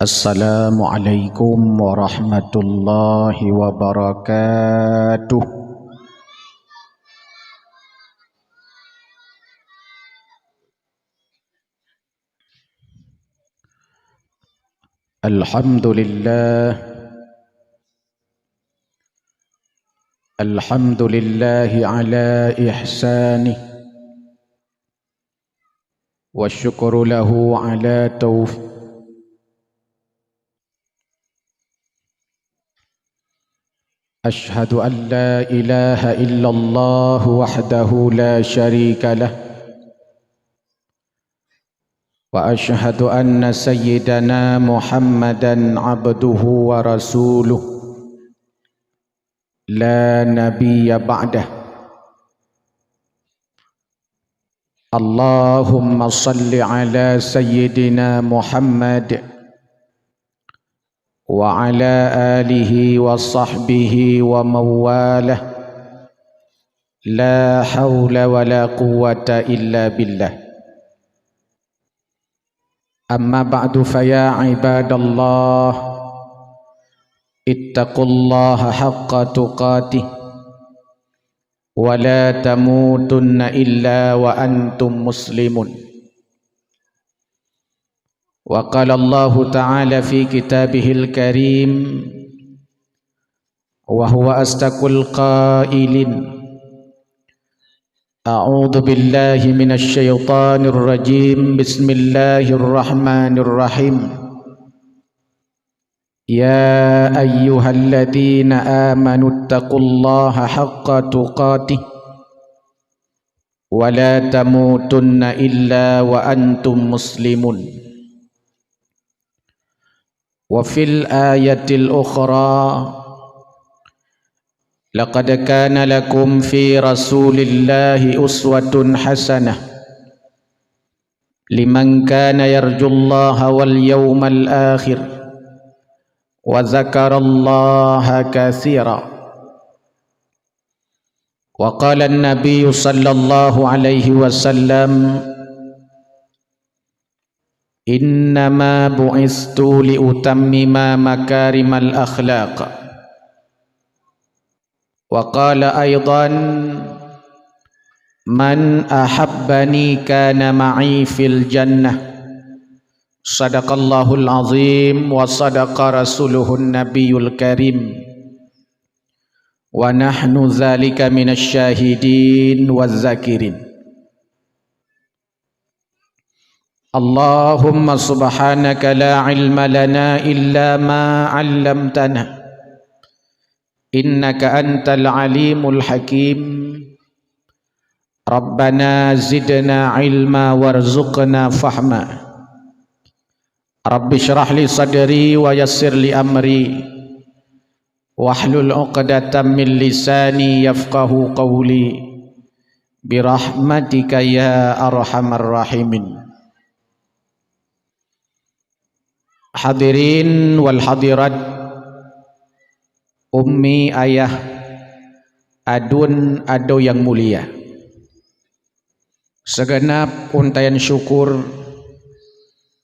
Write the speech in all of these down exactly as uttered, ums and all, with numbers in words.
Assalamualaikum warahmatullahi wabarakatuh. Alhamdulillah. Alhamdulillahi ala ihsanih. Wa syukru lahu ala tauf-, Asyhadu an la ilaha illallah wahdahu la syarika lah. Wa asyhadu anna sayyidana Muhammadan abduhu wa rasuluh. La nabiyya ba'dah. Allahumma salli ala sayyidina Muhammad wa ala alihi wa sahbihi wa mawalah. La haula wa la quwwata illa billah. Amma ba'du, fa ya ibadallah, ittaqullaha haqqa tuqatih, wa la tamutunna illa wa antum muslimun. Wa qala Allahu ta'ala fi kitabihil karim, wa huwa asdaqul qailin. A'udzu billahi minasy syaithanir rajim. Bismillahirrahmanirrahim. Ya ayyuhalladzina amanu taqullaha haqqa tuqatih wa la tamutunna illa wa antum muslimun. Wa fil ayatil ukhra, laqad kana lakum fi Rasulillahi uswatun hasanah liman kana yarjullaha wal yawmal akhir wa dzakarallaha katsira. Wa qala an-nabiyyu sallallahu alaihi wasallam, "Innama bu'istu li utammima makarimal akhlaq." Wa qala aidan, "Man ahabbani kana ma'i fil jannah." Sadaqallahul azim wa sadaqa rasuluhun nabiyul karim. Wa nahnu dzalika minasy syahidin waz zakirin. Allahumma subhanaka la ilma lana illa ma 'allamtana, innaka antal alimul hakim. Rabbana zidna ilma warzuqna fahma. Rabbi shrah li sadri wa yassir li amri. Wahlul 'uqdatam min lisani yafqahu qawli. Birahmatika ya arhamar rahimin. Hadirin wal hadirat, ummi, ayah, aduen, adoe nyang mulia. Sigeunab untaian syukur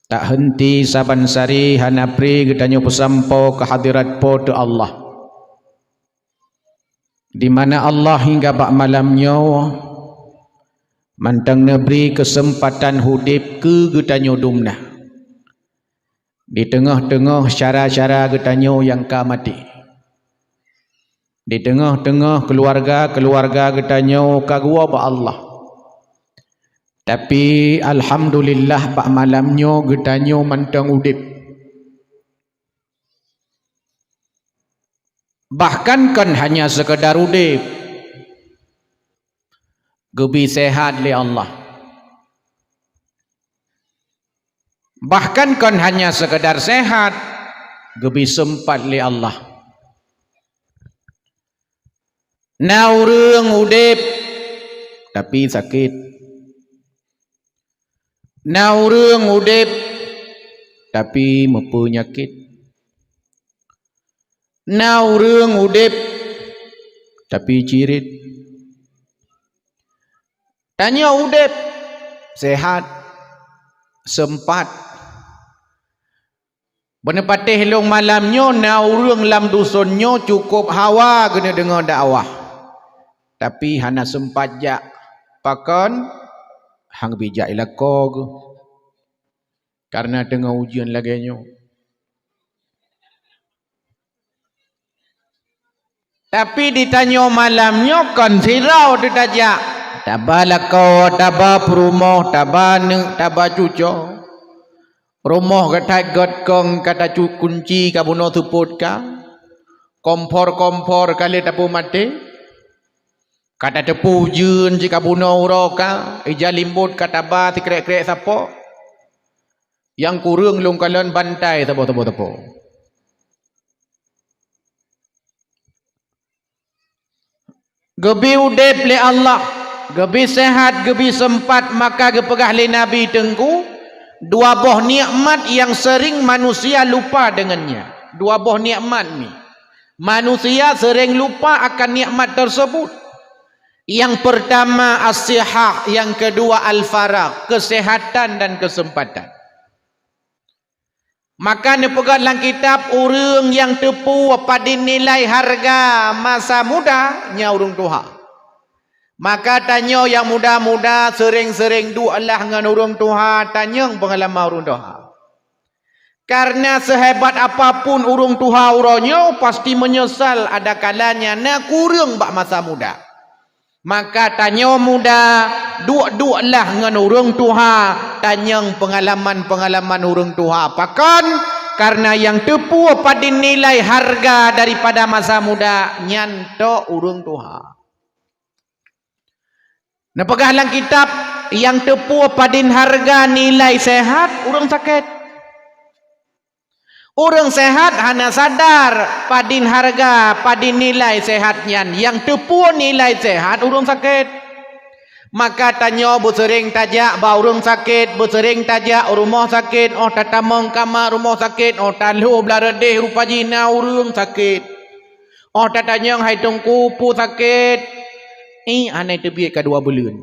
tak henti saban sari hana pri geutanyoe peusampoe keu hadirat Po teu Allah. Di mana Allah hingga bak malam nyoe mantong neubri keuseumpatan udeb keu geutanyoe dumna. Di teungoh-teungoh syara-syara geutanyoe nyang ka maté. Di teungoh-teungoh keuluwarga-keuluwarga geutanyoe ka geuwoe bak Allah. Tapi, alhamdulillah, bak malam nyoe geutanyoe mantong udeb. Bahkan kon hanya sekedar udeb, geubi sehat lé Allah. Bahkan kon hanya sekedar sehat, geubi seumpat lé Allah. Na ureuëng udeb, tapi sakét. Na ureuëng udeb, tapi meupeunyakét. Na ureuëng udeb, tapi cirit. Tanyoe udeb, sehat, seumpat. Beuneupatéh lôn malam nyoe na ureuëng lam duson nyoe cukôp hawa geuneudeungoe dakwah, tapi hana seumpat jak. Pakon? Han geubri jak i lakoe geuh, kareuna teungoh ujeuen lagée nyoe. Tapi di tanyoe malam nyoe kon sidroe teuh tajak. Taba lakoe, taba peurumoh, taba aneuëk, taba cucoe. Rumoh ka that gét kong, ka tacut kunci ka bunoe seupôt ka. Kompor-kompor ka lheueh tapeumaté. Ka tateupeue ujeuen cit ka bunoe uroe ka, ija limbot ka taba sikrek-krek sapo. Nyang kureueng lôn kalon bantai saboh-saboh sapo. Geubri udeb lé Allah, geubri seuhat, geubri seumpat, maka geupeugah lé Nabi Teungku, dua boh nikmat nyang seuring manusia lupa deungonnya. Dua boh nikmat nyoe. Manusia seuring lupa akan nikmat tersebut. Nyang peurtama as-sihah, nyang keudua al-faragh, keuseuhatan dan keuseumpatan. Maka neupeugah lam kitab, ureuëng nyang teupeue padum nilai hareuga masa muda, nyan ureuëng tuha. Maka tanyoe nyang muda-muda seuring-seuring duek lah ngon ureuëng tuha, tanyong peungalaman ureuëng tuha. Kareuna seuhebat apapun ureuëng tuha uroe nyoe, pasti meunyeusal ada kalanya na kureueng bak masa muda. Maka tanyoe muda, duek-duek lah ngon ureuëng tuha, tanyong peungalaman-peungalaman ureuëng tuha. Pakon? Kareuna nyang teupeue padum nilai hareuga daripada masa muda, nyan tok ureuëng tuha. Neupeugah lam kitab, nyang teupeue padum hareuga nilai seuhat, ureuëng sakét. Ureuëng seuhat hana sadar padum hareuga, padum nilai seuhat nyan. Nyang teupeue nilai seuhat ureuëng sakét. Maka tanyoe beuseuring tajak bak ureuëng sakét, beuseuring tajak u rumoh sakét, óh tatamong kama rumoh sakét, óh talhôh blah reudeh rupa jih na ureuëng sakét. Óh tatanyong hai Teungku peue sakét, iék hana teubiet ka dua buleuen.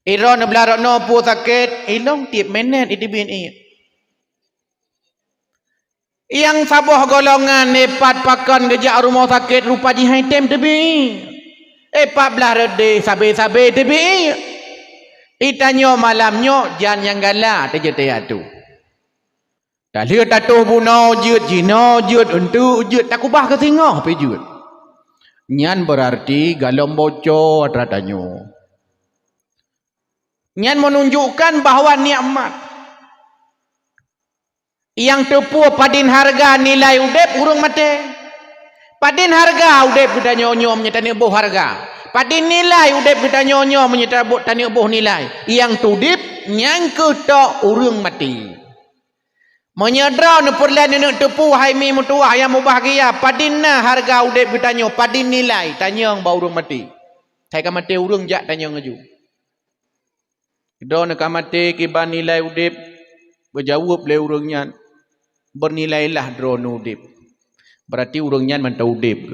Droeneuh blah droeneuh peue sakét, ilong tieb minét iteubiet iék. Nyang saboh golongan ipat pakon geujak rumoh sakét rupa jih hai tem teubiet iék. Ipat blah reudeh sabe-sabe teubiet iék. Itanyoe malam nyoe jan nyang galak teujeuet teuh. Talheueh tatoh bunoe jeuet, jinoe jeuet, eunteuk jeuet, takubah keu singoh pih jeuet. Nyan beurarti galom boco atra tanyoe. Nyan meununjukkan bahwa nikmat nyang teupeue padum hareuga nilai udeb ureuëng maté. Padum hareuga udeb geutanyoe nyoe meunyoe taneuk boh hareuga. Padum nilai udeb geutanyoe nyoe meunyoe taneuk boh nilai. Nyang teudeb nyan kheueh tok ureuëng maté. Meunyoe droeneuh peureulée neuneuk teupeue hai mi meutuwah nyang mubahgia, padum na hareuga udeb geutanyoe, padum nilai tanyong bak ureuëng maté. Hai ka maté ureuëng jak tanyong laju. Droeneuh ka maté kiban nilai udeb, beujaweueb lé ureuëng nyan, "Beurnilailah droeneuh udeb." Berarti ureuëng nyan mantong udeb.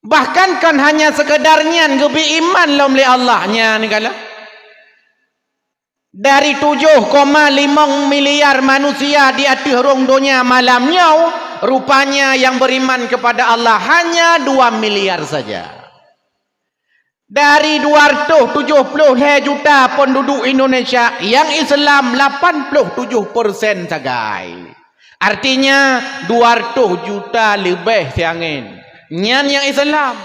Bahkan kon hanya seukeudar nyan geubri iman lom lé Allah nyan kala. Dari tujoh koma limong miliar manusia di ateueh rhueng donya malam nyoe, rupanya nyang beriman kepada Allah hanya dua miliar saja. Dari dua ratus tujuh puluh lhée juta penduduk Indonesia, nyang Islam lapan puluh tujuh persen sagai. Artinya, dua ratus juta leubeh siangén. Nyan nyang Islam.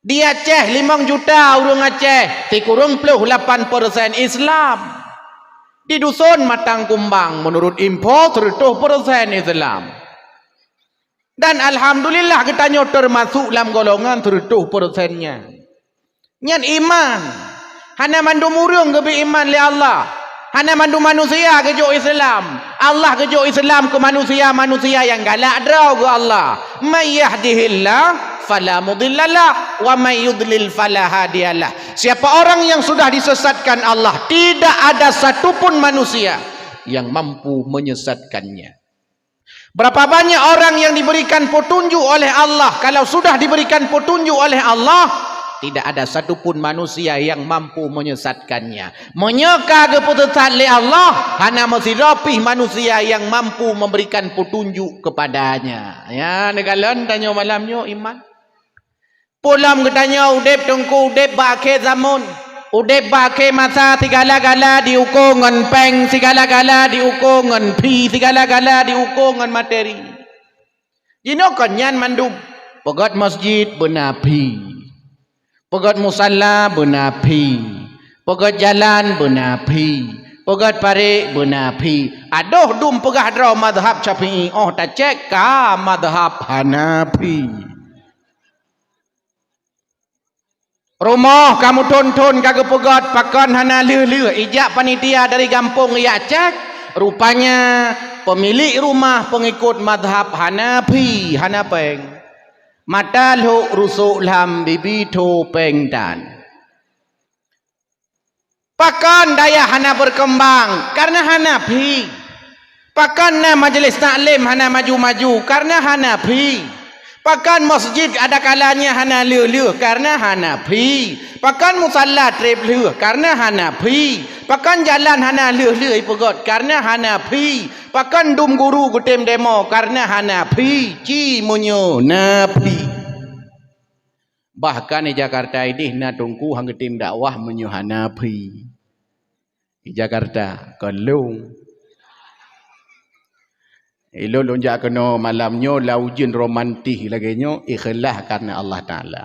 Di Aceh limong juta ureuëng Aceh, sikureueng ploh lapan persen Islam. Di duson Matang Kumbang, meunurot info, seratus persen Islam. Dan alhamdulillah, geutanyoe teumasok lam golongan seratus persen nyan. Nyan iman. Hana mandum ureuëng geubri iman lé Allah. Hana mandum manusia geujok Islam. Allah geujok Islam keu manusia-manusia nyang galak droe keu Allah. "May yahdihillah fala mudhillalah, wa may yudlil fala hadiyalah. Siapa orang yang sudah disesatkan Allah, tidak ada satu pun manusia yang mampu menyesatkannya. Berapa banyak orang yang diberikan petunjuk oleh Allah, kalau sudah diberikan petunjuk oleh Allah, tidak ada satu pun manusia yang mampu menyesatkannya. Meunyoe ka geupeusesat lé Allah, hana meusidroe pih manusia yang mampu memberikan petunjuk kepadanya. Ya, neukalon tanyoe malam nyoe iman. Peulom geutanyoe udeb teungku, udeb bak akhé zamon. Udeb bak akhé masa, sigala-gala diuko ngon péng, sigala-gala diuko ngon phi, sigala-gala diuko ngon materi. Jinoe kon nyan mandum. Peugét masjid beuna phi. Peugét musala beuna phi. Peugét jalan beuna phi. Peugét parék beuna phi. Adoh dum peugah droe mazhab Syafi'i, óh tacék ka mazhab Hanafi. Rumoh ka meuthon-thon ka geupeugét, pakon hana lheueh-lheueh ijak panitia dari gampông ijak cék. Rupanya pemilik rumah pengikut mazhab Hanafi, hana péng. Mata lhok rusok lam bibi tho péng tan. Pakon dayah hana berkembang? Karena hana phi. Pakon na majelis taklim hana maju-maju? Karena hana phi. Pakon masjid ada kalanya hana lheueh-lheueh? Karena hana phi. Pakon musala treb lheueh? Karena hana phi. Pakon jalan hana lheueh-lheueh ipeugét? Karena hana phi. Pakon dum guru geutem demo? Karena hana phi. Ci meunyoe na phi. Bahkan di Jakarta ideh na teungku han geutem dakwah meunyoe hana phi. Di Jakarta, kon lôn. Ilôn lôn jak keunoe malam nyoe lam ujeuen romantis lagée nyoe, ikhlas karena Allah Taala.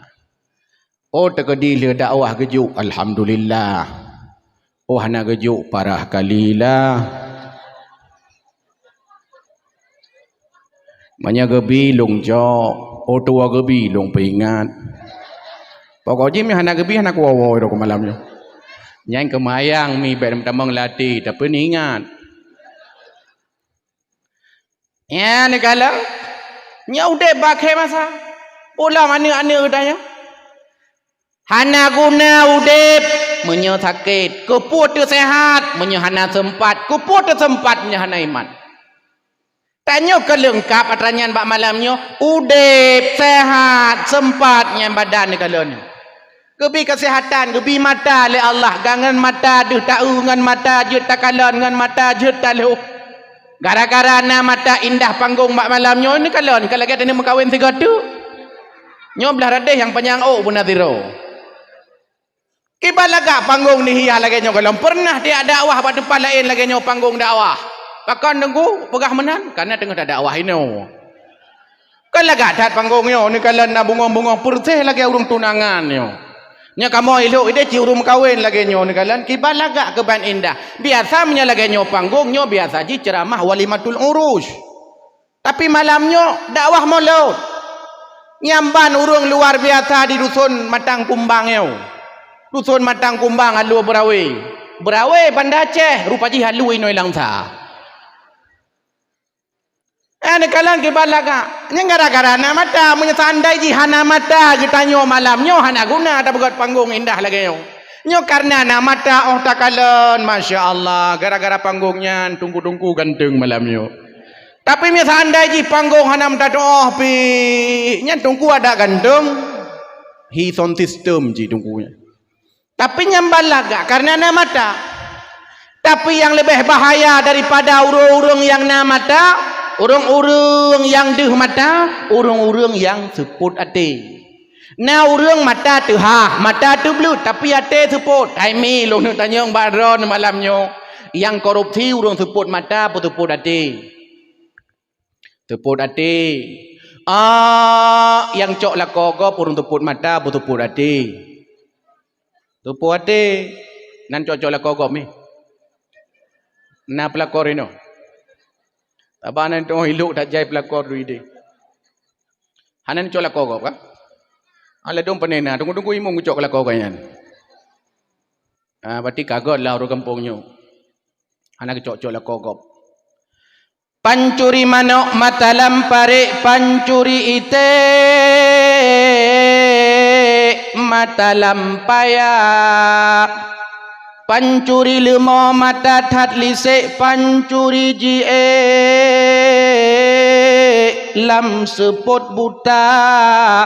Oh, teukeudi lheueh dakwah geujok, alhamdulillah. Oh, hana geujok, parah kali lah. Meunyoe geubi lôn cok, oh tuwoe geubi lôn peuingat. Pokok jih meunyoe hana geubi hana kuwoe-woe rot malam nyoe. Nyan keumayang mi bék meutamong lati, tapi neuingat. Nyan neukalon, nyoe udeb bak akhé masa. Peulom aneuëk-aneuëk geutanyoe. Hana guna udeb meunyoe sakét, keupeue teuseuhat meunyoe hana seumpat, keupeue teuseumpat meunyoe hana iman. Tanyoe keuleungkap atra nyan bak malam nyoe, udeb, seuhat, seumpat nyan badan neukalon nyoe. Geubi keuseuhatan, geubi mata lé Allah, gan ngon mata deuh ta-eu, ngon mata jeuet takalon, ngon mata jeuet talhôh. Gara-gara na mata indah panggong bak malam nyoe neukalon ka lagée taneuk meukawen sigoe teuk. Nyoe blaih radeh nyang panyang ôk beuna sidroe. Kiban lagak panggong neuhiah lagée nyoe gohlom. Peureunah tiak dakwah bak teumpat laén lagée nyoe panggong dakwah. Pakon teungku peugah meunan? Karena teungoh tadakwah inoe. Kan lagak that panggong nyoe, neukalon na bungong-bungong peureuseh lagée ureuëng tunangan nyoe. Nyoe kamoe ilok ideh cit ureuëng meukawen lagée nyoe, neukalon kiban lagak keuban indah. Biasa meunyoe lagée nyoe panggong nyoe biasa jih ceuramah walimatul urus. Tapi malam nyoe dakwah mulod. Nyan ban ureuëng luar biasa di duson Matang Kumbang nyoe. Duson Matang Kumbang aloe beurawe. Beurawe Banda Aceh, rupa jih aloe inoe Langsa. Eh, neukalon kiban lagak. Nyan gara-gara na mata. Meunyoe seandai jih hana mata geutanyoe malam nyoe hana guna tapeugét panggong indah lagée nyoe. Nyoe karena na mata óh takalon, masya Allah, gara-gara panggong nyan teungku-teungku ganteng malam nyoe. Tapi meunyoe seandai jih panggong hana meutateuoh pih, nyan teungku adak ganteng. Hi sound system cit teungku nyan. Tapi nyan ban lagak karena na mata. Tapi nyang leubeh bahaya daripada ureuëng-ureuëng nyang na mata, ureuëng-ureuëng nyang deuh mata, ureuëng-ureuëng nyang seupôt até. Na ureuëng mata teuhah, mata teubleuet, tapi até seupôt. Hai mi, lôn neuk tanyong bak droeneuh malam nyoe. Nyang korupsi ureuëng seupôt mata, peuseupôt até? Seupôt até. Ah, nyang cok lakoe gob ureuëng seupôt mata, peuseupôt até? Seupôt até. Nan cok-cok lakoe gob mi. Na peulakor inoe. Taba nan teungoh ilok that jai peulakor dui deh. Hana neucok lakoe gob ka? Ah, ladôm pane na, teungku-teungku imum geucok lakoe gobnyan. Ah, berarti ka göt lah ureuëng gampông nyoe. Hana geucok-cok lakoe gob. Pancuri manok mata lam parék, pancuri ité. mata lam paya. Pancuri leumo mata that lisek, pancuri jiék lam seupôt buta.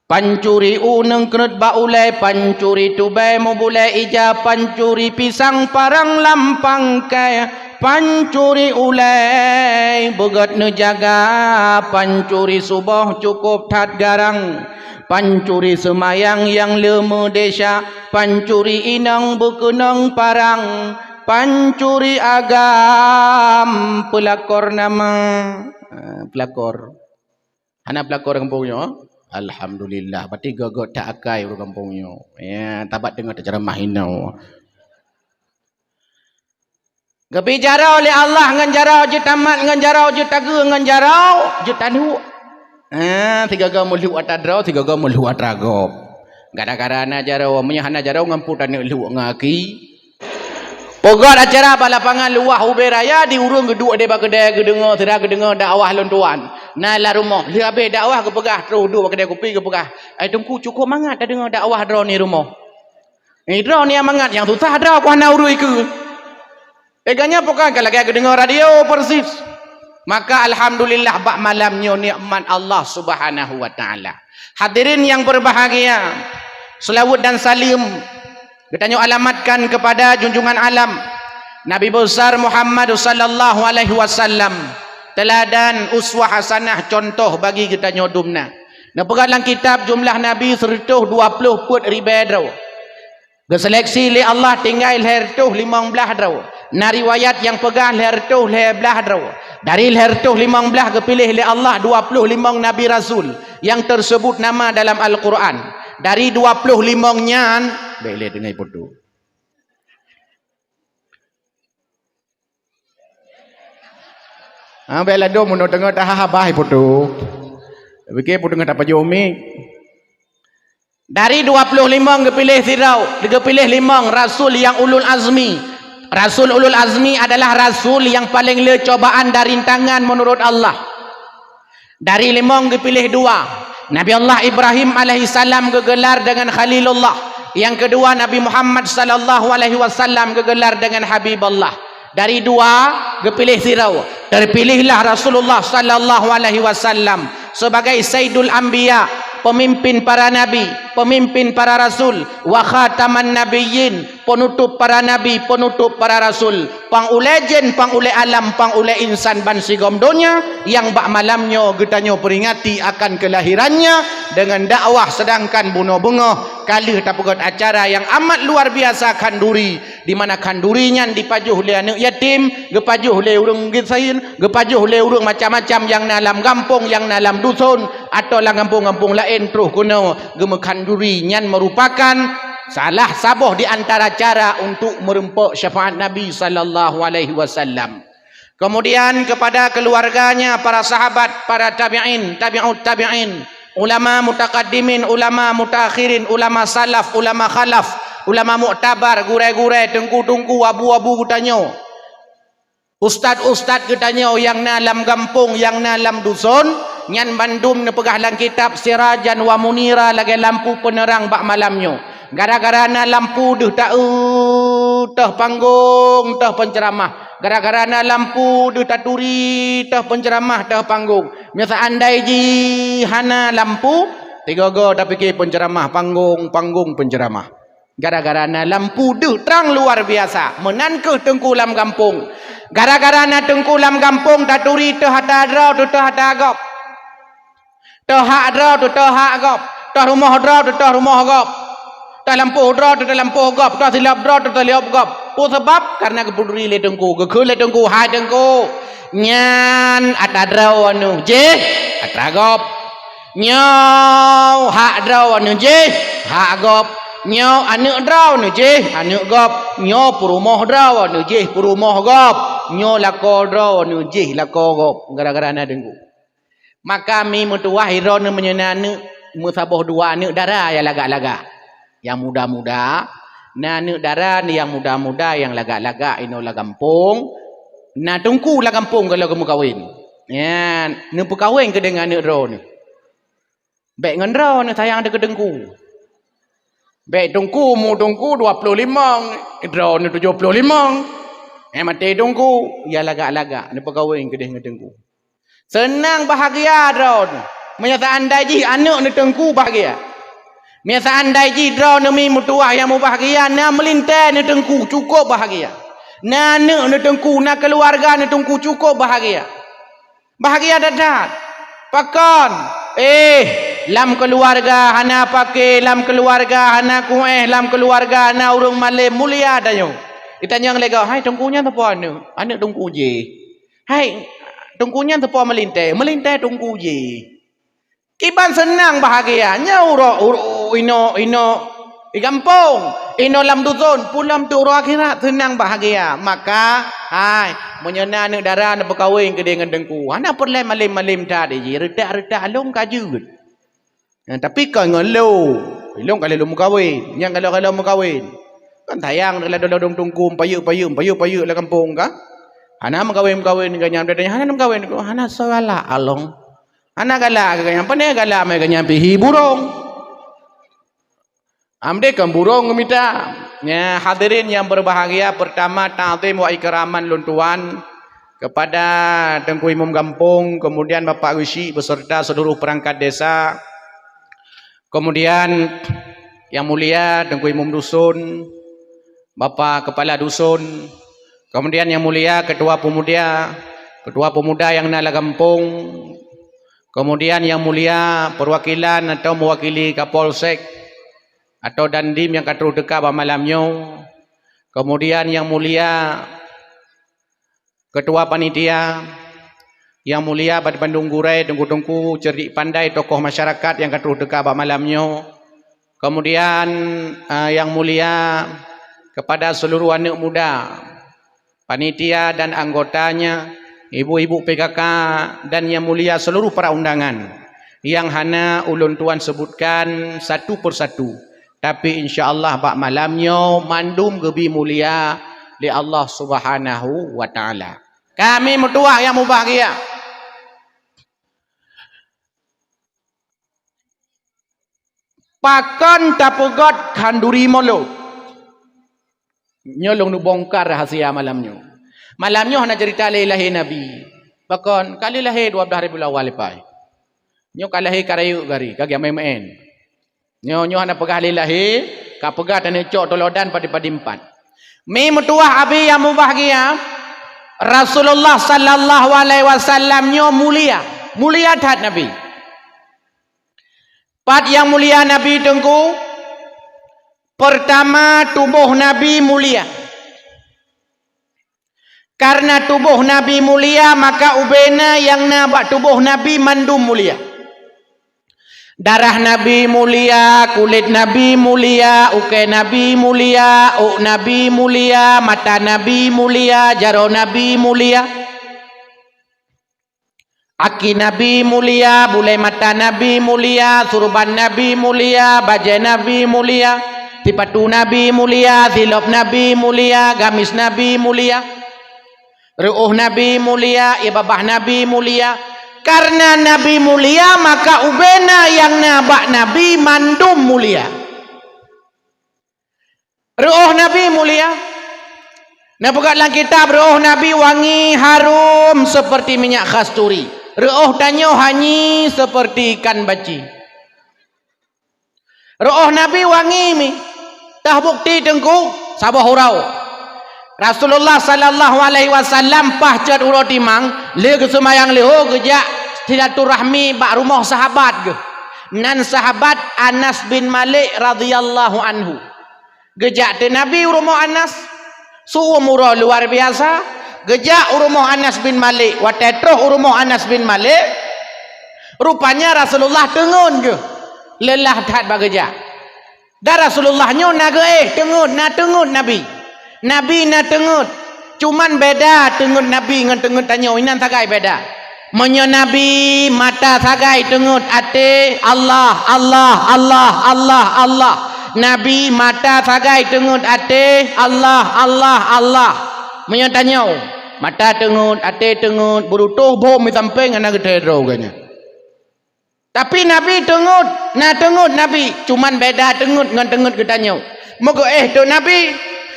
Pancuri uneung keuneut bak ulée, pancuri tubée mubulée ija, pancuri pisang parang lam pangkai, pancuri ulée beugét neujaga, pancuri suboh cukôp that garang, pancuri seumayang nyang le meudesya, pancuri inong beukeunong parang, pancuri agam peulakor nama. Ah, peulakor. Hana peulakor gampông nyoe? Alhamdulillah, berarti göt-göt that akai ureuëng gampông nyoe. Ya, tabat deungoe teuceramah inoe. Geubi jaroe lé Allah ngon jaroe jeuet tamat, ngon jaroe jeuet tageue, ngon jaroe jeuet taduek. Ha, sigoe-goe meuhluek atra droe, sigoe-goe meuhluek atra gob. Gara-gara na jaroe, meunyoe hana jaroe ngon peue taneuk hluek ngon aki. Peugöt acara bak lapangan luwah Ubé Raya di ureuëng geuduek di bak keudè geudeungoe, sira geudeungoe dakwah lôn tuan. Na lam rumoh, lheueh habéh dakwah geupeugah troh duek bak keudè kupi geupeugah, "Ai Teungku, cukôp mangat tadeungoe dakwah droeneuh rumoh." Eh, droeneuh nyang mangat, nyang susah droe ku hana urui keu. Lagée nyan pokon ka lagée geudeungoe radio persis. Maka alhamdulillah bak malam nyoe nikmat Allah Subhanahu wa taala. Hadirin yang berbahagia, selawat dan salam geutanyoe alamatkan kepada junjungan alam Nabi besar Muhammad sallallahu alaihi wasallam, teladan uswah hasanah contoh bagi geutanyoe dumna. Neupeugah lam kitab jumlah nabi seratus dua puluh peuet ribée droe. Geuseleksi lé Allah tinggai lhée reutôh limong blaih droe. Na riwayat nyang peugah lhée reutôh lhée blaih droe. Dari lhée reutôh limong blaih geupiléh lé Allah dua ploh limong nabi rasul nyang teuseubut nama dalam Al-Qur'an. Dari dua ploh limong nyan, bék lé deungai peutu. Ha, bék ladôm meunyoe teungoh taha-, habah peutu. Pike peutu teungoh tapajoh mik. Dari dua ploh limong geupiléh sidroe, geupiléh limong rasul nyang ulul azmi. Rasul ulul azmi adalah rasul nyang paleng le cobaan dan rintangan meunurot Allah. Dari limong geupiléh dua. Nabi Allah Ibrahim alaihissalam geugelar dengan Khalilullah. Nyang keudua Nabi Muhammad sallallahu alaihi wasallam geugelar dengan Habibullah. Dari dua geupiléh sidroe. Teupilihlah Rasulullah sallallahu alaihi wasallam sebagai Sayyidul Anbiya, pemimpin para nabi, pemimpin para rasul, wa khataman nabiyyin, penutup para nabi, penutup para rasul, pang ulée jén, pang ulée alam, pang ulée insan bansigom donya nyang bak malam nyoe geutanyoe peuringati akan kelahirannya dengan dakwah, sedangkan bunoe beungoh ka lheueh tapeugöt acara nyang amat luar biasa khanduri, di mana khanduri nyan dipajoh lé aneuëk yatim, geupajoh lé ureuëng miskin, geupajoh lé ureuëng macam-macam nyang na lam gampông, nyang na lam duson, atau lam gampông-gampông laén troh keunoe. Geumeukhanduri nyan meurupakan salah saboh di antara cara untuk meurumpok syafaat Nabi sallallahu alaihi wasallam. Kemudian kepada keluarganya, para sahabat, para tabi'in, tabi'ut tabi'in, ulama mutakaddimin, ulama mutaakhirin, ulama salaf, ulama khalaf, ulama muktabar, gurée-gurée, teungku-teungku, abu-abu geutanyoe, ustad-ustad geutanyoe nyang na lam gampông, nyang na lam duson, nyan bandum neupeugah lam kitab sirajan wa munira lagée lampu peuneurang bak malam nyoe. Gara-gara na lampu deuh taeu, teuh panggong, teuh penceramah. Gara-gara na lampu deuh taturi, teuh penceramah, teuh panggong. Meuseuandai jih hana lampu, tigogo tapike penceramah panggong, panggong penceramah. Gara-gara na lampu deuh trang luar biasa, meunan kheueh teungku lam gampông. Gara-gara na teungku lam gampông taturi teuh ata droe teuh ata gob. Teuh hak droe teuh hak gob, teuh rumoh droe teuh rumoh gob, teuh lampôh droe teuh lampôh gob, teuh silop droe teuh silop gob. Peue sabab? Karena geupeuduri lé teungku. Geukheun lé teungku, "Hai teungku, nyan ata droe nyoe jih ata gob. Nyoe hak droe nyoe jih hak gob. Nyoe aneuëk droe nyoe jih aneuëk gob. Nyoe peurumoh droe nyoe jih peurumoh gob. Nyoe lakoe droe nyoe jih lakoe gob." Gara-gara na teungku. Maka mi meutuwah droeneuh meunyoe na aneuëk, meusaboh dua aneuëk dara nyang lagak-lagak. Nyang muda-muda, na aneuëk dara nyang muda-muda nyang lagak-lagak inoe lam gampông, na teungku lam gampông gohlom geumeukawen. Nyan, neupeukawen keu deungon aneuëk droeneuh. Bèk ngon droeneuh sayang dikeue teungku. Bèk teungku mu teungku dua ploh limong, droeneuh tujoh ploh limong. Eh, maté teungku, ya lagak-lagak neupeukawen keudeh ngon teungku. Seunang bahgia droeneuh. Meunyoe seandai jih aneuk neuteungku bahgia. Meunyoe seandai jih droeneuh mi meutuwah nyang mubahgia, na meulintèe neuteungku cukôp bahgia. Na aneuk neuteungku, na keuluwarga neuteungku cukôp bahgia. Bahgia that-that. Pakon? Eh, lam keuluwarga hana paké, lam keuluwarga hana kuéh, lam keuluwarga hana ureueng malém, mulia tanyoe. Itanyong lé gob, "Hai, teungku nyan sapeue aneuk?" "Aneuk teungku jih." "Hai, teungku nyan sapeue meulintèe?" "Meulintèe teungku jih." Kiban seunang bahgia nyoe uroe, uroe, inoe, inoe di gampông, inoe lam duson, peue lom teuk uroe akhirat seunang bahgia. Maka, hai, meunyoe na aneuk dara neupeukawen keudeh ngon teungku, hana peureulèe malém-malém that jih, reutak-reutak lôn ka jeuet. Nah, tapi kon ngon lôn, lôn ka lheueh lôn meukawen, nyan ka lheueh, ka lheueh meukawen. Kan sayang ladôm-ladôm teungku, payeuk-payeuk, payeuk-payeuk lam gampông ka. Hana meukawen-meukawen, gobnyan hana meukawen, hana soe galak lom. Hana galak keu gobnyan, pane galak mé gobnyan pih hi burông. Amdeh kon burông geumita. Nya, hadirin yang berbahagia, pertama, ta'zim wa ikraman lôn tuan kepada Teungku Imum Gampông, kemudian Bapak Geuchik beserta seluruh perangkat desa, kemudian yang mulia Teungku Imum Dusun, Bapak Kepala Dusun, kemudian yang mulia Ketua Pemuda, Ketua Pemuda nyang na lam gampông, kemudian yang mulia perwakilan atau mewakili Kapolsek atau Dandim nyang ka troh teuka bak malam nyoe, kemudian yang mulia Ketua Panitia, yang mulia banmandum gurèe, teungku-teungku, cerdik pandai, tokoh masyarakat nyang ka troh teuka bak malam nyoe. Kemudian, eh, yang mulia kepada seluruh aneuk muda, panitia dan anggotanya, ibu-ibu P K K, dan yang mulia seluruh para undangan yang hana ulôn tuan sebutkan satu persatu. Tapi insya Allah bak malam nyoe mandum geubri mulia lé Allah Subhanahu wa Taala. Kami meutuah nyang mubahgia. Pakon tapeugöt khanduri mulod? Nyoe lôn neubongkar rahasia malam nyoe. Malam nyoe hana ceurita lé lahé Nabi. Pakon? Ka lheueh lahé dua blaih Rabiul Awal leupah. Nyoe ka lahé ka rayeuk gari, ka geumeu'en. Nyoe, nyoe hana peugah lé lahé, ka peugah tanyoe cok teuladan padum-padum pat. Mi meutuah Abi nyang mubahgia, Rasulullah sallallahu alaihi wasallam nyoe mulia, mulia that Nabi. Pat nyang mulia Nabi teungku? Pertama, tuboh Nabi mulia. Kareuna tuboh Nabi mulia, maka ubena nyang na bak tuboh Nabi mandum mulia. Darah Nabi mulia, kulét Nabi mulia, ukée Nabi mulia, ôk Nabi mulia, mata Nabi mulia, jaroe Nabi mulia. Aki Nabi mulia, bulée mata Nabi mulia, surban Nabi mulia, bajée Nabi mulia, sipatu Nabi mulia, silop Nabi mulia, gamis Nabi mulia, reuôh Nabi mulia, ié babah Nabi mulia. Kareuna Nabi mulia, maka ubena nyang na bak Nabi mandum mulia. Reuôh Nabi mulia. Neupeugah lam kitab, reuôh Nabi wangi harum seperti minyak kasturi. Reuôh tanyoe hanyi seperti ikan baci. Reuôh Nabi wangi mi. Tah bukti teungku, saboh uroe Rasulullah sallallahu alaihi wasallam paih cot uroe timang, lheueh geuseumayang leuhô geujak silaturahmi bak rumoh sahabat geuh. Nan sahabat Anas bin Malik radhiyallahu anhu. Geujak teuk Nabi u rumoh Anas, su-uem uroe luar biasa. Geujak u rumoh Anas bin Malik, watée troh u rumoh Anas bin Malik, rupanya Rasulullah teungeut geuh, leulah that bak geujak. Dan Rasulullah nyoe na geuéh teungeut, na teungeut Nabi. Nabi na teungeut, cuman beda teungeut Nabi ngon teungeut tanyoe, inan sagai beda. Meunyoe Nabi mata sagai teungeut até Allah, Allah, Allah, Allah, Allah. Nabi mata sagai teungeut até Allah, Allah, Allah. Meunyoe tanyoe mata teungeut, até teungeut, beurutoh bom di sampéng hana geuthée droe geuh nyan. Tapi Nabi teungeut, na teungeut Nabi, cuman beda teungeut ngon teungeut geutanyoe. Meugeuéh teuk Nabi,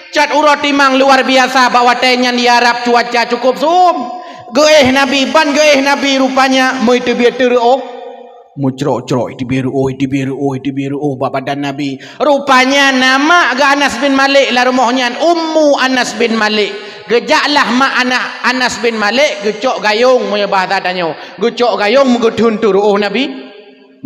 cat uroe timang luar biasa bak watée nyan di Arab cuaca cukup suem. Geuéh Nabi, ban geuéh Nabi rupanya meuteubiet teureuoh. Meucrok-crok, iteubiet reuoh, iteubiet reuoh, iteubiet reuoh bak badan Nabi. Rupanya na mak geu Anas bin Malik lam rumoh nyan, Ummu Anas bin Malik. Geujaklah mak anak Anas bin Malik geucok gayong, meunyoe bahasa tanyoe. Geucok gayong meugeuthon teureuoh Nabi.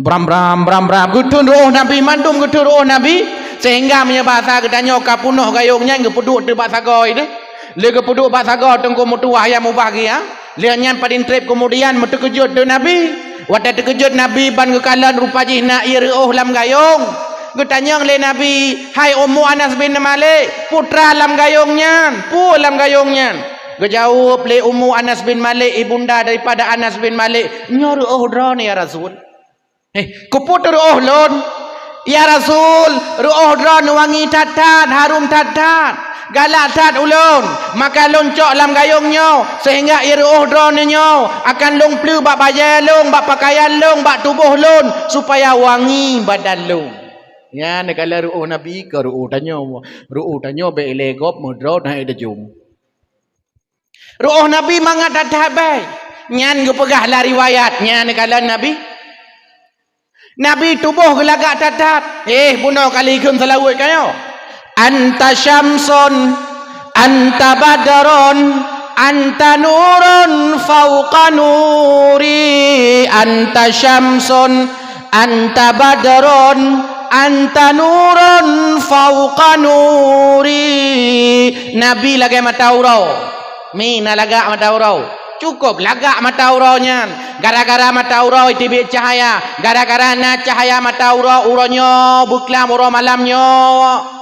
Bram, bram, bram, bram. Geuthon reuoh Nabi, mandum geuthon reuoh Nabi. Sehingga meunyoe bahasa geutanyoe ka punoh gayong nyan geupeuduek teubak sagoe deh. Lé geupeuduek bak sagoe teungku meutuwah nyang mubahgia. Lheueh nyan padum treb keumudian meuteukeujot teuk Nabi. Watée teukeujot Nabi ban geukalon rupa jih na ié reuoh lam gayong. Geutanyong lé Nabi, "Hai Ummu Anas bin Malik, peue lam gayong nyan? Peue lam gayong nyan?" Geujaweueb lé Ummu Anas bin Malik, ibunda daripada Anas bin Malik, "Nyoe reuoh droeneuh, ya Rasul." "Eh, keupeue teureuoh lôn?" "Ya Rasul, reuoh droeneuh wangi that-that, harôm that-that. Galak that ulôn, maka lôn cok lam gayong nyoe, sehingga ié reuoh droeneuh nyoe akan lôn pleue bak bajée lôn, bak peukayan lôn, bak tuboh lôn, supaya wangi badan lôn." Nyan neukalon reuoh Nabi keu reuoh tanyoe. Reuoh tanyoe bék ilée gob meudroe na ék dajum. Reuoh Nabi mangat that-that bèe. Nyan geupeugah lam riwayat, nyan neukalon Nabi. Nabi tuboh geulagak that-that. Eh, bunoe kali kheun seulaweuet ka nyoe. "Anta syamsun, anta badrun, anta nurun fauqa nuri, anta syamsun, anta badrun, anta nurun fauqa nuri." Nabi lagèe mata uroe. Mi na lagak mata uroe. Cukôp lagak mata uroe nyan. Gara-gara mata uroe iteubiet cahya. Gara-gara na cahya mata uroe, uroe nyoe beuklam, uroe malam nyoe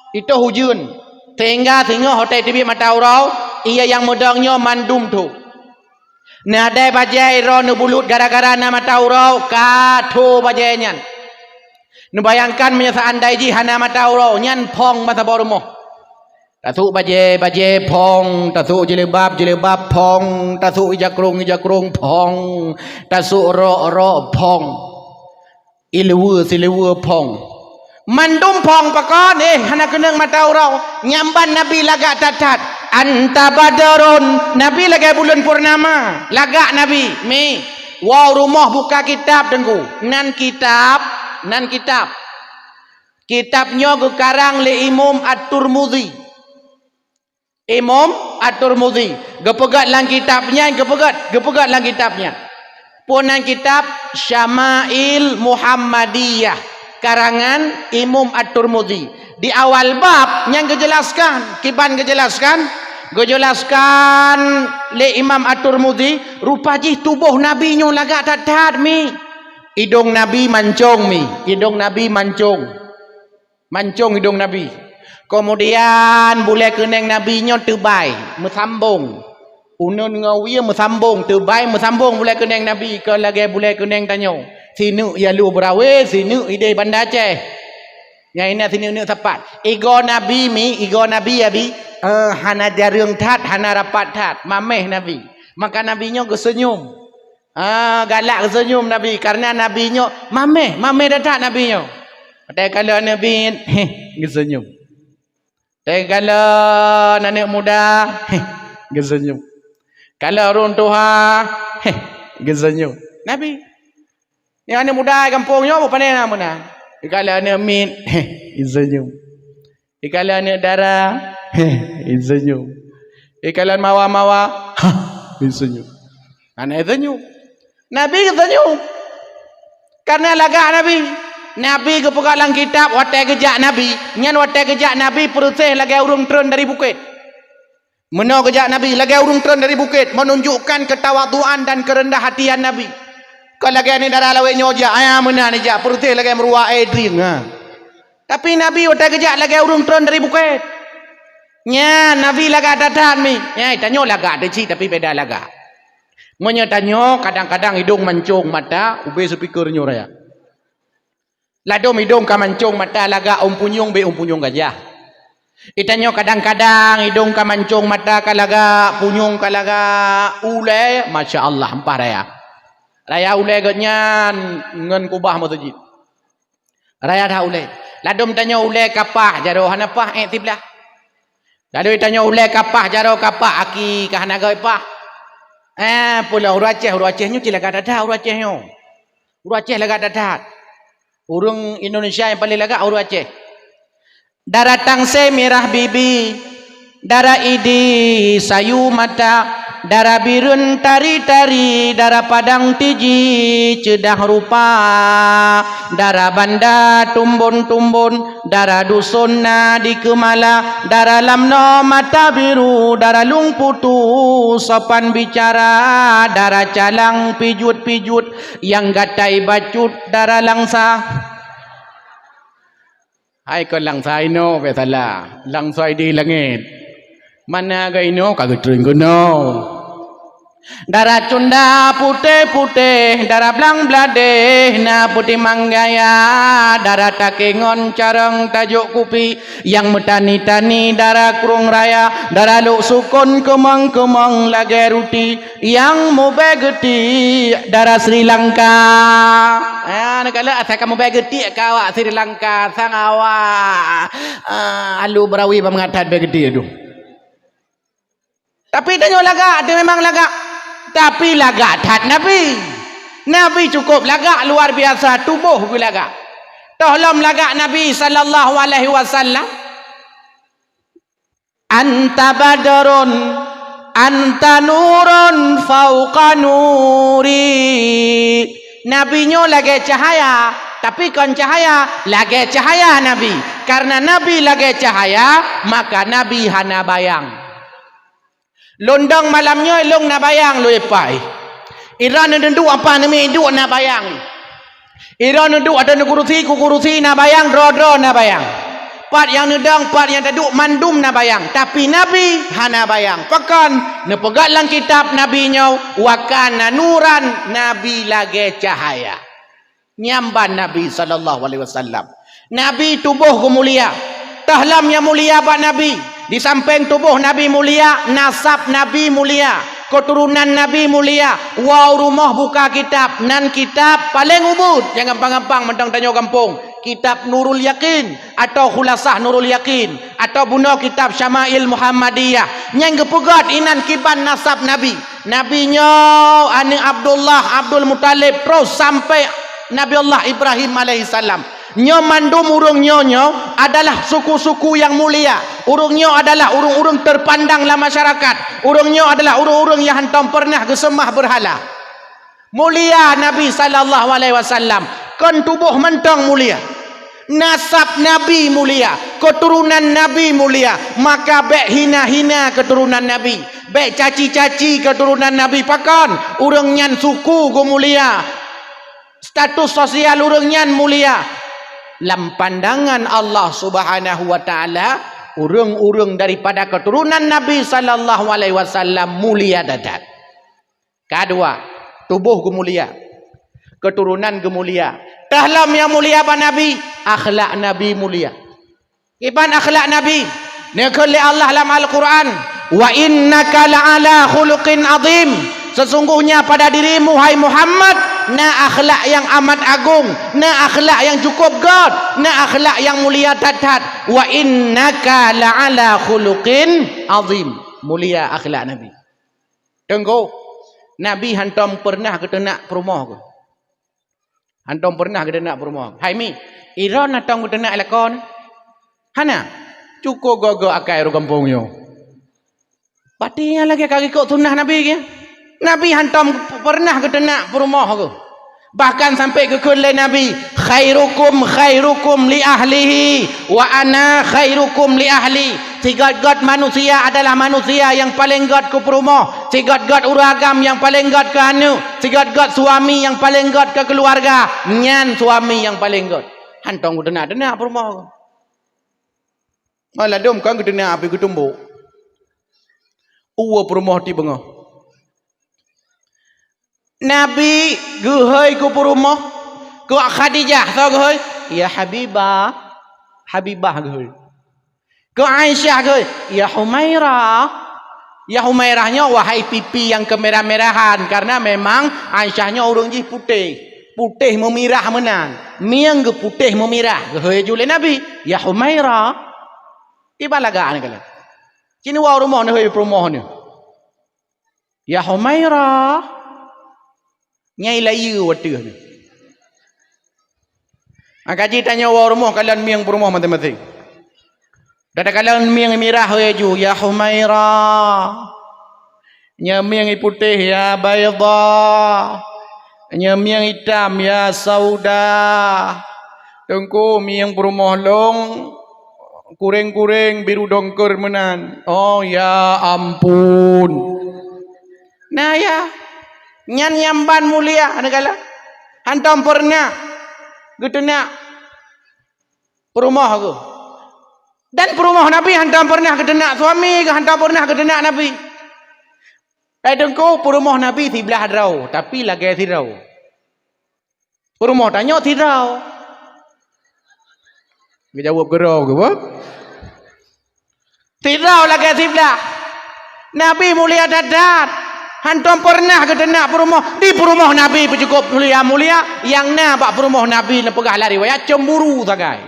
itôh ujeuen. Sehingga singoh watèe iteubiet mata uroe, ié nyang meudong nyoe mandum tho. Neudai bajèe droe neubulôt gara-gara na mata uroe, ka tho bajèe nyan. Neubayangkan meunyoe seuandai jih hana mata uroe, nyan phông ban saboh rumoh. Tasôk bajèe, bajèe phông, tasôk jilbab, jilbab phông, tasôk ija krông, ija krông phông, tasôk rok, rok phông. Ileue sileue phông. Mandum phông pakon, eh, hana keunong mata uroe. Nyan ban Nabi lagak that-that. Anta badrun, Nabi lagèe buleuen purnama. Lagak Nabi, mi. Woe rumoh buka kitab teungku. Nan kitab, nan kitab. Kitab nyoe geukarang lé Imam At-Tirmidzi. Imam At-Tirmidzi geupeugét lam kitab nyan, geupeugét, geupeugét lam kitab nyan. Peue nan kitab? Syama'il Muhammadiyah, karangan Imam At-Tirmidzi. Di awal bab nyan geujeulaskan, kiban geujeulaskan, geujeulaskan lé Imam At-Tirmidzi, rupa jih tuboh Nabi nyoe lagak that-that mi. Idong Nabi mancong mi, idong Nabi mancong. Mancong idong Nabi. Keumudian bulèe keuneng Nabi nyoe teubai, meusambong. Uneun ngon wie meusambong, teubai meusambong bulèe keuneng Nabi, kon lagèe bulèe keuneng tanyoe. Sineuk i Alue Beurawe, sineuk idéh Banda Aceh. Nyan inan sineuk-neuk sapat. Igoe Nabi mi, igoe Nabi abi, eh, hana jareueng that, hana rapat that, mamèh Nabi. Maka Nabi nyoe geuseunyum. Ah, galak geuseunyum Nabi, kareuna Nabi nyoe mamèh, mamèh that-that Nabi nyoe. Watèe kalon Nabi, heh, geuseunyum. Watèe kalon aneuk muda, heh, geuseunyum. Kalon ureueng tuha, heh, geuseunyum. Nabi. Nyang aneuk muda gampông nyoe, beu pané na meunan. Kalon aneuk miet, heh, geuseunyum. Ikalon aneuk dara, heh, iseunyum. Ikalon mawa-mawa, hah, iseunyum. Aneuk iseunyum. Nabi geuseunyum. Kareuna lagak Nabi. Nabi geupeugah lam kitab watèe geujak Nabi. Nyan watèe geujak Nabi peureuseh lagèe ureueng treun dari bukét. Meunoe geujak Nabi lagèe ureueng treun dari bukét, menunjukkan ketawadhuan dan kerendah hatian Nabi. Kon lagèe aneuk dara lawét nyoe jak, aya meunan ijak peureuseh lagèe meuruwa aé drieng, ha. Tapi Nabi watèe geujak lagèe ureueng treun dari bukét. Nyan, Nabi lagak that-that mi. Nyan, tanyoe lagak teuh cit, tapi beda lagak. Meunyoe tanyoe kadang-kadang idong mancong mata, ubé speaker nyoe raya. Ladôm idong ka mancong mata lagak ôn punyueng, bèk ôn punyueng gajah. Itanyoe kadang-kadang idong ka mancong mata ka lagak, punyueng ka lagak, ulèe, masya Allah, empah raya. Raya ulée gobnyan ngon kubah meuseujid. Raya that ulée. Ladôm tanyoe ulée ka paih jaroe hana paih ék siblah. Lalu tanyoe ulée ka paih jaroe ka paih aki ka hana göt paih. Eh, pulo ureuëng Aceh, ureuëng Aceh nyoe cit lagak that-that ureuëng Aceh nyoe. Ureuëng Aceh lagak that-that. Ureuëng Indonesia nyang paleng lagak ureuëng Aceh. Dara tangse mirah bibi, dara idi sayu mata, dara bireuen tari-tari, dara padang tiji ceudah rupa, dara banda tumbon-tumbon, dara duson na di Keumala, dara lamno mata biru, dara lung putu sopan bicara, dara calang pijuet-pijuet nyang gatai bacut, dara langsa. Hai kon langsa inoe bék salah, langsa di langét. Mana ga inoe ka geutreun keunoe. Dara cunda putéh-putéh, dara blang bladeh na putéh manggaya, dara takengon carông tajok kupi, nyang meutani-tani dara krueng raya, dara lok sukon keumong-keumong lagée ruti, nyang mubée geuti dara Sri Lanka. Ah, neukalon asai ka mubée geuti ka awak Sri Lanka, sang awak, ah, alu beurawi bak meungat that bée geuti tu. Tapi tanyoe lagak, dia memang lagak. Tapi lagak that Nabi. Nabi cukup lagak, luar biasa, tuboh geuh lagak. Toh lom lagak Nabi sallallahu alaihi wasallam. Anta badrun, anta nurun fauqa nuri. Nabi nyoe lagée cahaya, tapi kon cahaya, lagée cahaya Nabi. Karena Nabi lagée cahaya, maka Nabi hana bayang. Lôn dong malam nyoe lôn na bayang lôn ipai. Ira neuduek apa neumi duek na bayang. Ira neuduek atau neukurusi kukurusi na bayang, droe-droe na bayang. Pat nyang neudong, pat nyang taduek mandum na bayang. Tapi Nabi hana bayang. Pakon? Neupeugah lam kitab Nabi nyoe, wa kana nuran, Nabi lagée cahaya. Nyamban Nabi sallallahu alaihi wasallam. Nabi tuboh geumulia. Toh lom nyang mulia bak Nabi. Di sampéng tuboh Nabi mulia, nasab Nabi mulia, keuturonan Nabi mulia. Woe u rumoh buka kitab, nan kitab paleng ubit nyang gampang-gampang mantong tanyoe gampông. Kitab Nurul Yakin atau Khulasah Nurul Yakin atau bunoe kitab Syama'il Muhammadiyah nyang geupeugét inan kiban nasab Nabi. Nabi nyoe aneuëk Abdullah, Abdul Muthalib, terus sampai Nabi Allah Ibrahim alaihissalam. Nyoe mandum ureuëng nyoe, nyoe adalah suku-suku nyang mulia. Ureuëng nyoe adalah ureuëng-ureuëng terpandang lam masyarakat. Ureuëng nyoe adalah ureuëng-ureuëng nyang hantom pernah geuseumah berhala. Mulia Nabi sallallahu alaihi wasallam, kon tuboh mantong mulia. Nasab Nabi mulia, keuturonan Nabi mulia, maka bék hina-hina keuturonan Nabi, bék caci-caci keuturonan Nabi. Pakon? Ureuëng nyan suku geumulia, status sosial ureuëng nyan mulia. Lam pandangan Allah Subhanahu wa Taala, ureuëng-ureuëng daripada keuturonan Nabi sallallahu alaihi wasallam mulia that-that. Kadua, tuboh geumulia, keuturonan geumulia. Toh lom nyang mulia bak Nabi, akhlak Nabi mulia. Kiban akhlak Nabi, neukheun lé Allah lam Al-Quran, "Wa innaka la'ala khuluqin azim." Sesungguhnya pada dirimu, hai Muhammad, na akhlak nyang amat agong, na akhlak nyang cukup gét, na akhlak nyang mulia that-that. "Wa innaka la'ala khuluqin azim." Mulia akhlak Nabi. Teungku, Nabi hantom pernah geuteunak peurumoh geuh. Hantom pernah geuteunak peurumoh. Hai mi, iron hantom geuteunak lakoe? Hana. Cukup gét-gét akai ureuëng gampông nyoe. Pati nyang lagée ka geukok sunnah Nabi geuh. Nabi hantom pernah geuteunak peurumoh geuh. Bahkan sampai geukheun lé Nabi, "Khairukum khairukum li ahlihi, wa ana khairukum li ahli." Sigét-gét manusia adalah manusia nyang paleng gét keu peurumoh, sigét-gét ureuëng agam nyang paleng gét keu aneuëk, sigét-gét suami nyang paleng gét keu keuluwarga, nyan suami nyang paleng gét. Hantom geuteunak-teunak peurumoh. Maladom kan geuteunak api geutumbok. Uwa peurumoh ti beungoh. Nabi geuhôi keu peurumoh, keu Khadijah, soe geuhôi? "Ya Habibah." Habibah geuhôi. Keu Aisyah geuhôi? "Ya Humairah." Ya Humairah nyoe, wahai pipi nyang keumirah-mirahan, karena memang Aisyah nyoe ureuëng jih putéh. Putéh meumirah meunan. Mieng geuputéh meumirah. Geuhôi ju lé Nabi, "Ya Humairah." Iba lagak ni kala. Cit woe rumoh neuh, hôi peurumoh neuh. "Ya Humairah." Nyai layeue wateueh nyoe. Maka jih tanyoe woe rumoh kalon mieng peurumoh maséng-maséng. Takalon mieng mirah laju, "Ya Humairah." Nyoe mieng putéh, "Ya Baidha." Nyoe mieng itam, "Ya Sauda." Teungku, mieng peurumoh lôn kureng-kureng biru dongker meunan. Oh, ya ampun. Nah, ya. Nyan nyang ban mulia neugala. Hantom peureunah geuteunak peurumoh geuh. Dan peurumoh Nabi hantom peureunah geuteunak suami geuh, hantom peureunah geuteunak Nabi. Eh, Teungku, peurumoh Nabi siblaih droe, tapi lagée sidroe. Peurumoh tanyoe sidroe. Geujaweueb keudroe geuh, bah? Sidroe lagée siblaih. Nabi mulia that-that. Hantom peureunah geuteunak peurumoh. Di peurumoh Nabi peucukôp mulia-mulia. Nyang na bak peurumoh Nabi neupeugah lam riwayat cemburu sagai.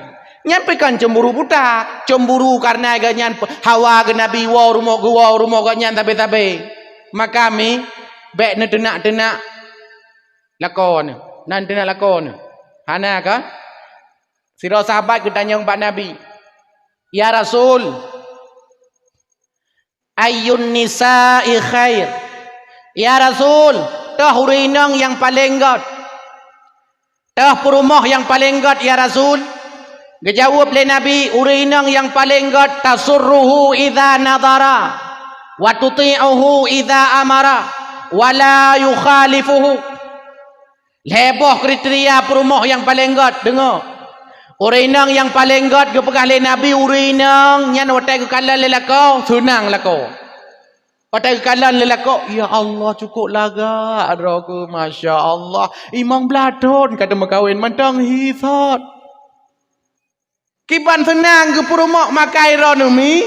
Nyan pih kon cemburu buta. Cemburu kareuna geuh nyan pe-, hawa geuh Nabi woe rumoh, geuwoe rumoh geuh nyan sabe-sabe. Maka mi, bék neuteunak-teunak lakoe neuh. Nan teunak lakoe neuh. Hana ka? Sidroe sahabat geutanyong bak Nabi, "Ya Rasul, ayyun nisa'i khair?" "Ya Rasul, toh ureuëng inong nyang paleng gét? Toh peurumoh nyang paleng gét, ya Rasul?" Geujaweueb lé Nabi, "Ureuëng inong nyang paleng gét, tasurruhu idza nadhara, wa tuti'uhu idza amara, wa la yukhalifuhu." Lhée boh kriteria peurumoh nyang paleng gét, deungoe. Ureuëng inong nyang paleng gét geupeugah lé Nabi, ureuëng inong nyan watée geukalon lé lakoe, seunang lakoe. Watée geukalon lé lakoe, ya Allah, cukôp lagak droe keuh, masya Allah. Imong blathon ka teumeukawen mantong hisot. Kiban seunang geupeurumoh makai droeneuh mi,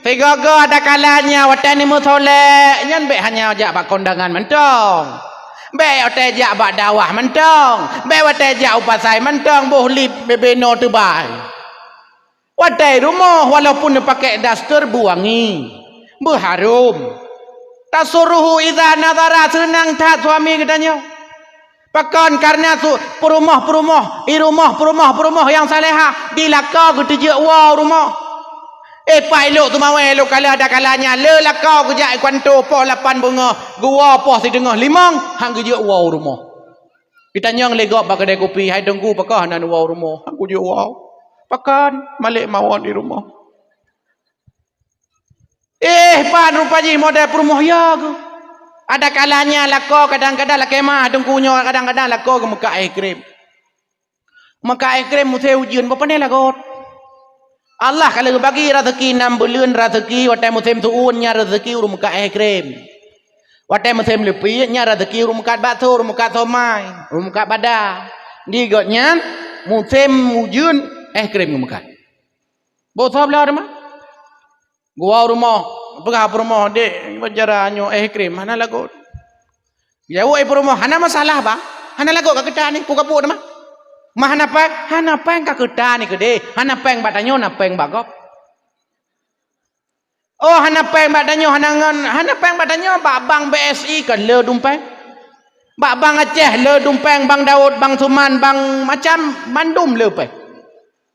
sigoe-goe ada kalanya watée neumeusolek nyan bék hanya jak bak kondangan mantong. Bék watée jak bak dakwah mantong, bék watée jak u pasai mantong boh lip bebeno teubai. Watée rumoh walaupun neupaké daster beuwangi, beuharôm. Tasurruhu idza nadhara, seunang that suami geutanyoe. Pakon? Kareuna su-, peurumoh-peurumoh, i rumoh peurumoh-peurumoh nyang salehah, di lakoe geuteujeuet woe u rumoh. Eh, pai lok teumawé lok kala ada kalanya, le lakoe geujak i kantô poh lapan beungoh, geuwoe poh sideungoh limong, han geujeuet woe u rumoh. Geutanyong lé gob bak keudée kupi, "Hai Teungku, pakon hana neuwoe u rumoh?" "Han kujeuet woe." "Pakon?" "Malek mawöt di rumoh." Eh, pat rupa jih model peurumoh ya geuh. Ada kalanya lakoe kadang-kadang lakée mah, Teungku, nyoe kadang-kadang lakoe geumeukak es krim. Meukak es krim musém ujeuen, boh pane lagot. Allah ka lheueh bagi raseuki nam buleuen raseuki, watée musém seuôn nyan raseuki ureuëng meukak es krim. Watée musém leupie nyan raseuki ureuëng meukat bakso, ureuëng meukat somai, ureuëng meukat bada. Di gobnyan musém ujeuen es krim geumeukat. Boh soe bloe teuma? Geuwoe u rumoh, peugah peurumoh, "Dek, ban cara nyoe es krim hana lagot." Jaweueb peurumoh, "Hana masalah, Bang. Hana lagot ka keuta ni, peue kapot teuma. Ma hana péng?" "Hana péng ka keuta ni keudeh. Hana péng bak tanyoe, na péng bak gob." "Oh, hana péng bak tanyoe, hana ngon, hana péng bak tanyoe, bak bank B S I kan le dum péng. Bak bank Aceh le dum péng, bank Daud, bank Suman, bank macam mandum le péng."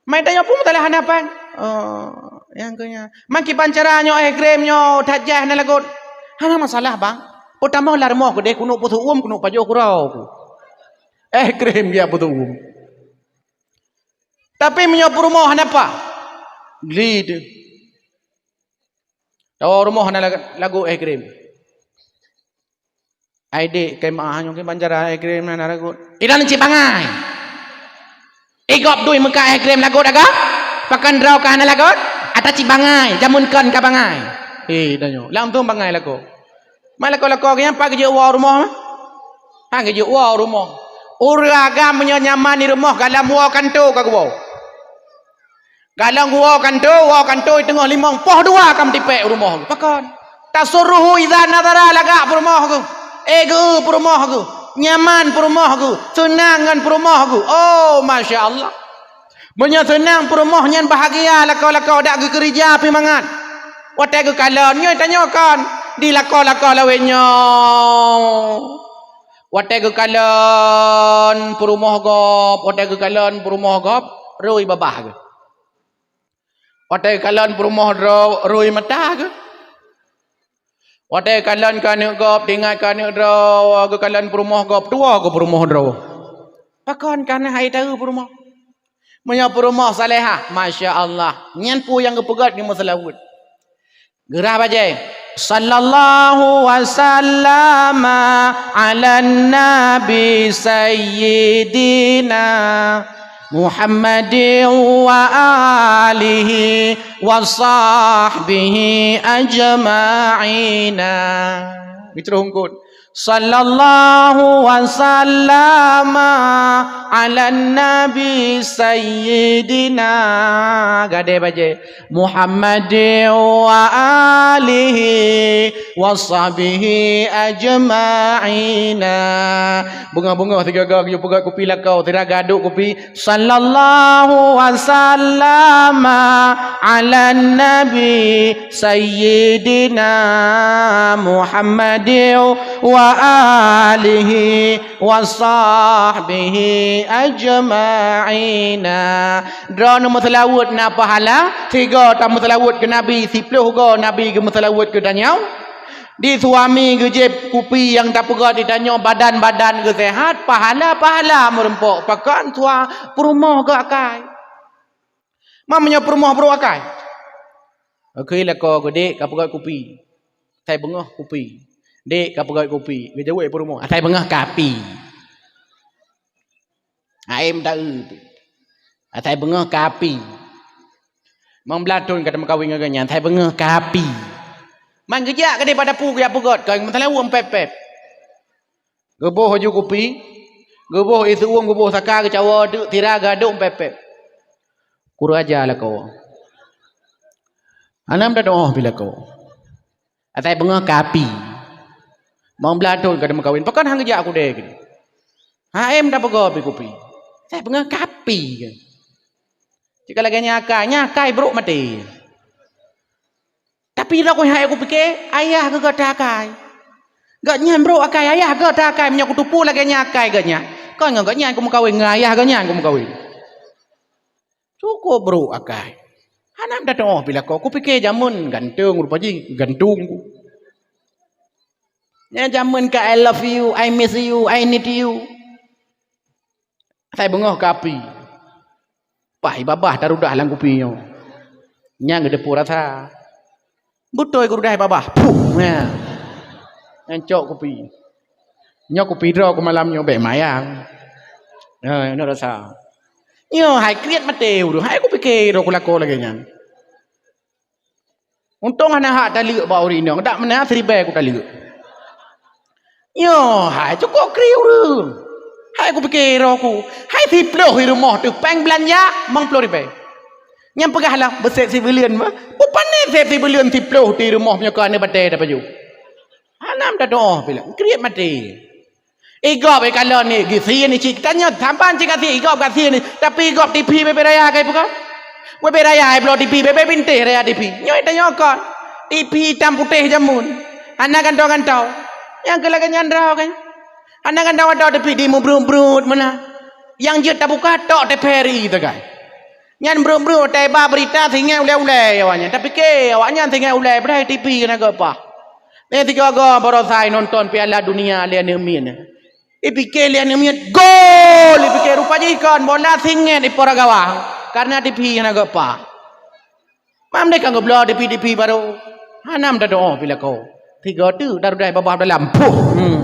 Mai tanyoe pun meusalah hana péng. Oh, nyang keu nyan. "Man kiban cara nyoe es krim nyoe that jai hana lagot?" "Hana masalah, Bang. Peue tamong lam rumoh keudeh keuneuk peuseuuem, keuneuk pajoh keu droe ku. Es krim geujak peuseuuem." Tapi meunyoe peurumoh hana paih, gli teuh. Tawoe rumoh hana lag-, lagot es krim. "Ai dek, keu meu'ah nyoe kiban cara es krim hana lagot?" "Inan cit bangai. I gob dui meukak es krim lagot agam? Pakon droe ka hana lagot? Ata cit bangai, jameun kon ka bangai." Eh, tanyoe. Langsong bangai lakoe. Mai lakoe-lakoe geuh nyan pat geujeuet woe u rumoh mah? Han geujeuet woe u rumoh. Ureuëng agam meunyoe nyaman di rumoh, galom woe kantô ka geuwoe. Galom geuwoe kantô, woe kantô teungoh limong, poh dua ka meutipék u rumoh. Pakon? Tasurruhu idza nadhara, lagak peurumoh geuh. Eh, geu peurumoh geuh. Nyaman peurumoh geuh. Seunang ngon peurumoh geuh. Oh, masya Allah. Meunyoe seunang peurumoh nyan bahagia lakoe-lakoe, dak geukeurija pih mangat. Watée geukalon, nyoe tanyoe kon, di lakoe-lakoe lawét nyoe. Watée geukalon peurumoh gob, watée geukalon peurumoh gob, rui babah geuh. Watée geukalon peurumoh droe, rui mata geuh. Watée kalon keu aneuk gob, teuingat keu aneuk droe, geukalon peurumoh gob, tuwoe keu peurumoh droe. Pakon? Kareuna hai taeu peurumoh. Meunyoe peurumoh salehah, masya Allah, nyan peue nyang geupeugét nyoe meuseulaweuet. Geurah bajée. Sallallahu wasallama ala nabi sayyidina Muhammadin wa alihi wa sahbihi ajma'ina. Meutroh eungkôt. Sallallahu wasallama ala nabi sayyidina. Gadée bajée. Muhammadin wa alihi wa sahbihi ajma'ina. Beungoh-beungoh sigoe-goe geuyue peugét kupi lakoe, sira gadôk kupi. Sallallahu wasallama ala nabi sayyidina Muhammadin wa alihi wa sahbihi ajma'ina. Droeneuh meuseulaweuet na pahala, sigoe tameuseulaweuet keu Nabi, siploh goe Nabi geumeuseulaweuet keu tanyoe. Di suami geujieb kupi nyang tapeugét di tanyoe, badan-badan geuseuhat, pahala-pahala meureumpok. Pakon? Sua-, peurumoh geuh akai. Ma meunyoe peurumoh brok akai? Oke, lakoe geuh, "Dek, kapeugét kupi." Asai beungoh kupi. "Dek, kapeugét kupi." Geujaweueb peurumoh, "Asai beungoh kapi." Aém taeu tu. "Asai beungoh kapi." Mang blah thon ka tameukawen ngon geuh nyan, "Asai beungoh kapi." Man geujak keudeh bak dapu geujak peugét, ka meuteulaweuet pép-pép. Geuboh laju kupi, geuboh ié siuem, geuboh saka, geucawoe teuk, sira gadôk pép-pép. Kureueng aja lakoe. Hana meudadoh pih lakoe. Asai beungoh kapi. Mang blah thon ka tameukawen, pakon han geujak keudeh keunoe? Aém tapeugét pih kupi. Asai beungoh kapi. Cit ka lagée nyan akai, nyan akai brok maté. Tapi lôn hai kupike, ayah geuh gata akai. Gobnyan brok akai, ayah geuh gata akai. Meunyoe kuteupeu lagée nyan akai gobnyan, kon ngon gobnyan kumeukawen, ngon ayah gobnyan kumeukawen. Cukôp brok akai. Hana meudadoh pih lakoe, kupike jameun ganteng rupa jih, ganteng. Nyan jameun ka I love you, I miss you, I need you. Asai beungoh kapi. Pah ié babah tarudah lam kupi nyoe. Nyang geuteupeu rasa. Beutôi geurudah ié babah. Puh, nya. Nyan cok kupi. Nyoe kupi droe keu malam nyoe bék mayang. Ha, nyoe rasa. Nyoe hai kriet maté ureuëng. Hai kupike droe kulakoe lagée nyan. Untông hana hak taleuek bak ureuëng inong, dak meunan siribée kutaleuek. Nyoe hai cukôp kriet ureuëng. Hai kupike droe ku, hai siploh di rumoh teuh péng beulanja mang ploh ribée. Nyang peugah lah beusép sibuleuen mah, bupane sép sibuleuen siploh di rumoh meunyoe keu aneuk batée tapajoh. Hana meudadoh pih lah, kriet maté. Igob ikalon ni, geusie ni cit. Tanyoe saban cit gasien, igob gasien ni. Tapi igob tipi bebe raya kai peugah. Bebe raya ai bloe tipi, bebe bintéh raya tipi. Nyoe tanyoe kon. Tipi itam putéh jameun. Hana gantoe-gantoe. Nyang keu lagée nyan droe kan. Hana gantoe-gantoe tipi di meubreuet-breuet meunan. Nyang jeuet tabuka tok T V R I sagai. Nyan breuet-breuet watée ba beurita singét ulée-ulée awaknyan. Tapike awaknyan singét ulée, padahai tipi keuneuk geupah. Lé sigoe-goe baroesa nonton Piala Dunia lé aneuk miet. Ipike lé aneuk miet, gol! Ipike rupa jih kon bola singét di pora gawang. Karena tipi hana geupah. Mam deh ka geubloe tipi-tipi barô. Hana meudadoh pih lakoe. Sigoe teuk tarudah babah dalam. Puh! Hmm.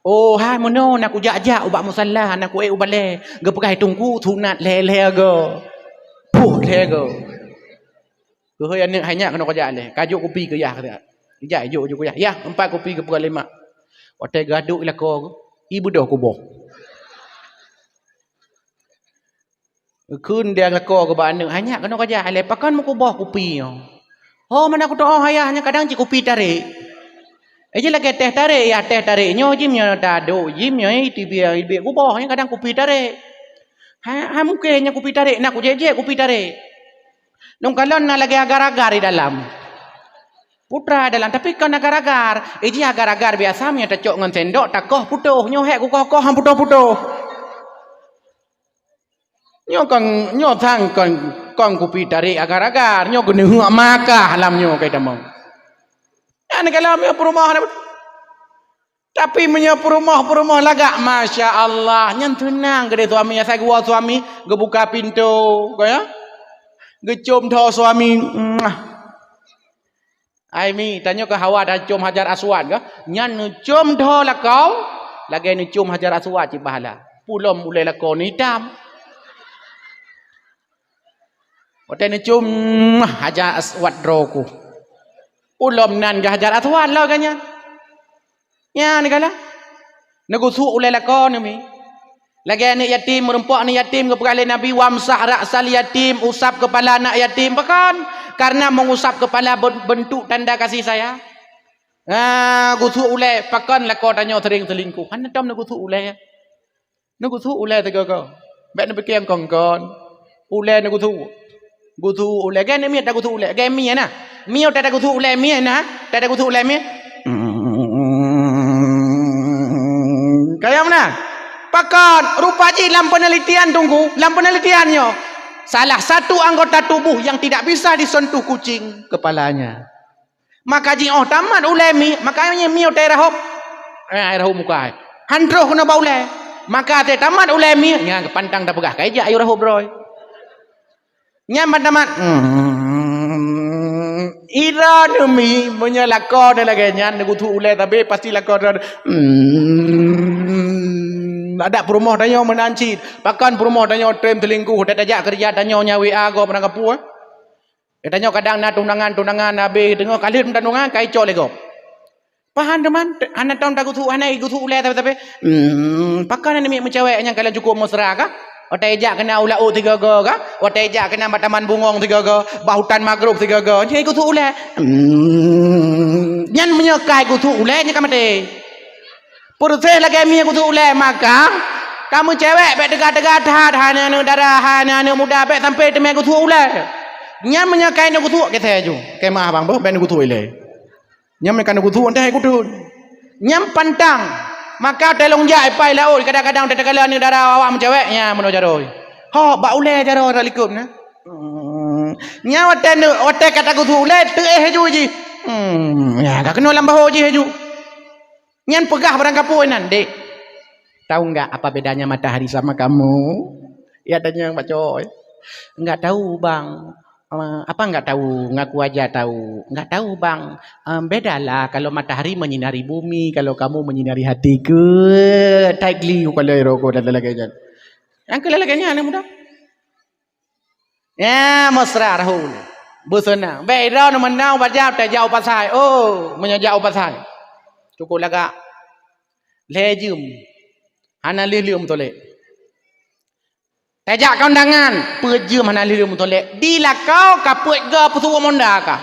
Oh, hai meunoe na kujak-jak ubak musala, na kuék u balée, geupeugah teungku sunat lhée-lhée go. Puh lhée go. Keuhôi aneuk hai nyak keunoe kujak lhée, kajok kupi keu yah keu. Ijak ijok ju keu yah. Yah, empat kupi geupeugah lé mak. Watée gadôk lakoe, ibeudôh kuboh. Kheun dia lakoe keu bak aneuk, "Hai nyak keunoe kajak lé, pakon meukuboh kupi nyoe?" Ho, mana kutoh ayah, nyan kadang cit kupi tarek. Eh, ji lagèe teh tarek, ya teh tarek nyoe jim nyoe tadok jim nyoe, eh, tibi, eh, ibi kuboh nyoe kadang kupi tarek. Hai, hai mungken nyan kupi tarek, na kujék-jék kupi tarek. Nong kalon na lagèe agar-agar di dalam. Putra dalam, tapi kon agar-agar. Eh, ji agar-agar biasa meunyoe tacok ngon sendok, takoh putôh. Nyoe hék kukoh-koh han putôh-putôh. Nyoe kon, nyoe sang kon, kon kupi tarek agar-agar. Nyoe geuneuheuek Makkah lam nyoe kai tamong. Nyan kalau meunyoe peurumoh, tapi meunyoe peurumoh-peurumoh lagak, masya Allah, nyan seunang keudeh suami. Asai geuwoe suami, geubuka pintoe, ka ya? Geucôm tho suami. Muah. Ai mi, tanyoe keu Hawa tacôm Hajar Aswad kah? Nyan neucôm tho lakoe, lagèe neucôm Hajar Aswad cit pahala. Pulom ulèe lakoe neuitam. Watèe neucôm, muah, Hajar Aswad droe ku. Pulom nan geuh Hajar Aswad lom geuh nyan. Nyan gala. Neugusuk ulèe lakoe neuh mi. Lagèe aneuk yatim, meurumpok aneuk yatim geupeugah lé Nabi, "Wamsah ra'sal yatim," usap keupala anak yatim. Pakon? Karena meungusap keupala ben-, bentuk tanda kasih sayang. Ah, gusuk ulèe, pakon lakoe tanyoe sering selingkuh. Hana tom neugusuk ulèe. Neugusuk ulèe sigoe-goe. Bèk neupike nyang kon-kon. Ulèe neugusuk. Gusuk ulèe. Gèt neuk miet tagusuk ulèe. Gèt mie na. Mie utai tagusuk ulèe mie na. Utai tagusuk ulèe mie. Kaya meunan. Pakon, rupa jih lam penelitian Teungku, lam penelitian nyoe, salah satu anggota tubuh yang tidak bisa disentuh kucing, kepalanya. Maka jiôh tamat ulèe mie, maka nyan mie utai rahop. Eh, ai rahop muka ai. Han troh keunoe bak ulèe. Maka watèe tamat ulèe mie, nyan geupantang tapeugah, "Kai jak ayue rahop droe." Nyan ban tamat. Hmm. Ira neumi, meunyoe lakoe neuh lagèe nyan, neugusuk ulèe sabé, pasti lakoe droe. Hmm. Adak peurumoh tanyoe meunan cit. Pakon peurumoh tanyoe trém selingkuh, watèe tajak keureuja tanyoe nyang W A gob, meunan kapeue. Geutanyoe kadang na tunangan-tunangan, habéh teungoh ka lheueh meutunangan, ka icok lé gob. Pahan teuma, hana tom tagusuk, hana igusuk ulèe sabe-sabe. Hmm, pakon aneuk miet meucewek nyang kalon cukôp mesra kah? Watèe ijak keunan u laôt sigoe-goe kah? Watèe ijak keunan bak taman bungong sigoe-goe, bak hutan mangrove sigoe-goe, nyan igusuk ulèe. Hmm, nyan meunyoe ka igusuk ulèe, nyan ka maté. Peureuseh lagèe mie gusuk ulèe, maka kamoe cewek bèk teuga-teuga that, hana aneuk dara, hana aneuk muda, bèk sampoe teumé gusuk ulèe. Nyan meunyoe ka neugusuk, keu saya ju. Keu maah bang, beuh, bèk neugusuk ilèe. Nyan meunyoe ka neugusuk, entah ikutun. Nyan pantang. Maka teuh lôn jak ipai laôt, kadang-kadang teuh takalon aneuk dara awak meucewek, nyan meunoe jaroe. Ho, bak ulèe jaroe rot likot na. Hmm. Nyan watèe neu-, watèe ka tagusuk ulèe, teuéh laju jih. Hmm, nyan ka keunoe lam bahô jih laju. Nyan peugah barang kapeue nan, "Dek, tahu nggak apa bedanya matahari sama kamu?" Ia tanyong bak cowok, eh. "Nggak tahu, Bang." "Eh, apa nggak tahu? Ngaku aja tahu." "Nggak tahu, Bang. Em, bedalah kalau matahari menyinari bumi, kalau kamu menyinari hatiku." Tight liu kalau rokok dan lain-lain. Yang keu lain-lain nyan, aneuk muda. Ya, mesra rahul. Beuseunang. Bèk droe neumeunang bajam tajak u pasai. Oh, meunyoe jak u pasai. Cukôp lagak. Lhèe jeuem. Hana lheueh leuem tolek. Tajak kondangan, peuet jeuem hana lheueh leuem tolek. Di lakoe ka peuet goe peusuwom honda ka.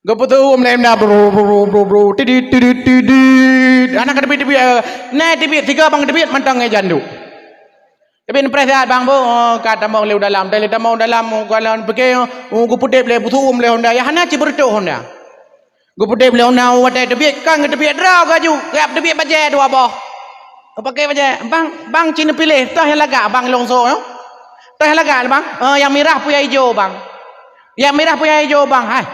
Geupeutuwom lé honda, bru, bru, bru, bru, bru, tidit, tidit, tidit. Hana ka teubiet-teubiet, eh, nai teubiet, sigoe bang teubiet mantong ngon janduk. Teubiet neupreh siat bang, boh, oh, ka tamong lé u dalam. Teuh lé tamong u dalam, oh, ka lôn pike, oh, geupeudeb lé, peutuwom lé honda. Ya hana cit beureutoh honda. Geupeudeb lé honda, oh, watèe teubiet, kan geuteubiet droe geuh aju. Geuteubiet bajèe dua boh. Geupakè bajèe, "Bang, bang ci neupiléh, toh nyang lagak bang lôn soe, eh? Toh nyang lagak, bang? Eh, nyang mirah peue nyang ijo, bang?" Nyang mirah peue nyang ijo, bang? Hai.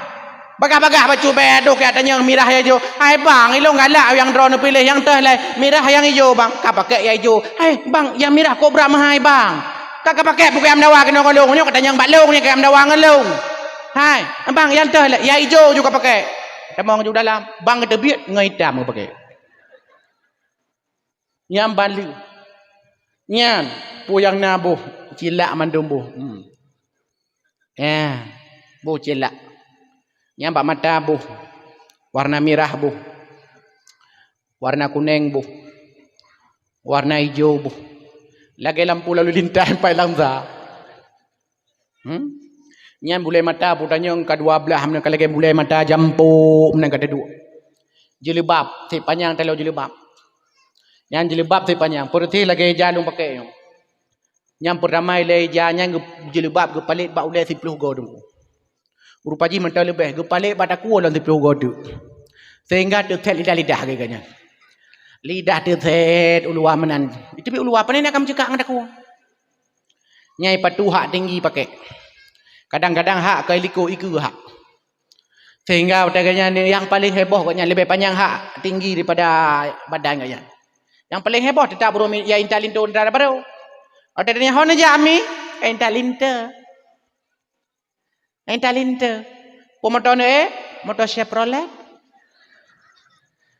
Bagah-bagah bacut bèe, adoh keu atanyong mirah nyang ijo. Hai, bang, ilôn galak nyang droeneuh piléh nyang teuh lé mirah nyang ijo, bang. Ka pakèk nyang ijo. Hai, bang, nyang mirah kobra meuhai, bang. Ka, ka pakèk peue keu nyang meudawa keunoe ngon lôn. Nyoe katanyong bak lôn, nyoe keu nyang meudawa ngon lôn. Hai, bang, nyang teuh lé, nyang ijo ju ka pakèk. Tamong ju dalam, bang geuteubiet ngon itam geupakèk. Nyan ban lheueh. Nyan, peue nyang na boh, cilak mandum boh. Hmm. Eh, boh cilak. Nyan bak mata boh. Warna mirah boh. Warna kunèng boh. Warna ijo boh. Lagèe lampu lalu lintas pai Langsa. Hmm? Nyan bulée mata peue tanyong ka dua blaih meunan ka lagée bulée mata jampôk meunan ka teuduek. Jilbab, sép panyang talo jilbab. Nyan jilbab sép panyang, peureutih lagée ija lôn pakai nyoe. Nyang peurtama ilée ija nyan geu-, jilbab geupalét bak ulée siploh goe teungku. Rupa jih mantong leubeh, geupalét bak takue lom siploh goe teuk. Sehingga teusét lidah-lidah lagée nyan. Lidah teusét u luwa meunan. Tapi u luwa pane na ka meucukak ngon takue. Nyang ipatu hak tinggi pakai. Kadang-kadang hak ka ilikot ikeue hak. Sehingga watée gobnyan nyang paleng heboh gobnyan leubeh panyang hak tinggi daripada badan gobnyan. Nyang paleng heboh teutap ureuëng ya intat linto teuntara barô. Watée tanya, "Hon neujak, Ami?" "Eh, intat linto." "Eh, intat linto." "Peue moto neuék?" "Moto Chevrolet."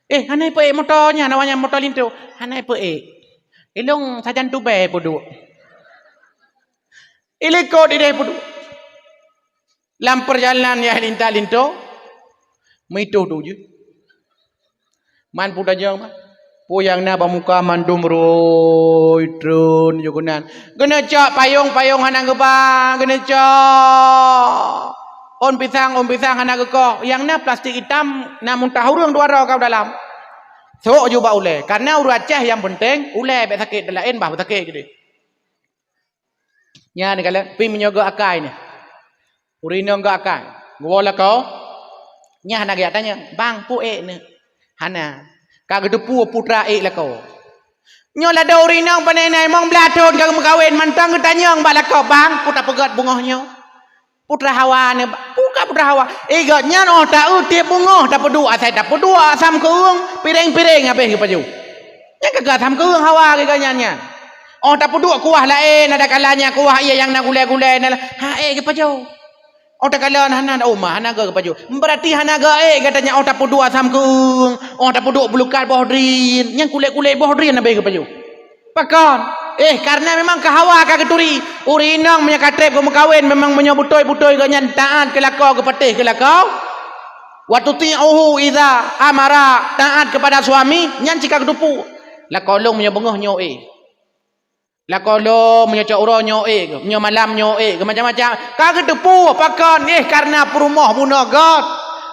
"Eh, hana ipeuék moto nyan, awaknyan moto linto." "Hana ipeuék. Ilong sajan tubée peuduek." Ilikot ideh peuduek. Lam peurjalanan nyang linta-linto, meuitoh tu jeuet. Man peue tajang mah. Peue nyang na bak muka mandum roi treun jeuet keunan. Geuneucok payong-payong hana geuba, geuneucok. Ôn pisang, ôn pisang hana geukoh. Nyang na plastik itam, na muntah ureuëng dua droe ka u dalam. Sok ju bak ulée. Karena ureuëng Aceh nyang peunteng, ulée bék sakét, laén bah sakét keudeh. Nyan kalon, pi meunyoe geuh akai nyoe. Ureuëng inong geuh akai. Geuwoe lakoe. Nyan hana geujak tanyong, "Bang, peue ék neuh?" Hana. Ka geuteupeue putra ék lakoe. Nyoe ladôm ureuëng inong pane na limong blaih thon ka geumeukawen, mantong geutanyong bak lakoe, "Bang, peue tapeugét beungoh nyoe?" Putra Hawa neuh, peue ka putra Hawa? Eh, gobnyan óh taeu tieb beungoh tapeuduek, asai tapeuduek asam keueueng, piréng-piréng habéh geupajoh. Nyan ka keu asam keueueng hawa geuh nyan nyan. Óh tapeuduek kuah laén, ada kalanya kuah ié nyang na gulée-gulée, na ha ék geupajoh. Óh takalon hana, oh ma hana geuh geupajoh. Berarti hana geuh ék gata nyan óh tapeuduek asam keueueng, óh tapeuduek beulukat boh drien, nyang kulét-kulét boh drien habéh geupajoh. Pakon? Eh, karena memang keu hawa ka geuturi. Ureuëng inong meunyoe ka treb geumeukawen, memang meunyoe beutôi-beutôi gobnyan taát keu lakoe, geupatéh keu lakoe. "Wa tuti'uhu idza amara," taat kepada suami, nyan cit ka geuteupeue. Lakoe lôn meunyoe beungoh nyoe ék. Lakoe lôn meunyoe cot uroe nyoe ék, meunyoe malam nyoe ék, macam-macam. Ka geuteupeue pakon, eh, karena peurumoh bunoe göt.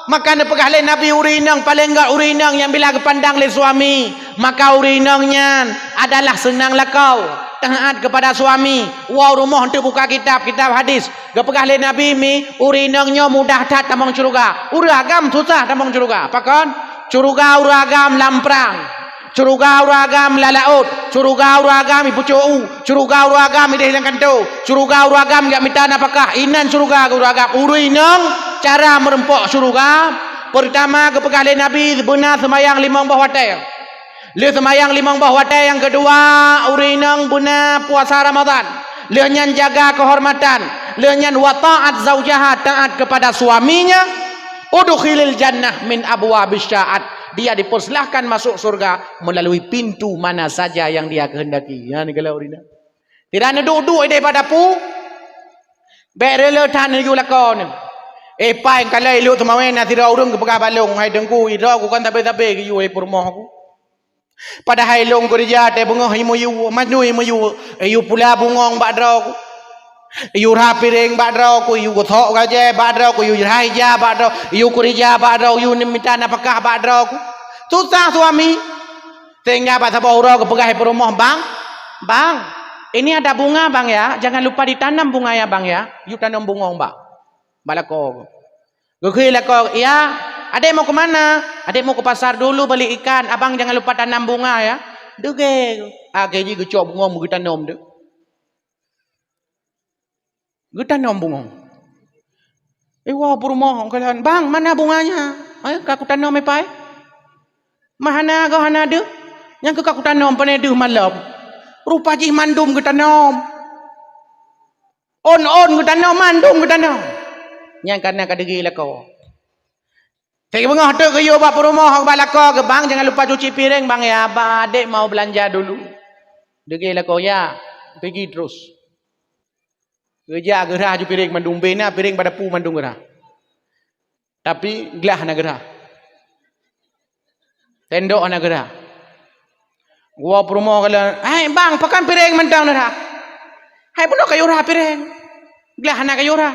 Maka neupeugah lé Nabi, ureuëng inong paleng göt ureuëng inong nyang bila geupandang lé suami. Maka ureuëng inong nyan adalah seunang lakoe, taát kepada suami. Woe rumoh eunteuk buka kitab, kitab hadis. Geupeugah lé Nabi mi, ureuëng inong nyoe mudah that tamong syeuruga. Ureuëng agam susah tamong syeuruga. Pakon? Syeuruga ureuëng agam lam prang. Syeuruga ureuëng agam lam laôt. Syeuruga ureuëng agam ipeucok u. Syeuruga ureuëng agam ideh lam kantô. Syeuruga ureuëng agam jak mita nafakah. Inan syeuruga keu ureuëng agam. Ureuëng inong cara meureumpok syeuruga. Peurtama geupeugah lé Nabi beuna seumayang limong boh watée. Lheueh seumayang limong boh watée, nyang keudua, ureuëng inong beuna puasa Ramadan. Lheueh nyan jaga keuhormatan. Lheueh nyan wa ta'at zaujaha, taat kepada suaminya. Udkhilil jannah min abwabis syaat. Dia dipersilahkan masuk surga melalui pintu mana saja yang dia kehendaki. Nyan keuh ureuëng inong. Tidak neuduek-duek ideh bak dapu. Bék reuloh that neuyue lakoe neuh. Eh, pai kalai lhok teumawén na sidroe ureuëng geupeugah bak lôn, "Hai Teungku, idroe ku kan sabe-sabe geuyue lé peurumoh ku. Padahai lôn keureuja watée beungoh imeuyue, mandum imeuyue, iyue pula bungöng bak droe ku. Iyue rhah piréng bak droe ku, iyue geuthok gajée bak droe ku, iyue rhah ija bak droe, iyue keureuja bak droe, iyue mita nafakah bak droe ku. Susah suami." Sehingga bak saboh uroe geupeugah lé peurumoh, "Bang, bang, ini ada bunga, Bang, ya. Jangan lupa ditanam bunga, ya, Bang, ya." Yue tanom bungöng bak, bak lakoe. Geukheun lakoe, "Ya, adek mau ke mana?" "Adek mau ke pasar dulu beli ikan. Abang jangan lupa tanam bunga, ya." Deungoe. Akhé jih geucok bungöng geutanam tu. Geutanom bungöng. Iwoe peurumoh kalon, "Bang, mana bunganya? Eh, ka kutanom, eh, pai." "Mah hana goh hana deuh. Nyang keu ka kutanom pane deuh malom." Rupa jih mandum geutanom. Ôn-ôn geutanom, mandum geutanom. Nyang kana ka deungoe lakoe. Teuk beungoh teuk geuyue bak peurumoh bak lakoe, "Bang, jangan lupa cuci piring, Bang, ya. Ba adek mau belanja dulu." Deungoe lakoe, "Ya, pigi terus." Geujak geurhah ju piring mandum, bena piring bak dapu mandum geurhah. Tapi glah hana geurhah. Tendok hana geurhah. Geuwoe peurumoh kalon, "Hai bang, pakon piring mantong neurhah?" "Hai bunoe kayue rhah piring. Glah hana kayue rhah."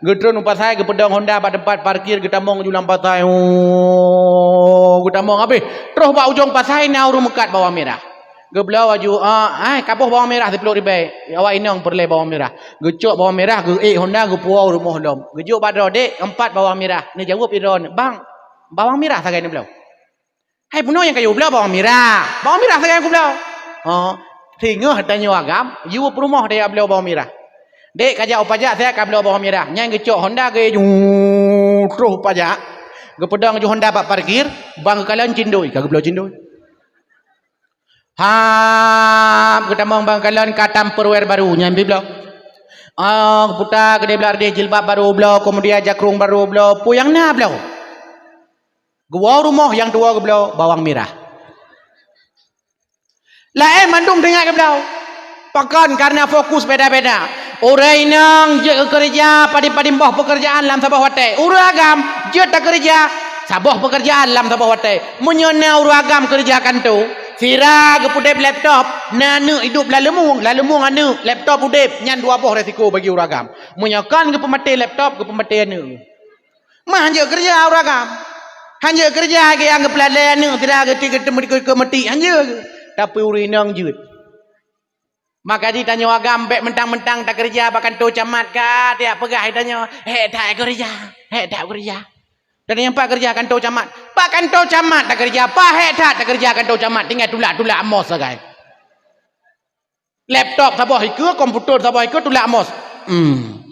Geutreun u pasai, geupeudong honda bak teumpat parkir, geutamong laju lam pasai. Oh, geutamong habéh. Troh bak ujong pasai na ureuëng meukat bawang mirah. Geubloe laju, "Ah, ai, ka boh bawang mirah siplôh ribèe." Awak inong peureulèe bawang mirah. Geucok bawang mirah, geuék honda, geupuwoe u rumoh lom. Geujok bak droe, "Dek, empat bawang mirah." Neujaweueb droe, "Bang, bawang mirah sagai neubloe." "Hai, bunoe nyang kayue bloe bawang mirah. Bawang mirah sagai nyang kubloe." "Oh, singoh tanyoe agam, yue peurumoh tanyoe bloe bawang mirah." "Dek, kajak u pajak siat kabloe bawang mirah." Nyan geucok honda geuék ju troh u pajak. Geupeudong ju honda bak parkir, bang geukalon cindoi, ka geubloe cindoi. Hap, geutamong bang kalon ka tam peuruwer baru nyan pih bloe. Ah, geuputa keudéh blah deh jilbab baru bloe, keumudian jakrong baru bloe, peue nyang na bloe. Geuwoe u rumoh nyang tuwoe geubloe bawang mirah. Laén mandum teuingat geubloe. Pakon? Kareuna fokus beda-beda. Ureuëng inong jeuet keureuja padum-padum boh peukeurjaan lam saboh watée. Ureuëng agam jeuet takeureuja saboh peukeurjaan lam saboh watée. Meunyoe na ureuëng agam keureuja kantô, sira geupeudeb laptop, na aneuëk idup lam leumueng, lam leumueng aneuëk, laptop udeb, nyan dua boh resiko bagi ureuëng agam. Meunyoe kon geupeumaté laptop, geupeumaté aneuëk. Mah hanjeuet keureuja ureuëng agam. Hanjeuet keureuja lagée nyang geupeulalée aneuëk sira geuti geuteumeuti keu meuti, hanjeuet. Tapi ureuëng inong jeuet. Maka jitanyoe agam bék mentang-mentang takeureuja bak kantô camat ka, tiak peugah tanyoe, "Hék that keureuja, hék that keureuja." Dan nyang pat keureuja kantô camat. Bak kantô camat takeureuja, pahék that takeureuja kantô camat, tinggai tulak-tulak mos sagai. Laptop saboh ikeue, komputer saboh ikeue, tulak mos. Hmm.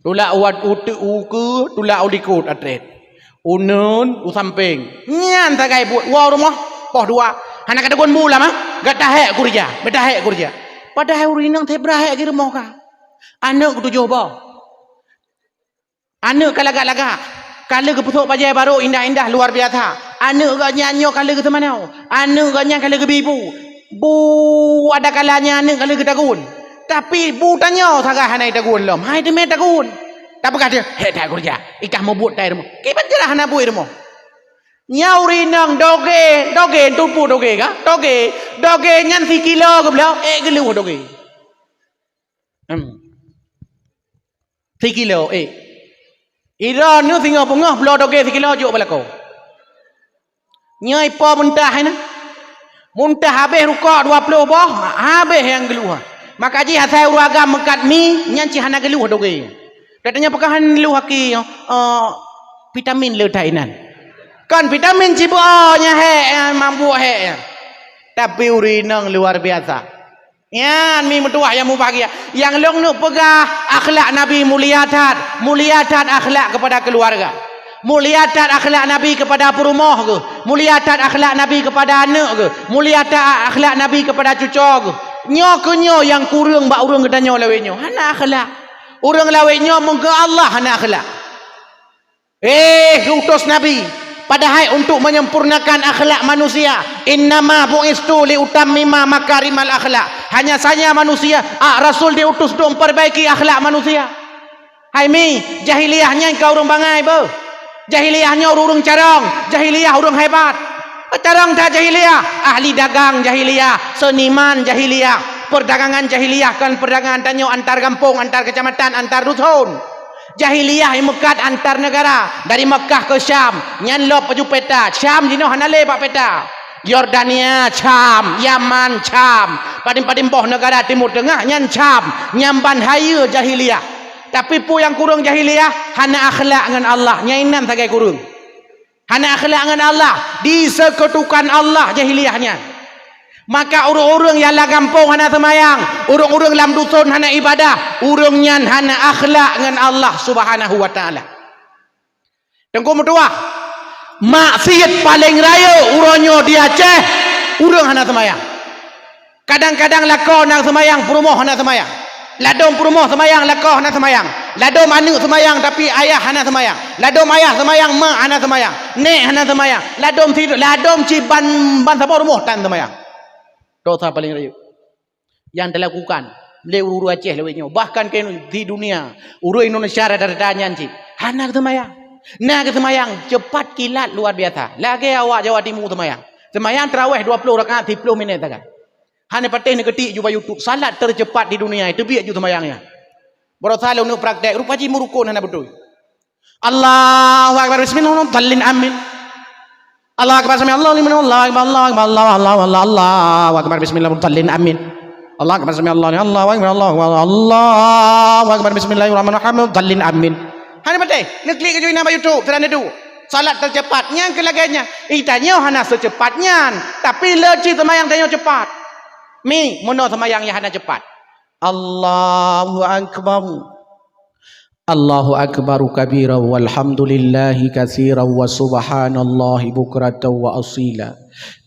Tulak u, u, u keue, tulak u likot atret. Uneun u sampéng. Nyan sagai buet woe u rumoh, poh dua. Hana ka teuguen bulam, ah. Gata hék keureuja, gata hék keureuja. Padahai ureuëng inong teubrah hék di rumoh ka. Aneuëk geutujoh boh. Aneuëk ka lagak-lagak. Ka lheueh geupeusok bajée barô indah-indah luar biasa. Aneuëk gobnyan nyoe ka lheueh geuseumanoe. Aneuëk gobnyan ka lheueh geubi bu. Bu ada kalanya aneuëk ka lheueh geutagun. Tapi bu tanyoe sagai hana jitagun lom. Hai teumé tagun. Tapeugah dia, "Hék that keureuja. Ikah meubuet tai rumoh." Kiban jeulaih hana buet rumoh. Nyan ureuëng inong dogé, dogé, tupu dogé ka? Dogé. Dogé nyan sikilo geubloe, ék geuleuh dogé. Hmm. Sikilo, eh. Ira nyoe singoh beungoh bloe dogée sikilo jok bak lakoe. Nyoe ipo muntah nyan. Muntah habéh rukok dua ploh boh, habéh nyang geuluh. Maka jih asai ureuëng agam meukat mi, nyan cit hana geuluh dogée. Katanya peugah han geuluh aki, eh, vitamin le that inan. Kon vitamin cibuk, oh, nyan hék, eh, mabuk hék, eh. Tapi ureuëng inong luar biasa. Nyan mi meutuwah nyang mubahgia. Nyang lôn neuk peugah, akhlak Nabi mulia that. Mulia that akhlak kepada keluarga. Mulia that akhlak Nabi kepada peurumoh geuh. Mulia that akhlak Nabi kepada aneuk geuh. Mulia that akhlak Nabi kepada cucoe geuh. Nyoe keuh nyoe nyang kureueng bak ureuëng geutanyoe lawét nyoe. Hana akhlak. Ureuëng lawét nyoe meungeue Allah hana akhlak. Eh, geuutus Nabi, padahai untuk menyempurnakan akhlak manusia. "Innama bu'istu liutammima makarimal akhlak." Hanya saja manusia, ah, Rasul diutus untuk memperbaiki akhlak manusia. Hai mi, jahiliyah nyan ka ureuëng bangai beuh. Jahiliyah nyoe ureuëng carông, jahiliyah ureuëng hebat. Carông that jahiliyah, ahli dagang jahiliyah, seniman jahiliyah, perdagangan jahiliyah kon perdagangan tanyoe antar gampông, antar kecamatan, antar dusun. Jahiliyah nyang meukat antar negara, dari Makkah ke Syam, nyan lop baju peta. Syam jinoe hana lé bak peta. Yordania, Syam, Yaman, Syam, padum-padum boh negara Timur Tengah, nyan Syam, nyan ban hayeue jahiliyah. Tapi peue nyang kureueng jahiliyah? Hana akhlak ngon Allah, nyan inan sagai kureueng. Hana akhlak ngon Allah, disekutukan Allah jahiliyah nyan. Maka ureuëng-ureuëng nyang lam gampông hana seumayang, ureuëng-ureuëng lam dusun hana ibadah, ureuëng nyan hana akhlak ngon Allah Subhanahu wa Taala. Teungku meutuwah, maksiet paleng rayeuk uroe nyoe di Aceh, ureuëng hana seumayang. Kadang-kadang lakoe na seumayang, peurumoh hana seumayang. Ladôm peurumoh seumayang, lakoe hana seumayang. Ladôm aneuk seumayang, tapi ayah hana seumayang. Ladôm ayah seumayang, mak hana seumayang. Nék hana seumayang. Ladôm sidroe, ladôm cit ban, ban saboh rumoh tan seumayang. Dosa paleng rayeuk nyang talakukan lé ureuëng Aceh lawét nyoe. Bahkan keu di dunia, ureuëng Indonesia rata-rata nyan cit hana geuseumayang. Na geuseumayang cepat kilat luar biasa. Lagée awak Jawa Timu seumayang. Seumayang tarawih dua ploh rakaat, siplôh minét sagai. Hana patéh neukeutik ju bak YouTube, salat tercepat di dunia, teubiet ju seumayang nyan. Baroesa lôn neuk praktek, rupa jih meurukon hana beutôi. Allahu akbar, bismillahirrahmanirrahim, amin. Allahu akbar, sami Allahu liman, Allahu akbar, Allahu akbar, Allahu, Allahu, Allahu, Allahu akbar, bismillahirrahmanirrahim, amin. Allahu akbar, sami Allahu liman, Allahu akbar, Allahu akbar, Allahu akbar, bismillahirrahmanirrahim, amin. Hana patéh, neuklik keujui na bak YouTube, seudah neuduk. Salat tercepat, nyang keu lagée nyan. Ih, tanyoe hana seucepat nyan, tapi le cit seumayang tanyoe cepat. Mi, meunoe seumayang nyang hana cepat. Allahu akbar. Allahu akbar kabira walhamdulillahi katsira wa subhanallahi bukratan wa asila.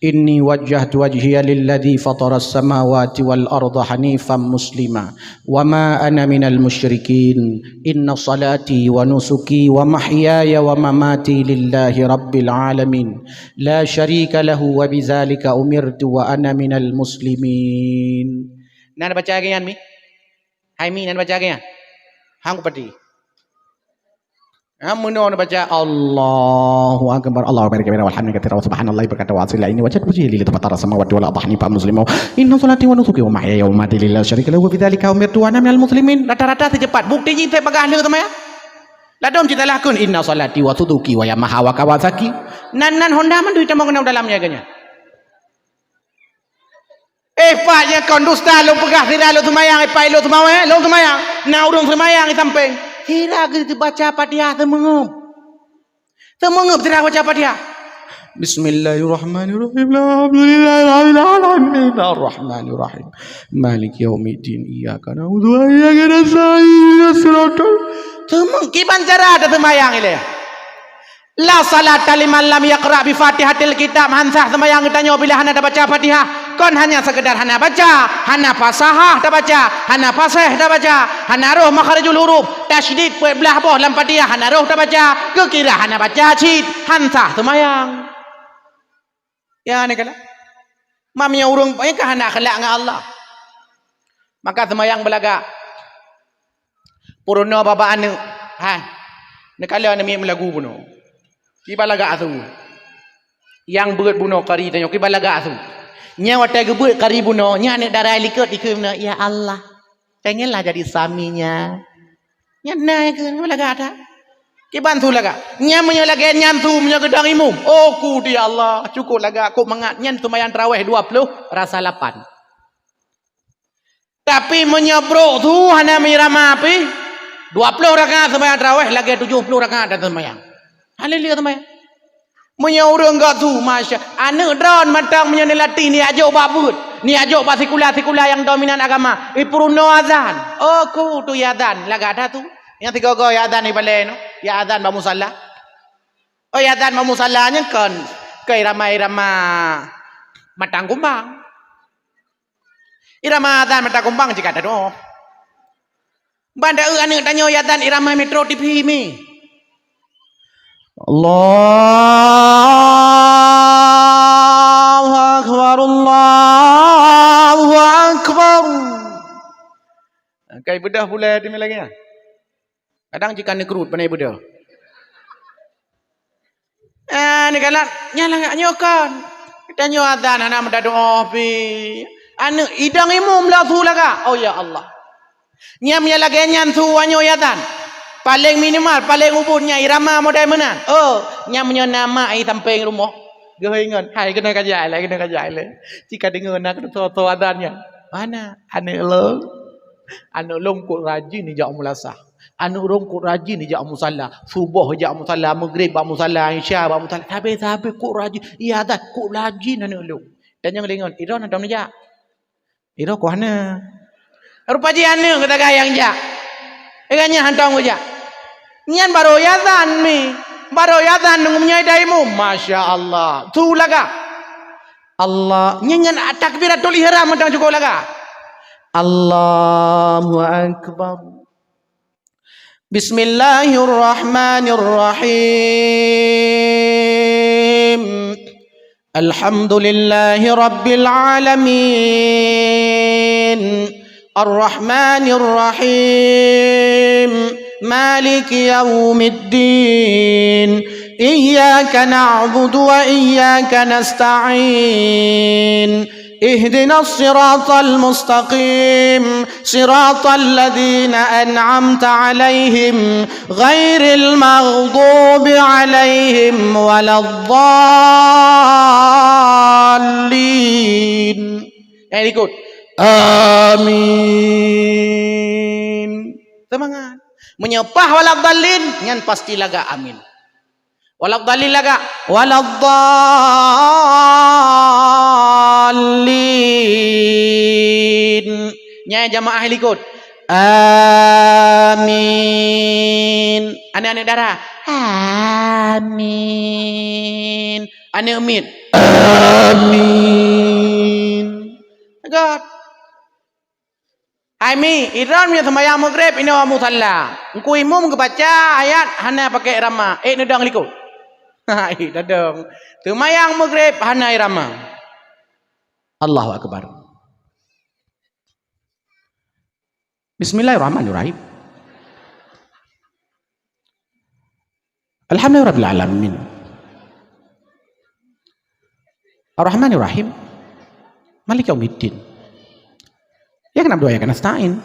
Inni wajjahtu wajhiya lilladzi fataras samawati wal arda hanifan muslima wa ma ana minal musyrikin. Inna salati wa nusuki wa mahyaya wa mamati lillahi rabbil alamin. La syarika lahu wa bidzalika umirtu wa ana minal muslimin. Na baca lagée nyan mi? Hai mi, na baca lagée nyan? Hang kupati. Ha, meunoe neubaca, Allahu akbar, Allahu akbar kabira, walhamdulillahi katsira, wa subhanallahi bukratan wa asila. Inni wajjahtu wajhiya lilladzi fatara samawati wal arda hanifan muslima. Inna salati wa nusuki wa mahyaya wa mamati lillahi la syarika lahu wa bidzalika umirtu wa ana minal muslimin. Rata-rata seucepat. Bukti jih teupeugah lheueh teuma ya. Ladôm cit talah kheun, inna salati wa nusuki wa yamaha wa kawasaki. Nan, nan Honda mandum tamong keunan dalam nyaga nyan. Eh, pat nyang kon dusta lôn peugah sira lôn seumayang, eh, pat lôn seumayang, lôn seumayang. Na ureuëng seumayang di sampéng. Sira geubaca Fatihah seumeungeup. Seumeungeup sira baca Fatihah. Bismillahirrahmanirrahim. Alhamdulillahirabbil alamin. Arrahmanirrahim. Maliki yaumiddin. Iyyaka na'budu wa iyyaka nasta'in. Ihdinas siratal. Seumeung-, kiban cara taseumayang ilée. La salata liman lam yaqra bi Fatihatil Kitab, han sah seumayang geutanyoe bila hana tabaca Fatihah. Kon hanya sekedar hana baca, hana fasahah tabaca, hana fasih tabaca, hana roh makharijul huruf, tasydid peuet blaih boh lam Fatihah hana roh tabaca, geukira hana baca cit, han sah seumayang. Ya, ni kala. Mam nyang ureuëng, eh, ka hana akhlak ngon Allah. Maka seumayang beulagak. Peurunoe babah aneuk. Ha. Neukalon aneuk miet meulagu bunoe. Kiban lagak asu. Nyang beuet bunoe kari tanyoe, kiban lagak asu. Nyan watée geubeuet kari bunoe, nyan aneuk dara likot dikheun bunoe, "Ya Allah, pengenlah jadi suaminya." Nyan na keu lagak that. Kiban su lagak. Nyan meunyoe lagée nyan su meunyoe geudong imum. Oh, ku di Allah, cukup lagak, kok mangat nyan seumayang tarawih dua ploh rasa lapan. Tapi meunyoe brok su hana meuirama pih, dua ploh rakaat seumayang tarawih lagée tujoh ploh rakaat dan seumayang. Haleluya seumayang. Meunyoe ureuëng gak su, masya, aneuëk droe mantong meunyoe neulatih, neujok bak beuet, neujok bak sikula-sikula nyang dominan agama, ipeurunoe azan. Oh, ku tu ya azan, lagak that tu. Nyang sigoe-goe ya azan ibalée nyoe, ya azan bak musala. Oh, ya azan bak musala nyan kon, kon irama-irama matang kumbang. Irama azan matang kumbang cit ka tadoe. Ban taeu aneuëk tanyoe ya azan irama Metro T V mi. Allahu Akbar, Allahu Akbar. Kai beudôh pulai teumé lagée nyan. Kadang jika neukrut panai beudôh. Ah, neukalon, nyan lah nyoe kon. Tanyoe azan hana meudadoe pih. Aneuëk idong imum lom su lagak. Oh, ya Allah. Nyan meunyoe lagée nyan su anyoe ya azan. Paleng minimal, paleng ubit nyan irama modai meunan. Oh, nyan meunyoe na mak i sampéng rumoh. Geuh ingat, hai keunoe kajak lé, keunoe kajak lé. Cika deungoe na keunoe so-so azan nyan. Mana? Aneuëk lôn. Aneuëk lôn kok rajin ijak meulasah. Aneuëk lôn kok rajin ijak musala. Suboh ijak musala, Maghrib bak musala, Isya bak musala. Sabe-sabe kok rajin. Iya dah kok rajin aneuëk lôn. Dan nyang deungon, idong na dong nijak. Idong kok hana. Rupa jih aneuëk geutanyoe nyang jak. Ikan nyan hantong geujak. Nyan baru ya azan mi. Baru ya azan nunggu meunyoe daimu. Masya Allah. Tu lagak. Allah. Nyan nyan takbiratul ihram mantong cukup lagak. Allahu Akbar. Bismillahirrahmanirrahim. Alhamdulillahi rabbil alamin. Arrahmanirrahim. Maliki yaumiddin. Iyyaka na'budu wa iyyaka nasta'in. اهدنا الصراط المستقيم، صراط الذين أنعمت عليهم، غير المغضوب عليهم ولا الضالين. Nyang likot. Amin. Seumangat. Meunyoe paih waladdallin, nyan pasti lagak amin. Waladdallin lagak. Waladdallin. Nyan jamaah likot. Amin. Aneuëk-aneuëk dara. Amin. Aneuëk miet. Amin. Lagak. Hai mi, idong meunyoe seumayang Maghrib inoe musala. Engku imum geubaca ayat hana pakai irama. Eh, neudong likot. Hai, tadong. Seumayang Maghrib hana irama. Allahu Akbar. Bismillahirrahmanirrahim. Alhamdulillahirabbil alamin. Arrahmanirrahim. Maliki yaumiddin. Iyyaka na'budu wa iyyaka nasta'in.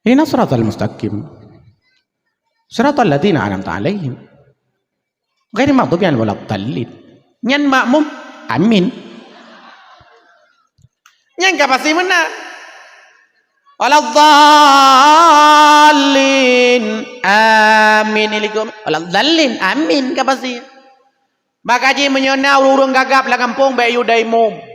Ihdinas siratal mustaqim. Siratal ladzina an'amta 'alaihim. Ghairil maghdubi 'alaihim waladdallin. Nyan makmum, amin. Nyan ka pasti meunan. Waladdallin. Amin. Ilikum. Waladdallin. Amin ka pasti. Maka jih meunyoe na ureuëng-ureuëng gagap lam gampông, bék yue daimu.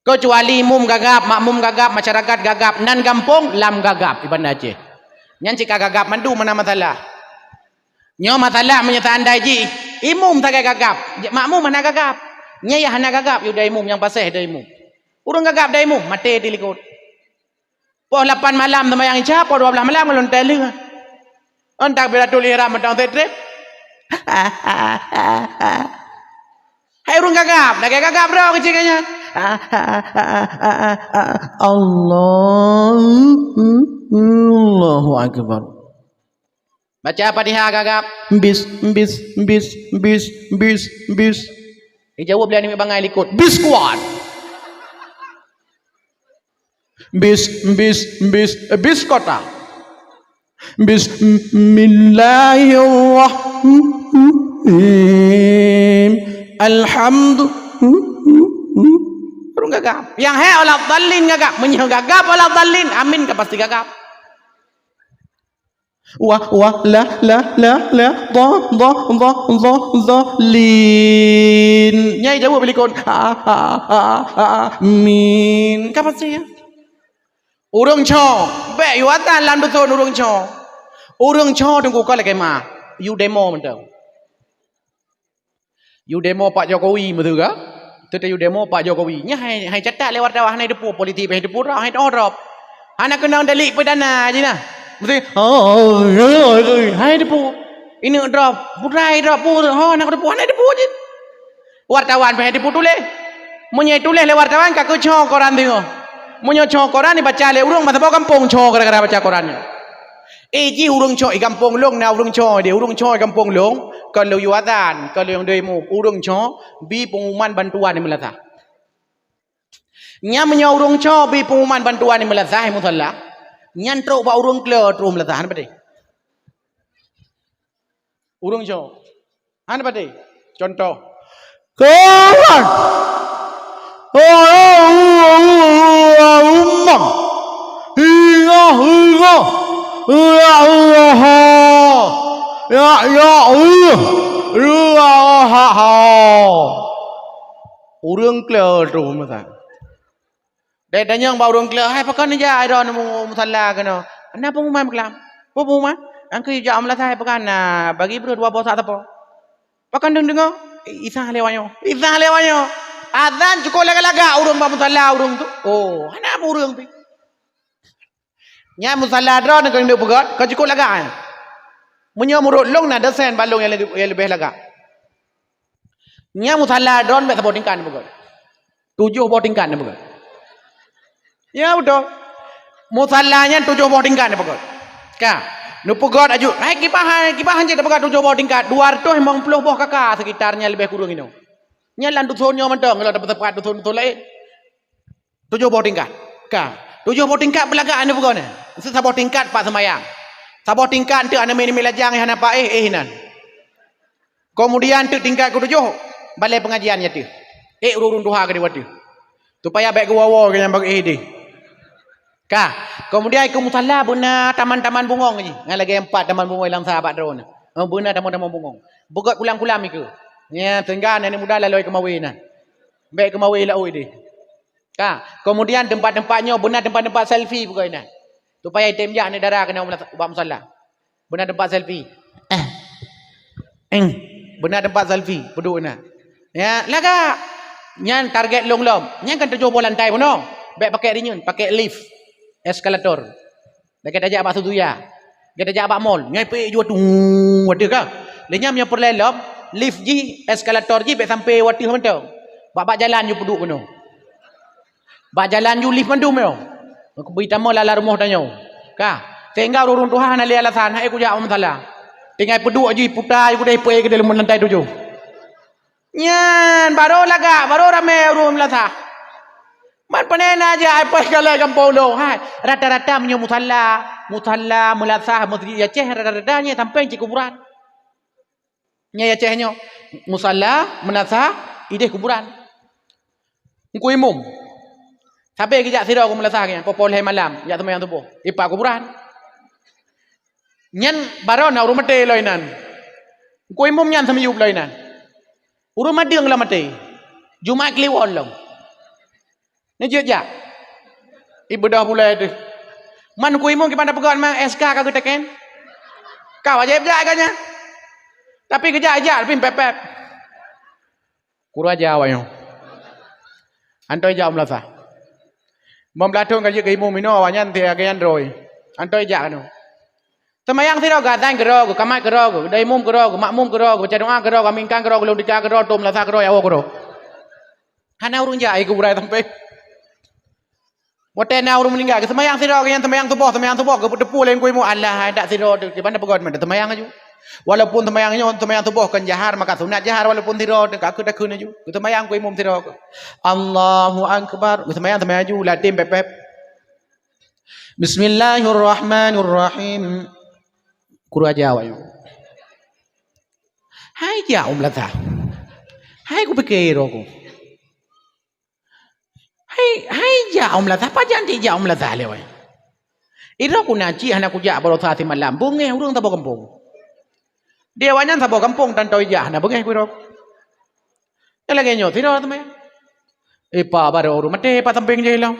Keucuali imum gagap, makmum gagap, masyarakat gagap, nan gampông lam gagap, iban Aceh. Nyan cit ka gagap mandum, mana masalah. Nyoe masalah meunyoe seandai jih imum sagai gagap, makmum hana gagap. Nyan nyang hana gagap, yue daimu, nyang paséh daimu. Ureuëng gagap daimu, maté di likot. Poh lapan malam seumayang Isya, poh dua belas malam ngon lonte leueh. Ngon takbiratul ihram mantong treb-treb. Hai ureuëng gagap, lagée gagap droe keucing nyan. Allah, Allahu Akbar. Baca Fatihah gagap. Bis, bis, bis, bis, bis, bis. Dijaweueb lé aneuk bangai likot. Bis kuat. Bis, bis, bis, bis kota. Bismillahirrahmanirrahim. Alhamdu-, ureuëng gagap. Nyang hai wala dhallin gagap. Meunyoe gagap wala dhallin, amin ka pasti gagap. Wah, wah, lah, lah, lah, lah, dha, dha, dha, dha, dhalin. Nyai jaweueb likot. Ha, ha, ha, ha, amin. Ka pasti, ya? Ureuëng cho, bék yue adzan lam dusun ureuëng cho. Ureuëng cho teungku ka lagée ma, yue demo mantong. Yue demo Pak Jokowi meuteugah. Teuta yue demo Pak Jokowi. Nyan hai, hai catat lé wartawan, hana teupeu politik, hana teupeu drob, hana teupeu drob. Hana keunong delik perdana jih nah. Mesti, oh, oh, oh, oh, hana teupeu. Ini drob, putai drob, pu, oh, hana teupeu, hana teupeu jih. Wartawan pih hana teupeu tuléh. Meunyoe tuléh lé wartawan ka keuh cho koran teungoh. Meunyoe cho koran dibaca lé ureuëng masa boh gampông cho gara-gara baca koran nyan. Eh, jih ureuëng cho, i gampông lôn na ureuëng cho deh, ureuëng cho i gampông lôn, kon lôn yue adzan, kon lôn demo, ureuëng cho bi peunguman bantuan di meulasah. Nyan meunyoe ureuëng cho bi peunguman bantuan di meulasah, i musala, nyan trok bak ureuëng kle troh meulasah, hana padé. Ureuëng cho. Hana padé. Contoh. Kawan. Allahumma. Hingga, hingga. Ya Allah. Ya, ya Allah. Ya Allah. Ureuëng kle troh meulasah. Dai tanyong bak ureuëng kle, "Hai, pakon neujak droeneuh u musala keunoe? Na peunguman beukelam?" "Peue peunguman?" "Nyang keu jak u meulasah hai pakon na bagi breueh dua boh sak sapo." "Pakon deungoe-deungoe?" "Isa lewat nyoe." "Isa lewat nyoe." Adzan cukôp lagak-lagak ureuëng bak musala ureuëng tu. Oh, hana ureuëng tu. Nyan musala droeneuh keuneuk peugöt, ka cukôp lagak nyan. Meunyoe meunurot lôn na dosen bak lôn nyang leubeh, nyang leubeh lagak. Nyan musala droeneuh bék saboh tingkat neupeugöt. Tujoh boh tingkat neupeugöt. Ya, beutôi. Musala nyan tujoh boh tingkat neupeugöt. Ka. Neupeugöt aju. Hai kiban, hai kiban hanjeuet neupeugöt tujoh boh tingkat. Dua ratus limong puluh boh kaka sekitar nyan leubeh kureueng inoe. Nyan lam dusun nyoe mantong, kalau dapat tempat dusun-dusun laén. Tujoh boh tingkat. Ka. Tujoh boh tingkat beulagak neupeugöt nyan. Saboh tingkat pat seumayang. Saboh tingkat teuk aneuk miet-miet lajang nyang hana paéh, éh inan. Keumudian teuk tingkat keutujoh, balée peungajian ateueh. Ék ureuëng tuha keudeh ateueh. Supaya bék geuwoe-woe keu nyang bak éh deh. Ka. Keumudian ikeue musala beuna taman-taman bungöng jih. Nyan lagée empat taman bungöng lam sa bak droeneuh. Eh, beuna taman-taman bungöng. Beugöt kulam-kulam ikeue. Nyan sehingga aneuk muda lalôi keumawe nyan. Bék keumawe laôt deh. Ka. Keumudian teumpat-teumpat nyoe beuna teumpat-teumpat selfie peugöt inan. Supaya item jak aneuk dara keunoe bak musala. Beuna teumpat selfie. Eh. Eng. Beuna teumpat selfie, peuduek inan. Ya, lagak. Nyan target lôn lom. Nyan kan tujoh boh lantai bunoe. Bék pakai rinyeun, pakai lift, eskalator. Lagée tajak bak Suzuya. Lagée tajak bak mall. Nyan peuék ju ateueh, ateueh ka. Lé nyan meunyoe peureulée lom, lift jih, eskalator jih bék sampai u ateueh mantong. Bak-bak jalan ju peuduek keunoe. Bak jalan ju lift mandum nyoe. Bri tamong lam rumoh tanyoe. Ka. Sehingga ureuëng tuha hana lé alasan, hai kujak u musala. Tinggai peuduek jih puta ju keudeh peuék keudeh lam lantai tujoh. Nyan, barô lagak, barô ramé ureuëng meulasah. Man pane na jak ai poh galai gampông lôn, hai. Rata-rata meunyoe musala, musala, meulasah, meuseujid di Aceh, rata-rata nyan sampéng cit kuburan. Nyan Aceh nyoe, musala, meulasah, ideh kuburan. Teungku Imum. Sabe geujak sidroe keu meulasah nyan, poh-poh lhée malam, jak seumayang suboh. Ipak kuburan. Nyan barô na ureuëng maté lom inan. Teungku Imum nyan seumiyueb lom inan. Ureuëng madeueng lom maté. Jumat Kliwon lom. Neujeuet jak. Ibeudôh bulée teuh. Man Teungku Imum kiban tapeugöt man S K ka geuteken. Ka wajéb jak ka nyan. Tapi geujak-jak tapi pép-pép. Kuraja awaknyoe. Antoi jak u meulasah. Bak meulatong ka jeuet keu imum inoe awaknyan lagée nyan droe. Antoi jak keunoe. Seumayang sidroe geuh, azan keudroe geuh, kamat keudroe geuh, geuda imum keudroe geuh, makmum keudroe geuh, baca doa keudroe geuh, aminkan keudroe geuh, lôn tika keudroe, nyawoe keudroe. Hana ureuëng jak, ai kuburan sampéng. Watée na ureuëng meuninggai, geuseumayang sidroe geuh nyan seumayang suboh, seumayang suboh, geupeuteupue lé Teungku Imum, alah, hai dak sidroe teuh, kiban tapeugöt mantong, seumayang aju. Walaupun seumayang nyoe, seumayang suboh kon jahar, maka sunat jahar walaupun sidroe teuh, ka kheun takheun aju. Geuseumayang Teungku Imum sidroe geuh. Allahu Akbar. Geuseumayang, seumayang aju, latem pép-pép. بسم الله الرحمن الرحيم. Kuraja awaknyoe. Hai jak u meulasah. Hai kupike droe ku. Hai, hai jak u meulasah, pajan cit jak u meulasah lé wai. Idroe ku na cit hana kujak baroesa simalam, beungéh ureuëng saboh gampông. Di awaknyan saboh gampông tantoe ijak hana beungéh ku idroe. Nyang lagée nyoe sidroe teuma. Ipa barô ureuëng maté ipa sampéng jih lom.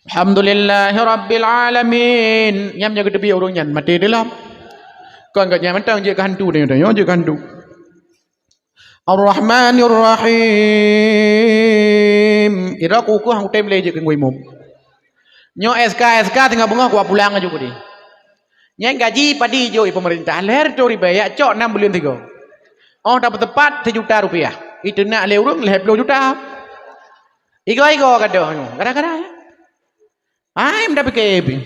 Alhamdulillahirabbil alamin. Nyam nyoe geuteubiet ureuëng nyan maté dilom. Kon gobnyan mantong jeuet keu hantu tanyoe, jeuet keu hantu. Ar-Rahmanir Rahim. Idroe ku keuh utem lé jeuet keu Teungku Imum. Nyoe S K, S K singoh beungoh kupulang laju keudeh. Nyan gaji padum jok i peumeurintah, lhèe reutôh ribèe, jak cok nam buleuen sigoe. Óh tapeuteupat sijuta rupiah, iteunak lé ureuëng lhèe ploh juta. Igoe-igoe gadôh nyoe, gara-gara nyan. Ai, meuda pike pih.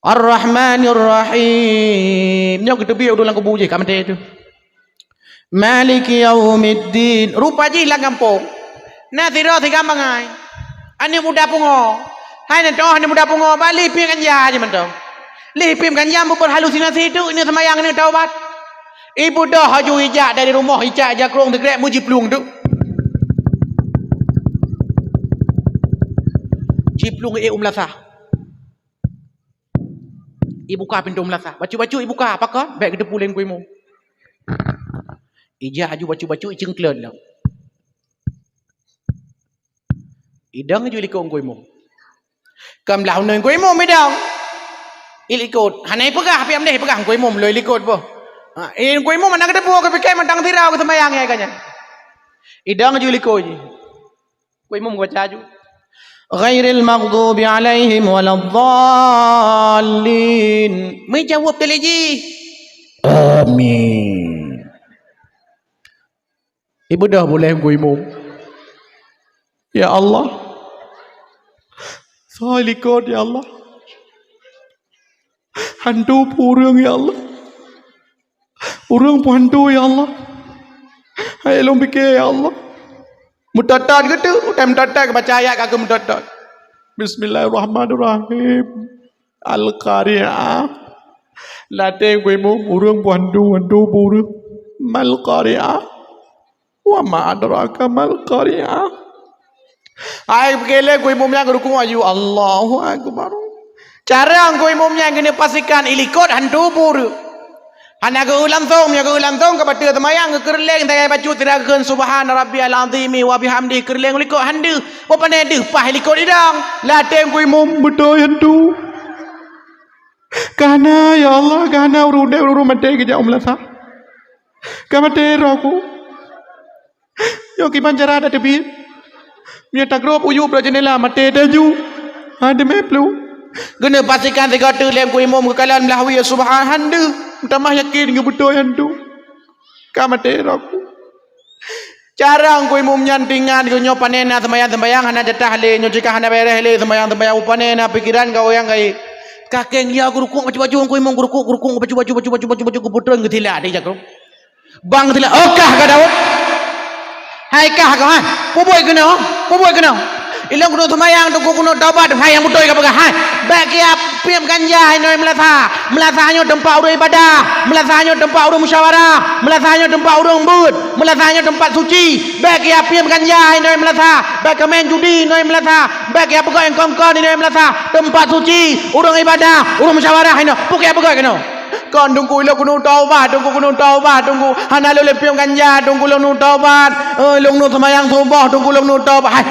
Ar-Rahmanir Rahim. Nyoe geuteubiet ureuëng lam kubu jih ka maté teuh. Maliki yaumiddin. Rupa jih lam gampông na sidroe siga bangai. Aneuk muda pungo. Hai nyan toh aneuk muda pungo, bak lipém ganja jih mantong. Lipém ganja beuberhalusinasi teuk, ineuk seumayang, ineuk taubat. Ibeudôh laju ijak dari rumoh, ijak, ijak krông sigrek, meujiplueng teuk. Jiplueng ék u meulasah. Ibuka pintoe meulasah. Bacut-bacut ibuka, pakon? Bèk geuteupeue lé Teungku Imum. Ijak laju bacut-bacut iceungkleut lom. Idong laju ilikot Teungku Imum. Ka meulah uneuen Teungku Imum idong. Ilikot. Hana ipeugah, piam deh ipeugah Teungku Imum lôn ilikot boh. Ha, eh, Teungku Imum hana geuteupeue, geupike mantong sidroe geuseumbayang nyan ka nyan. Idong laju ilikot jih. Teungku Imum geubaca laju. Ghairil maghdubi alaihim waladdallin. Meujaweueb teuh lé jih. Amin. Ibeudôh buleuen Teungku Imum. Ya Allah. Soe likot, ya Allah. Hantu peue ureuëng, ya Allah. Ureuëng peue hantu, ya Allah. Hai lôn pike, ya Allah. Meutot-tot geutu, utai meutot-tot geubaca ayat ka keuh meutot-tot. Bismillahirrahmanirrahim. Al-Qari'ah. Lam até Teungku Imum, ureuëng peue hantu, hantu peue ureuëng. Mal-Qari'ah. Wa ma adraka mal qari'ah. Hai peugeleng Teungku Imum nyan geurukuk laju, Allahu Akbar. Cara Teungku Imum nyan geuneuk pastikan ilikot hantu peue ureuëng. Hana geu langsong, meunyoe geu langsong ka bateue seumayang, geukeureuléng sagai bacut sira geukheun subhana rabbiyal azimi wa bihamdi, keureuléng likot han deuh. Boh pane deuh paih likot idong. Lam até Teungku Imum beutôi hantu. Ka hana, ya Allah, ka hana ureuëng udeb, ureuëng maté geujak u meulasah. Ka maté droe ku. Nyoe kiban cara tateubiet. Meunyoe tagrob u yueb bak jeundela, maté teuh laju. Ha, teumé plueng. Geuneuk pastikan sigoe teuk lé Teungku Imum geukalon blah wie subhan han deuh. Meutamah yakin geubeutôi hantu. Ka maté droe ku. Cara Teungku Imum nyan teuingat geuh nyoe pane na seumayang-seumayang hana jatah lé, nyoe cit ka hana beureh lé seumayang-seumayang, pane na pikeran geuh nyang gaéb. Ka keng ya geurukuk bacut-bacut Teungku Imum, geurukuk, geurukuk bacut-bacut, bacut-bacut, bacut-bacut, geupeutrön geutila di jaroe. Bang tila, "Oh, kah ka Daud? Hai kah ka, ha? Peubuet keunoe, peubuet keunoe. Ilôn keuneuk seumayang, Teungku keuneuk taubat, hai nyang beutôi ka peugah, hai. Bèk kiap piep ganja hai nyoe meulasah. Meulasah nyoe teumpat ureuëng ibadah, meulasah nyoe teumpat ureuëng musyawarah, meulasah nyoe teumpat ureuëng beuet, meulasah nyoe teumpat suci. Bèk kiap piep ganja hai nyoe meulasah. Bèk keumen judi nyoe meulasah. Bèk kiap peugah nyang kon-kon nyoe meulasah. Teumpat suci, ureuëng ibadah, ureuëng musyawarah hai nyoe. Peue kiap peugah keunoe?" Kon Teungku, ilôn keuneuk taubat, Teungku keuneuk taubat, Teungku. Hana lôn lé piep ganja, Teungku lôn keuneuk taubat. Eh, lôn keuneuk seumayang suboh, Teungku lôn keuneuk taubat. Hai.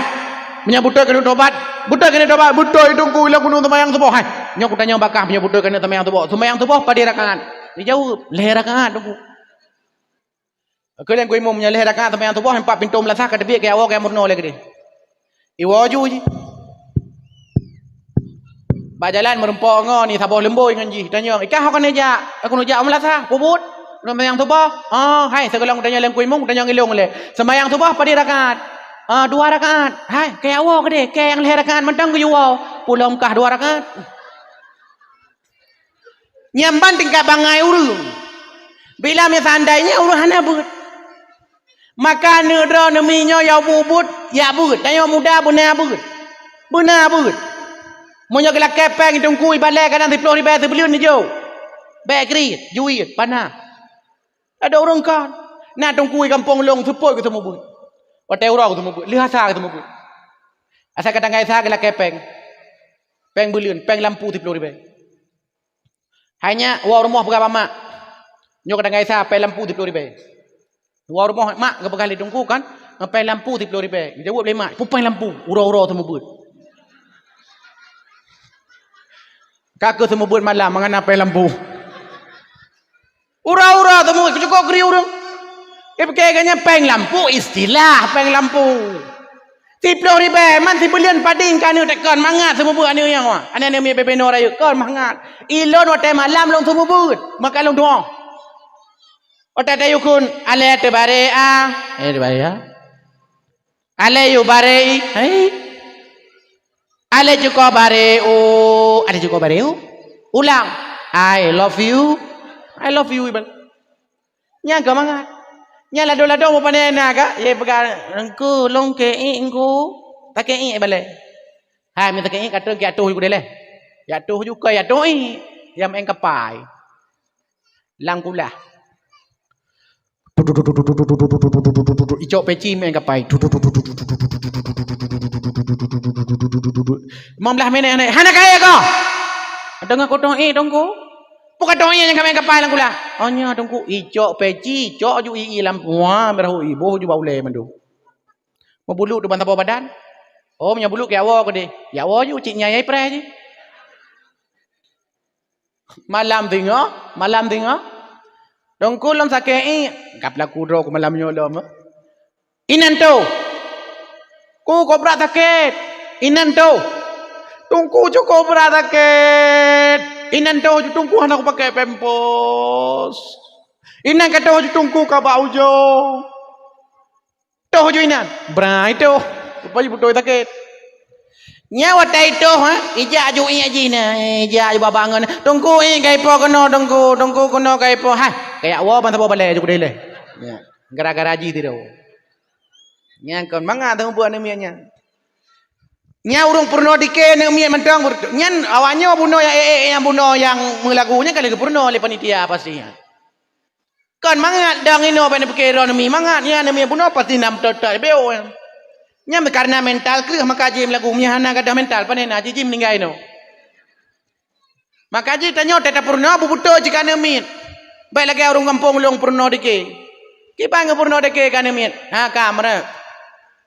Meunyoe beutôi keuneuk taubat, beutôi keuneuk taubat, beutôi Teungku, ilôn keuneuk seumayang suboh. Hai. Nyoe kutanyong bak kah, meunyoe beutôi keuneuk seumayang suboh. Seumayang suboh padum rakaat? Jijaweueb, lhèe rakaat, Teungku. Keu lé Teungku Imum nyan lhèe rakaat seumayang suboh, empat pintoe meulasah ka teubiet keu awak keu meurunoe lé keudeh. Iwoe ju jih. Bak jalan meurumpok ngon ni saboh leumbôi ngon jih, tanyong, "Ikah ho keuneuk jak?" "Aku neuk jak u meulasah." "Peubuet?" "Neuk seumayang suboh." "Oh, hai, sigohlom kutanyong lé Teungku Imum, kutanyong ilôn lé. Seumayang suboh padum rakaat?" "Ah, dua rakaat." "Hai, keu awak keudeh, keu nyang lhèe rakaat mantong keu jiwoe." "Peue lom kah dua rakaat?" Nyan ban tingkat bangai ureuëng. Bila miseandainya ureuëng hana beuet. Maka neudroe neumi nyoe nyang beuet-beuet, jak beuet. Tanyoe muda beuna beuet. Beuna beuet. Meunyoe geulakée péng Teungku ibalée kadang siplôh ribée sibuleuen nijôk. Pék kriet, juet, panah. Ada ureuëng kan. Na teungku gampông lôn seupôt keu seumeubeuet. Watée uroe keu seumeubeuet, lheueh asa keu seumeubeuet. Asai ka tanggai sa geulakée péng. Péng buleuen, péng lampu siploh ribée. Hai nyak, woe rumoh peugah bak mak. Nyoe ka tanggai sa péng lampu siploh ribée. Woe rumoh mak geupeugah lé teungku kan, péng lampu siploh ribée. Jaweueb lé mak, "Peue péng lampu?" "Uroe-uroe seumeubeuet." Ka keuh seumeubeuet malam, mangat na péng lampu. Uroe-uroe teuma cukup kriet ureuëng. Ipike geuh nyan péng lampu, istilah péng lampu. Siploh ribée man sibuleuen pading keu aneuk teuh kon mangat seumeubeuet aneuk nyang wa. Aneuk-aneuk miet bebe nyoe rayeuk kon mangat. Ilôn watée malam lôn seumeubeuet, maka lôn tuoh. Watée tayue kheun, "Alée teubare a." Eh, teubare a. "Alée yue bare i." Hai. "Alée cuko bare u." "Alée cuko bare u." Ulang. "I love you." "I love you," iban. Nyang ka mangat. Nyang lado-lado mupane na ka, ye peugah, "Engku, lôn keu iek engku." Takeu iek balée. Hai, mita keu iek ka troh, jak toh ju keudeh lé. Jak toh ju keu, jak toh iek. Nyang meu'en kapai. Lam kulah. Icok peci meu'en kapai. Limong blaih minét hana, hana kaya ko. Deungoe kutong iek, Teungku. Peue ka tong iek nyang ka meu'en kapai lam kulah? Oh nyoe, Teungku, icok peci, icok ju iek lam puang, beurah iboh ju bak ulée mandum. Meubuluk tu ban saboh badan. Oh, meunyoe buluk keu awoe keudeh. Awoe ju cit nyang ipreh jih. Malam singoh, malam singoh. Teungku lôn sakét iek. Gab laku droe keu malam nyoe lom. Inan toh. Ku kobra sakét. Inan toh. Teungku cukôp brat sakét. Inan toh ju Teungku hana kupakée pampers. Inan ka toh ju Teungku ka bak ujong. Toh ju inan, brai toh. Rupajih beutôi sakét. Nyan watée itoh, ha, ijak ju iek jih na, ijak ju babah ngon, "Teungku iek ka ipoh keunoe, Teungku, Teungku keunoe ka ipoh." Hai, kayak woe ban saboh balée ju keudeh lé. Ya, gara-gara jih sidroe. Nyan kon mangat teungku buet aneuk miet nyan. Nyan ureuëng peurunoe dike aneuk miet mantong, nyan awaknyoe bunoe nyang ék-ék nyang bunoe nyang meulagu nyan ka lheueh geupeurunoe lé panitia pasti nyan. Kon mangat dang inoe bak neupike droe neumi mangat, nyan neumi bunoe pasti na meutot-tot beue. Nyan kareuna mental kreueh maka jih meulagu, meunyo hana gadôh mental, pane na jih, jih meuninggai inoe. Maka jih tanyoe teutab peurunoe beubeutôi cit keu aneuk miet. Bék lagée ureuëng gampông lôn peurunoe dike. Kiban geupeurunoe dike keu aneuk miet. Ha ka meureuek.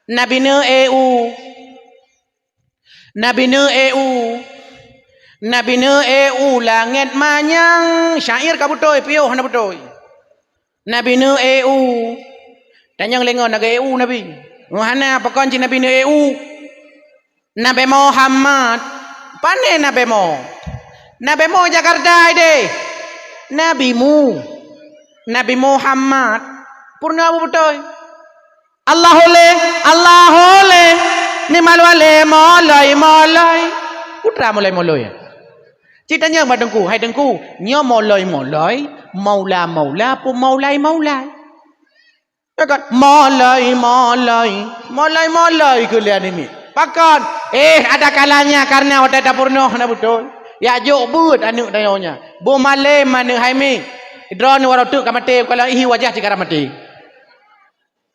Nabi Nuh eu. Nabi Nuh eu, Nabi Nuh eu langét manyang, syair ka beutôi, piôh hana beutôi. Nabi Nuh eu, tanyong lé ngon lagée eu Nabi. Hana pakon cit Nabi Nuh eu. Nabi Muhammad, pane Nabi Mo? Nabi Mo Jakarta ideh. Nabi Mu, Nabi Muhammad, peurunoe beutôi. Allah oleh, Allah oleh, ni malu aleh moloi, moloi. Putra moloi, moloi. Cit tanyong bak teungku, "Hai teungku, nyoe moloi, moloi, maula, maula, peue maulai, maulai?" Ya kan? Moloi, moloi, moloi, moloi keu lé aneuk miet. Pakon? Eh, ada kalanya karena watée tapeurunoe hana beutôi. Yak jok beuet aneuk tanyoe nyan. Boh malem aneuk hai miet. Droeneuh waroe teuk ka maté, kalau ihi wajah cit ka maté.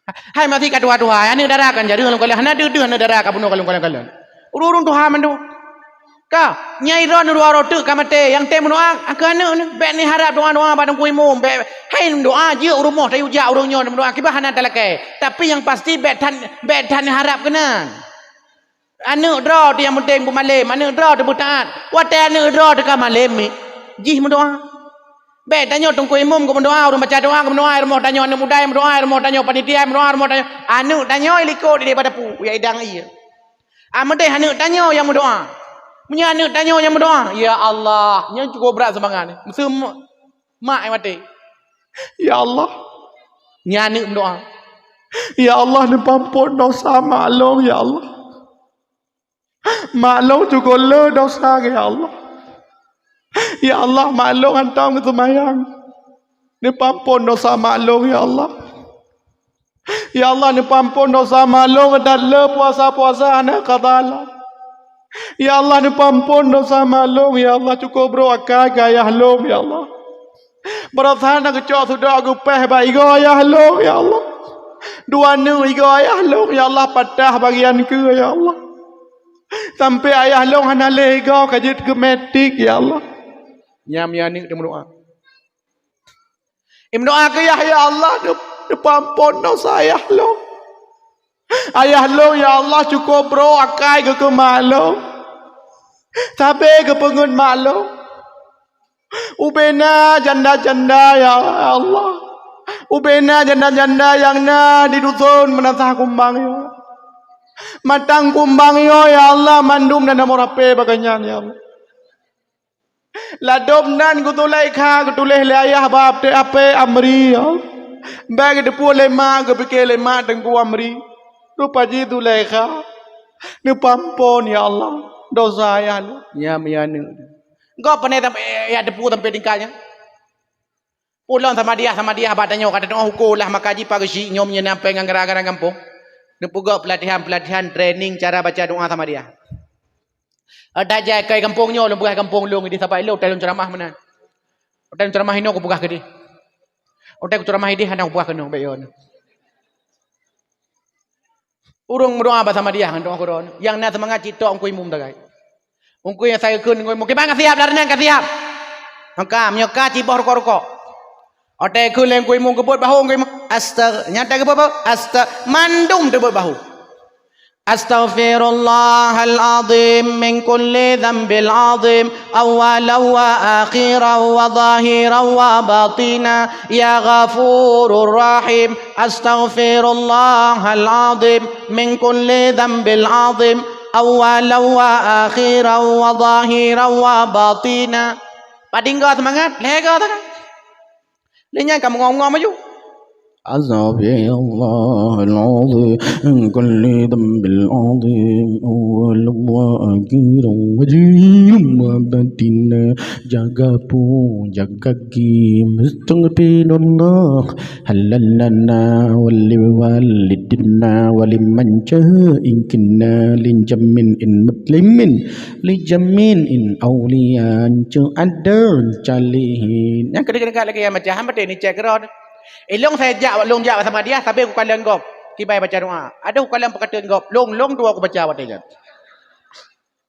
Hai maté ka tuha-tuha, aneuk dara kan jareueng lom kalon, hana deuh-deuh aneuk dara ka bunoe kalon-kalon-kalon. Ureuëng-ureuëng tuha mandum. Ka, nyai droeneuh dua uroe teuk ka maté, nyang tem meudoá keu aneuk neuh, bék neuharab doá-doá bak teungku imum, bék hai meudoá jeuet u rumoh tayue jak ureuëng nyoe meudoá kiban hana talakée. Tapi nyang pasti bék that, bék that neuharab keunan. Aneuk droe teuh nyang peunteng beumalem, aneuk droe teuh beutaát. Watée aneuk droe teuh ka malem, jih meudoá. Bék tanyoe teungku imum geumeudoá, ureuëng baca doá geumeudoá, rumoh tanyoe aneuk muda meudoá, rumoh tanyoe panitia meudoá, rumoh tanyoe aneuk tanyoe likot di daripada pu, ya idang ié. Ah meudeh aneuk tanyoe nyang meudoá. Meunyoe aneuk tanyoe nyang meudoá, "Ya Allah," nyan cukup brat seumangat. Meuseu mak nyang maté. "Ya Allah," nyan aneuk meudoá. "Ya Allah, neupeuampon dosa mak lôn, ya Allah. Mak lôn cukup le dosa, ya Allah. Ya Allah, mak lôn hantom geuseumayang. Neupeuampon dosa mak lôn, ya Allah." Ya Allah, neupeuampon dosa mak lôn, dan le puasa-puasa hana qada lom. Ya Allah, neupeuampon dosa mak lôn, ya Allah, cukup brok akai keu ayah lôn, ya Allah. Baroesa na geucok sudok geupéh bak igoe ayah lôn, ya Allah. Dua neuk igoe ayah lôn, ya Allah, patah bagian keue, ya Allah. Sampai ayah lôn hana lé igoe ka jeuet keu metik, ya Allah. Nyan, nyan aneuk teumeudoa. Imeudoa keu Yahya, "Ya Allah, neu-, neupeuamphon desya ayah lôn. Ayah lôn, ya Allah, cukôp brôk akai geuh keu mak lôn. Sabe geupeungeut mak lôn. Ubena janda-janda, ya Allah. Ubena janda-janda nyang na di dusun Meunasah Kumbang nyoe. Mantong Kumbang nyoe, ya Allah, mandum na nomor H P bak gobnyan, ya Allah." Ladôm nan keu Zulaikha geutuléh lé ayah bak H P Amri, ya. Bèk geuteupeue lé mak, geupike lé mak Teungku Amri. Rupa jih Zulaikha neupeuamphon, ya Allah, desya ayah lôn. Nyan, nyan aneuk. Gob pane sampoe, eh, ya, teupeue sampoe tingkat nyan. Ulôn Samadiyah, Samadiyah bak tanyoe ka teutu'oh ukoe lah, maka jipageusik nyoe meunyoe na péng ngon gara-gara gampông. Neupeugöt peulatihan-peulatihan training cara baca doa Samadiyah. Ada jai kai gampông nyoe, lôn peugah gampông lôn idéh, sabab ilôn utai lôn ceuramah meunan. Utai lôn ceuramah inoe kupeugah keudéh. Utai kuceuramah idéh hana kupeugah keunoe, bèk yo. Ureueng meudoa bak Samadiyah ngon doa keudroe, nyang na seumangat cit tok Teungku Imum sagai. Teungku nyang sagai kheun Teungku Imum, "Kiban ka siap, lam nyan ka siap." Maka, meunyoe ka cit boh rukok-rukok. Watèe kheun lé Teungku Imum geubeuet bahô Teungku Imum, astag-, nyang watèe geubeuet bahô, astag-, mandum teubeuet bahô. Astaghfirullahal azim min kulli dzambil azim, awwalan wa akhiran wa zahiran wa batina, ya Ghafurur Rahim. Astaghfirullahal azim min kulli dzambil azim, awwalan wa akhiran wa zahiran wa batina. Padinggoe seumangat, lhèe goe sagai. Lheueh nyan ka meungoe-ngoe maju. Astaghfirullahalazim min kulli dzambil azim, awwalan wa akhiran wa zahiran wa batina. Jaga po, jaga game. Astaghfirullah. Halalana wa liwalidina wa liman ja'ingkina li jamin in muslimin. Li jamin in auliya cu ada calihin. Nyang keudeh-keudeh lagèe nyang baca, han patéh ni cek keudroe. Ilôn sai jak, lôn jak Samadiyah, sabe kukalon gob. Kiban baca doa. Adoh kukalon peukateun gob. Lôn, lôn dua kubaca watèe nyan.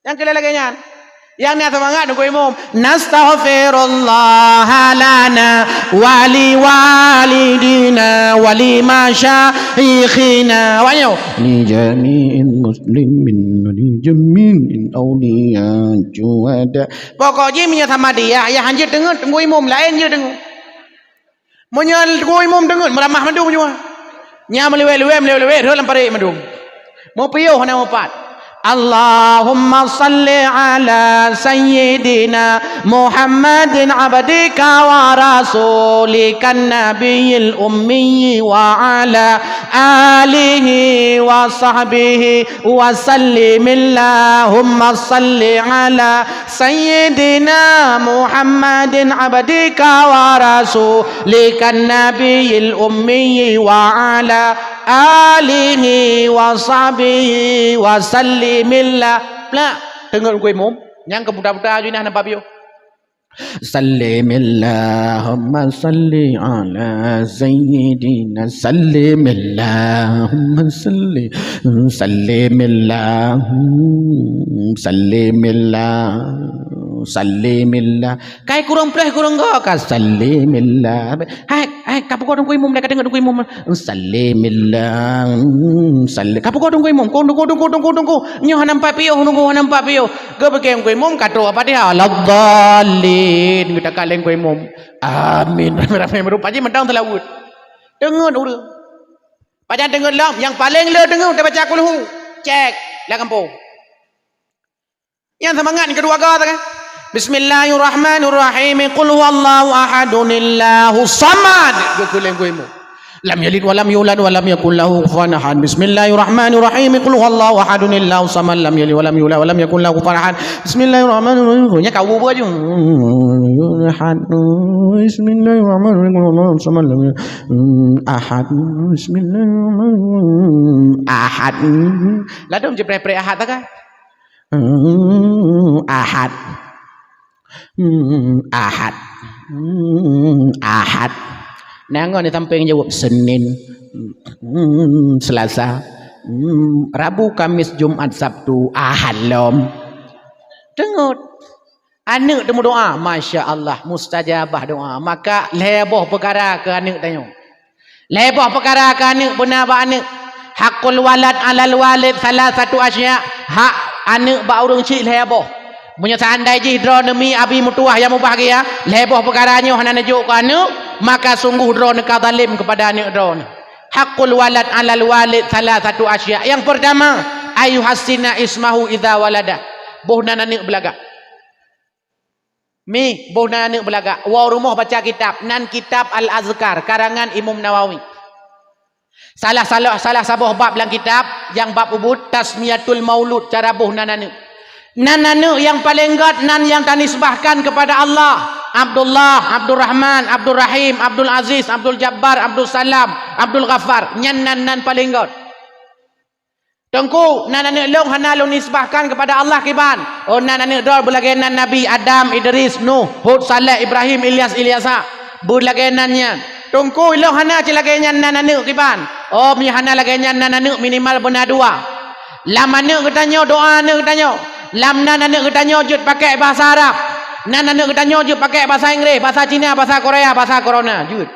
Nyang keu lagèe nyan. Nyang na seumangat Teungku Imum. Nastaghfirullah lana wa li walidina wa li masyaikhina. Awak nyoe. Li jami'il muslimin wa li jami'il auliya syuhada. Pokok jih meunyoe Samadiyah, ya han jeuet deungon Teungku Imum, laén jeuet deungon. Meunyoe Teungku Imum deungon, meuramah mandum nyoe. Nyan meuliwet-liwet, meuliwet-liwet, rhot lam parék mandum. Meupiôh hana meupat. Allahumma shalli ala sayyidina Muhammadin abdika wa rasulikan nabiyil ummi wa ala alihi wa sahbihi wa sallim. Allahumma shalli ala Sayyidina Muhammadin abdika wa rasulikan nabiyil ummi wa ala alihi wa sahbihi wa sallimillah. Plak, teungeut Teungku Imum, nyang keu buta-buta aju nah nampak piôh. Sallimillahumma salli ala sayyidina, sallimillahumma salli, sallimillah, sallimillah, sallimillah. Kai kureueng pleh kureueng goe ka sallimillah. Hai, hai, ka peugoe Teungku Imum, ka teungeut Teungku Imum. Sallimillah, salli-, ka peugoe Teungku Imum. Kong Teungku, Teungku, Teungku, Teungku. Nyoe hana nampak piôh, Teungku, hana nampak piôh. Geupike Teungku Imum ka troh Fatihah. Waladdallin. Geutakat lé Teungku Imum. Amin. Ramé-ramé meurupa jih mantong seulaweuet. Teungeut ureueng. Pajan teungeut lom, nyang paleng le teungeut teubaca kulhu. Cek, lam gampông. Nyang seumangat nyang keudua goe kan? Bismillahirrahmanirrahim. Qul huwallahu ahadun, Allahu samad. Geukheun lé Teungku Imum. Lam yalid wa lam yulad wa lam yakul lahu kufuwan ahad. Bismillahirrahmanirrahim. Qul huwallahu ahadun, Allahu samad. Lam yalid wa lam yulad wa lam yakul lahu kufuwan ahad. Bismillahirrahmanirrahim. Nya kau buat je. Ahad. Bismillahirrahmanirrahim. Qul huwallahu samad. Lam yalid. Ahad. Bismillahirrahmanirrahim. Ahad. Ladom je preh-preh ahad tak? Hmm, ahad. Hmm, ahad. Hmm, Ahad. Nyan ngon di sampéng jaweueb, Senin. Hmm, Selasa. Hmm, Rabu, Kamis, Jumat, Sabtu, Ahad lom. Teungeut. Aneuk teumeudoa, masya Allah, mustajabah doa. Maka lhèe boh peukara keu aneuk tanyoe. Lhèe boh peukara keu aneuk, beuna bak aneuk. Haqqul walad 'alal walid salasatu asya'. Hak aneuk bak ureueng chik lhèe boh. Meunyoe seandai jih droeneuh mi abi meutuwah nyang mubahgia, lhèe boh peukara nyoe hana neujok keu aneuk, maka sungguh droeneuh ka zalem keupada aneuk droeneuh. Haqqul walad 'alal walid salasatu asya'. Nyang peurtama, ayyuhassina ismahu idza walada. Boh nan aneuk beulagak. Mi, boh nan aneuk beulagak, woe rumoh baca kitab, nan kitab Al-Azkar, karangan Imam Nawawi. Salah, salah, salah saboh bab lam kitab, nyang bab ubit, tasmiyatul maulud, cara boh nan aneuk. Nan aneuk nyang paleng gét, nan nyang tanisbahkan keupada Allah. Abdullah, Abdurrahman, Abdurrahim, Abdul Aziz, Abdul Jabbar, Abdul Salam, Abdul Ghaffar. Nyan nan, nan paleng gét. Teungku, nan aneuk lôn hana lôn nisbahkan keupada Allah kiban. Oh, nan aneuk droe beulagèe nan Nabi Adam, Idris, Nuh, Hud, Saleh, Ibrahim, Ilyas, Ilyasa. Beulagèe nan nyan. Teungku, lôn hana cit lagèe nyan nan aneuk kiban. Oh, meunyo hana lagèe nyan nan aneuk, minimal beuna dua. Lam aneuk geutanyoe, doa aneuk geutanyoe. Lam nan aneuk geutanyoe jeuet pakai bahasa Arab. Nan aneuk geutanyoe jeuet pakai bahasa Inggris, bahasa Cina, bahasa Korea, bahasa Corona. Jeuet.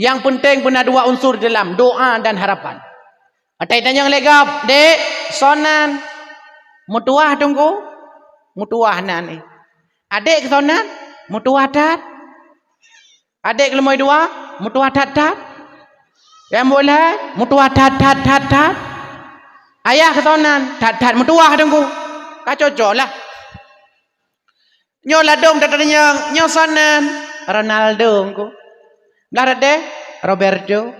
Nyang peunteng beuna dua unsur di dalam, doa dan harapan. Watèe tanyong lé gob, "Dek, soe nan?" "Meutuwah, Teungku." "Meutuwah nan, eh." "Adek keu soe nan?" "Meutuwah that." "Adek keu leumoi dua?" "Meutuwah that-that." "Nyang buet lhèe?" "Meutuwah that-that, that-that." "Ayah keu soe nan?" "That-that meutuwah, Teungku." Ka cocok lah. Nyoe ladôm tatanyong, "Nyoe soe nan?" "Ronaldo, Teungku." "Blah rot deh?" "Roberto."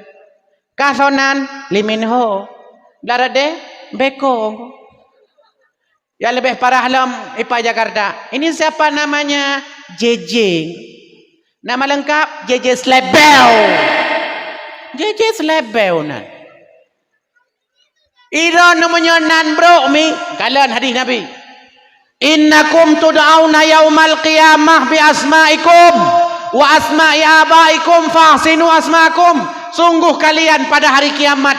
"Kah soe nan?" "Lee Min Ho." "Blah rot deh?" "Beko, Teungku." Nyang leubeh parah lom, ipa Jakarta. "Ini siapa namanya?" "J J." "Nama lengkap?" "J J Slebeu." "J J Slebeu nan." Droeneuh meunyoe nan brok mi, kalon hadis Nabi. "Innakum tud'auna yaumal qiyamah bi asma'ikum wa asma'i abaikum fahsinu asmakum." Sungguh kalian pada hari kiamat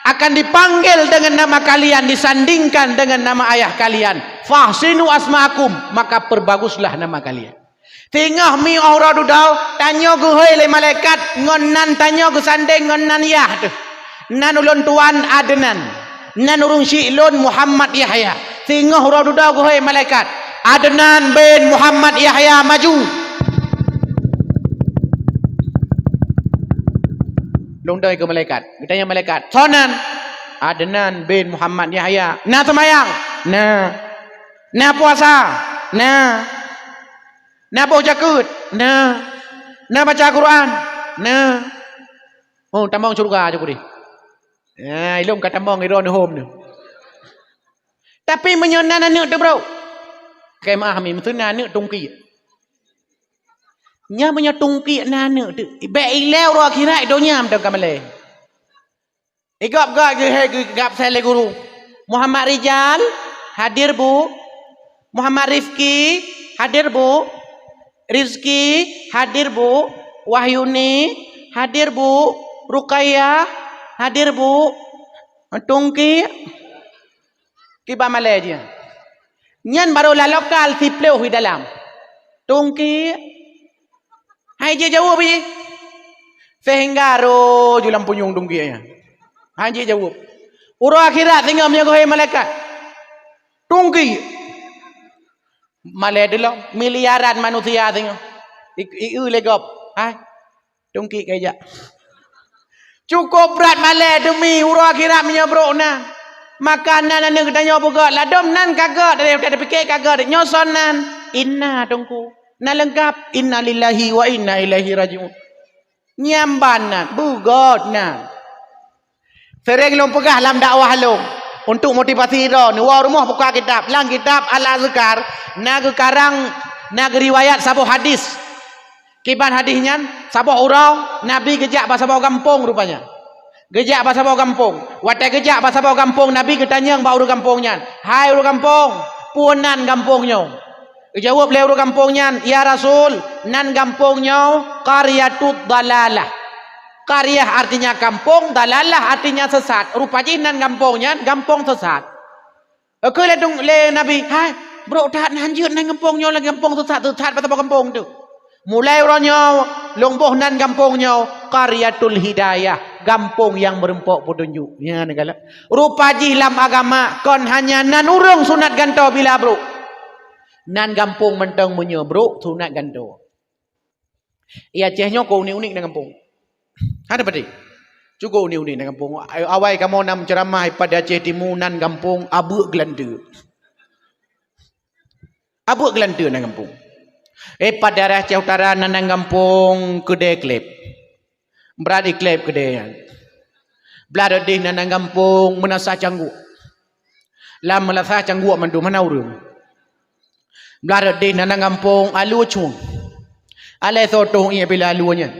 akan dipanggil dengan nama kalian, disandingkan dengan nama ayah kalian. Fahsinu asmakum, maka perbaguslah nama kalian. Singoh mi 'oh uroe dudoe, tanyoe geuhôi lé malaikat ngon nan tanyoe geusandeng ngon nan Yah teuh. "Nan ulôn tuan Adnan. Nan ureueng chik lôn Muhammad Yahya." Singoh uroe dudoe geuhôi malaikat, "Adnan bin Muhammad Yahya, maju!" Lôn doi keu malaikat. Geutanyong malaikat, "Soe nan?" "Adnan bin Muhammad Yahya." "Na seumayang?" "Na." "Na puasa?" "Na." "Na boh jakeuet?" "Na." "Na baca Quran?" "Na." "Oh, tamong syeuruga," cukuri. "Ah, ilôn ka tamong, droeneuh hom neuh." Tapi meunyoe nan aneuk teubrok, keu meu'ah mi, meuteuna aneuk tungkiek. Nyan meunyoe tungkiek nan aneuk teuh, bèk ilèe uroe akhirat, donya mantong ka malèe. Igob-gob geuhei geu-, gab sai lé guru. Muhammad Rijal, hadir, Bu. Muhammad Rifki, hadir, Bu. Rizki, hadir, Bu. Wahyuni, hadir, Bu. Rukayah, hadir, Bu. Tungki, kiban malèe jih. Nyan barô lam lokal siplôh di dalam. Tungki, hai jijaweueb jih. Sehingga roh ju lam punyueng tungki nyan. Hai jijaweueb. Uroe akhirat singoh meunyoe geuhôi malaikat. Tungki. Malèe deuh lom, miliaran manusia singoh. I, i, i lé gob. Hai. Tungki ka ijak. Cukup brat malèe demi uroe akhirat meunyoe brok na. Maka nan aneuk geutanyoe beugöt, ladôm nan ka göt, dari udah dipike ka göt. Nyoe soe nan? Inna, Teungku. Na leungkap, inna lillahi wa inna ilaihi raji'un. Nyan ban nan, beugöt nan. Sering lôn peugah lam dakwah lôn, untuk motivasi droe, neuwoe rumoh buka kitab. Lam kitab Al-Azkar, na geukarang, na geuriwayat saboh hadis. Kiban hadis nyan, saboh uroe Nabi geujak bak saboh gampông rupanya. Geujak bak saboh gampông. Watèe geujak bak saboh gampông, Nabi geutanyong bak ureueng gampông nyan, "Hai ureueng gampông, peue nan gampông nyoe?" Geujaweueb lé ureuëng gampông nyan, "Ya Rasul, nan gampông nyoe qaryatut dalalah." Qaryah artinya kampung, dalalah artinya sesat. Rupa jih nan gampông nyan gampông sesat. Geukheun lé, lé Nabi, "Hai, brok that, han jeuet nan gampông nyoe lagée gampông sesat, sesat bak saboh gampông teuh. Mulai uroe nyoe, lôn boh nan gampông nyoe qaryatul hidayah, gampông nyang meurumpok peutunjuk." Nyan galak. Rupa jih lam agama kon hanya nan ureuëng sunat gantoe bila brok. Nan gampông mantong meunyoe brok sunat gantoe. Di Aceh nyoe kon unik-unik nan gampông. Hana pati. Cukup unik-unik nan gampông. Awai kamoe na meuceuramah di Aceh Timu nan gampông Abeuk Geulante. Abeuk Geulante nan gampông. Eh, pada daerah Aceh Utara nan, nan gampông Keudè Kleb. Brat di Kleb keudè nyan. Blah rot deh nan, nan gampông Meunasah Cangguek. Lam Meunasah Cangguek mandum hana ureuëng. Blah rot deh nan, nan gampông Alue Cueng. Alai soe toh ié bila Alue nyan.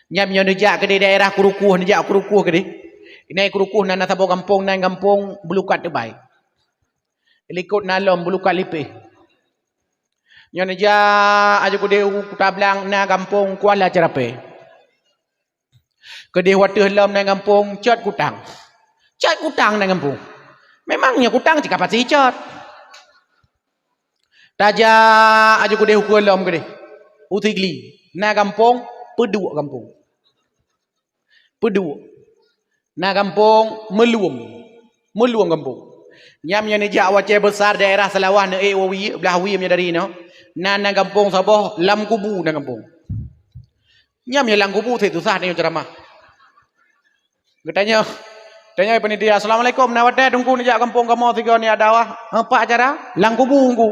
Nyan meunyoe neujak keudeh daerah Kurukuh, neujak Kurukuh keudeh. Inai Kurukuh nan, nan saboh gampông nan gampông Beulukat Teubai. Likot na lom Beulukat Lipéh. Nyoe neujak aju keudeh u Kuta Blang na gampông Kuala Ceurapée. Keudeh wateueh lom na gampông Cot Kutang. Cot Kutang na gampông. Memang nyoe kutang cit ka pasi cot. Tajak aju keudeh ukeue lom keudeh. U Sigli. Na gampông Peuduek gampông. Peuduek. Na gampông Meuluem. Meuluem gampông. Nyan meunyoe neujak u Aceh Besar daerah Seulawah neuék u wie, blah wie meunyoe dari inoe. Na, na gampông saboh Lam Kubu na gampông. Nyan meunyoe Lam Kubu cit susah tanyoe ceuramah. Geutanyong, tanyong panitia, "Assalamualaikum, na watée Teungku neujak gampông kamoe sigoe neujak dakwah?" "Heuh, pat acara?" "Lam Kubu, Teungku."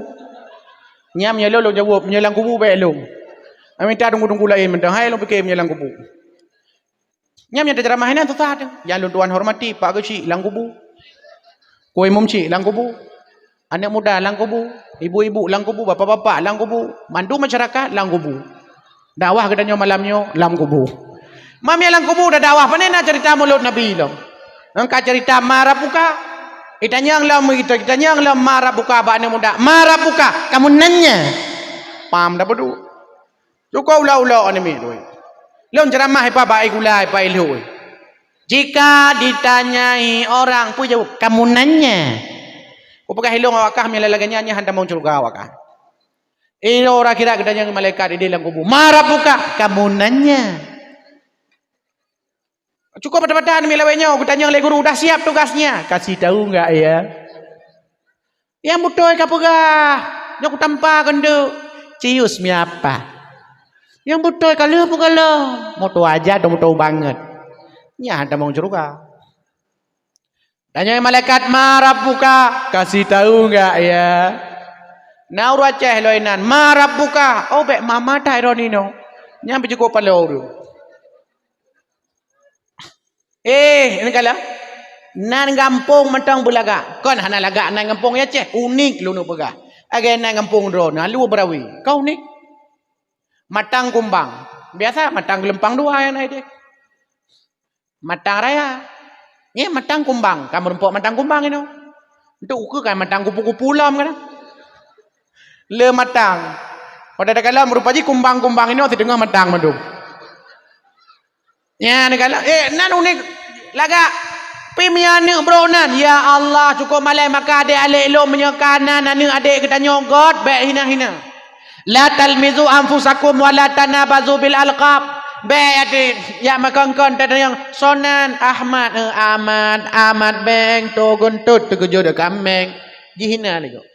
Nyan meunyoe lôn, lôn jaweueb, "Meunyoe Lam Kubu bék lôn. Mita teungku-teungku laén mantong, hai lôn pike meunyoe Lam Kubu." Nyan meunyoe teuceuramah inan susah teuh. Nyang lôn tuan hormati, Pak Geuchik, Lam Kubu. Kue Imum Chik, Lam Kubu. Aneuk muda, Lam Kubu. Ibu-ibu, Lam Kubu. Bapak-bapak, Lam Kubu. Mandum masyarakat, Lam Kubu. Dakwah geutanyoe malam nyoe, Lam Kubu. Meunyoe Lam Kubu dah dakwah, pane na cerita Mulod Nabi lom. Engka cerita ma rabbuka. Itanyong lom, itanyong lom ma rabbuka bak aneuk muda. Ma rabbuka, kamu nanya. Paham dah betul? Cukup ulok-ulok aneuk miet tu. Lôn ceuramah ipa bak gula, ipa ilhoi. Jika ditanyai orang, peue jaweueb? Kamu nanya. Kupeugah ilôn awak kah meunyoe lagée nyan, nyan han tamong syeuruga awak kah. Ilôn uroe akhirat geutanyong malaikat idéh lam kubu. Ma rabbuka? Kamu nanya. Cukup bata-bata aneuk miet lawét nyoe, geutanyong lé guru, "Dah siap tugasnya?" "Kasih tahu enggak ya?" "Nyang beutôi ka peugah, nyoe kutampa keuneuk." "Cius miapa?" "Nyang beutôi ka lheueh peugalom, moto aja atau moto banget." Nyan han tamong syeuruga. Tanyong malaikat, "Ma rabbuka?" "Kasih tahu enggak ya?" Na ureueng Aceh lom inan, "Ma rabbuka?" "Oh, bék mama that droeneuh nyoe." Nyan pih cukup paloe ureueng. Eh, ini kala. Nan gampông mantong beulagak. Kon hana lagak nan gampông Aceh, unik lôn peugah. Lagée nan gampông droeneuh, Alue Beurawe. Ka unik. Matang Kumbang. Biasa matang geulumpang dua nyang na idéh. Matang raya. Nyan matang kumbang, ka meurumpok matang kumbang inoe. Untuk ukeue kan matang kupu-kupu lom kan. Le matang. Pada takalon meurupa jih kumbang-kumbang inoe siteungoh matang mandum. Nyan takalon, eh, nan unik lagak. Pih meunyoe aneuk brok nan, ya Allah, cukup malée maka adék-adék lôn meunyoe ka nan aneuk adék geutanyoe göt, bék hina-hina. La talmizu anfusakum wa la tanabazu bil alqab. Bék até, jak makon-kon tatanyong, "Soe nan?" "Ahmad." "Eh, Ahmad, Ahmad béng, to guntot teukeujot kameng." Jihina lé gob.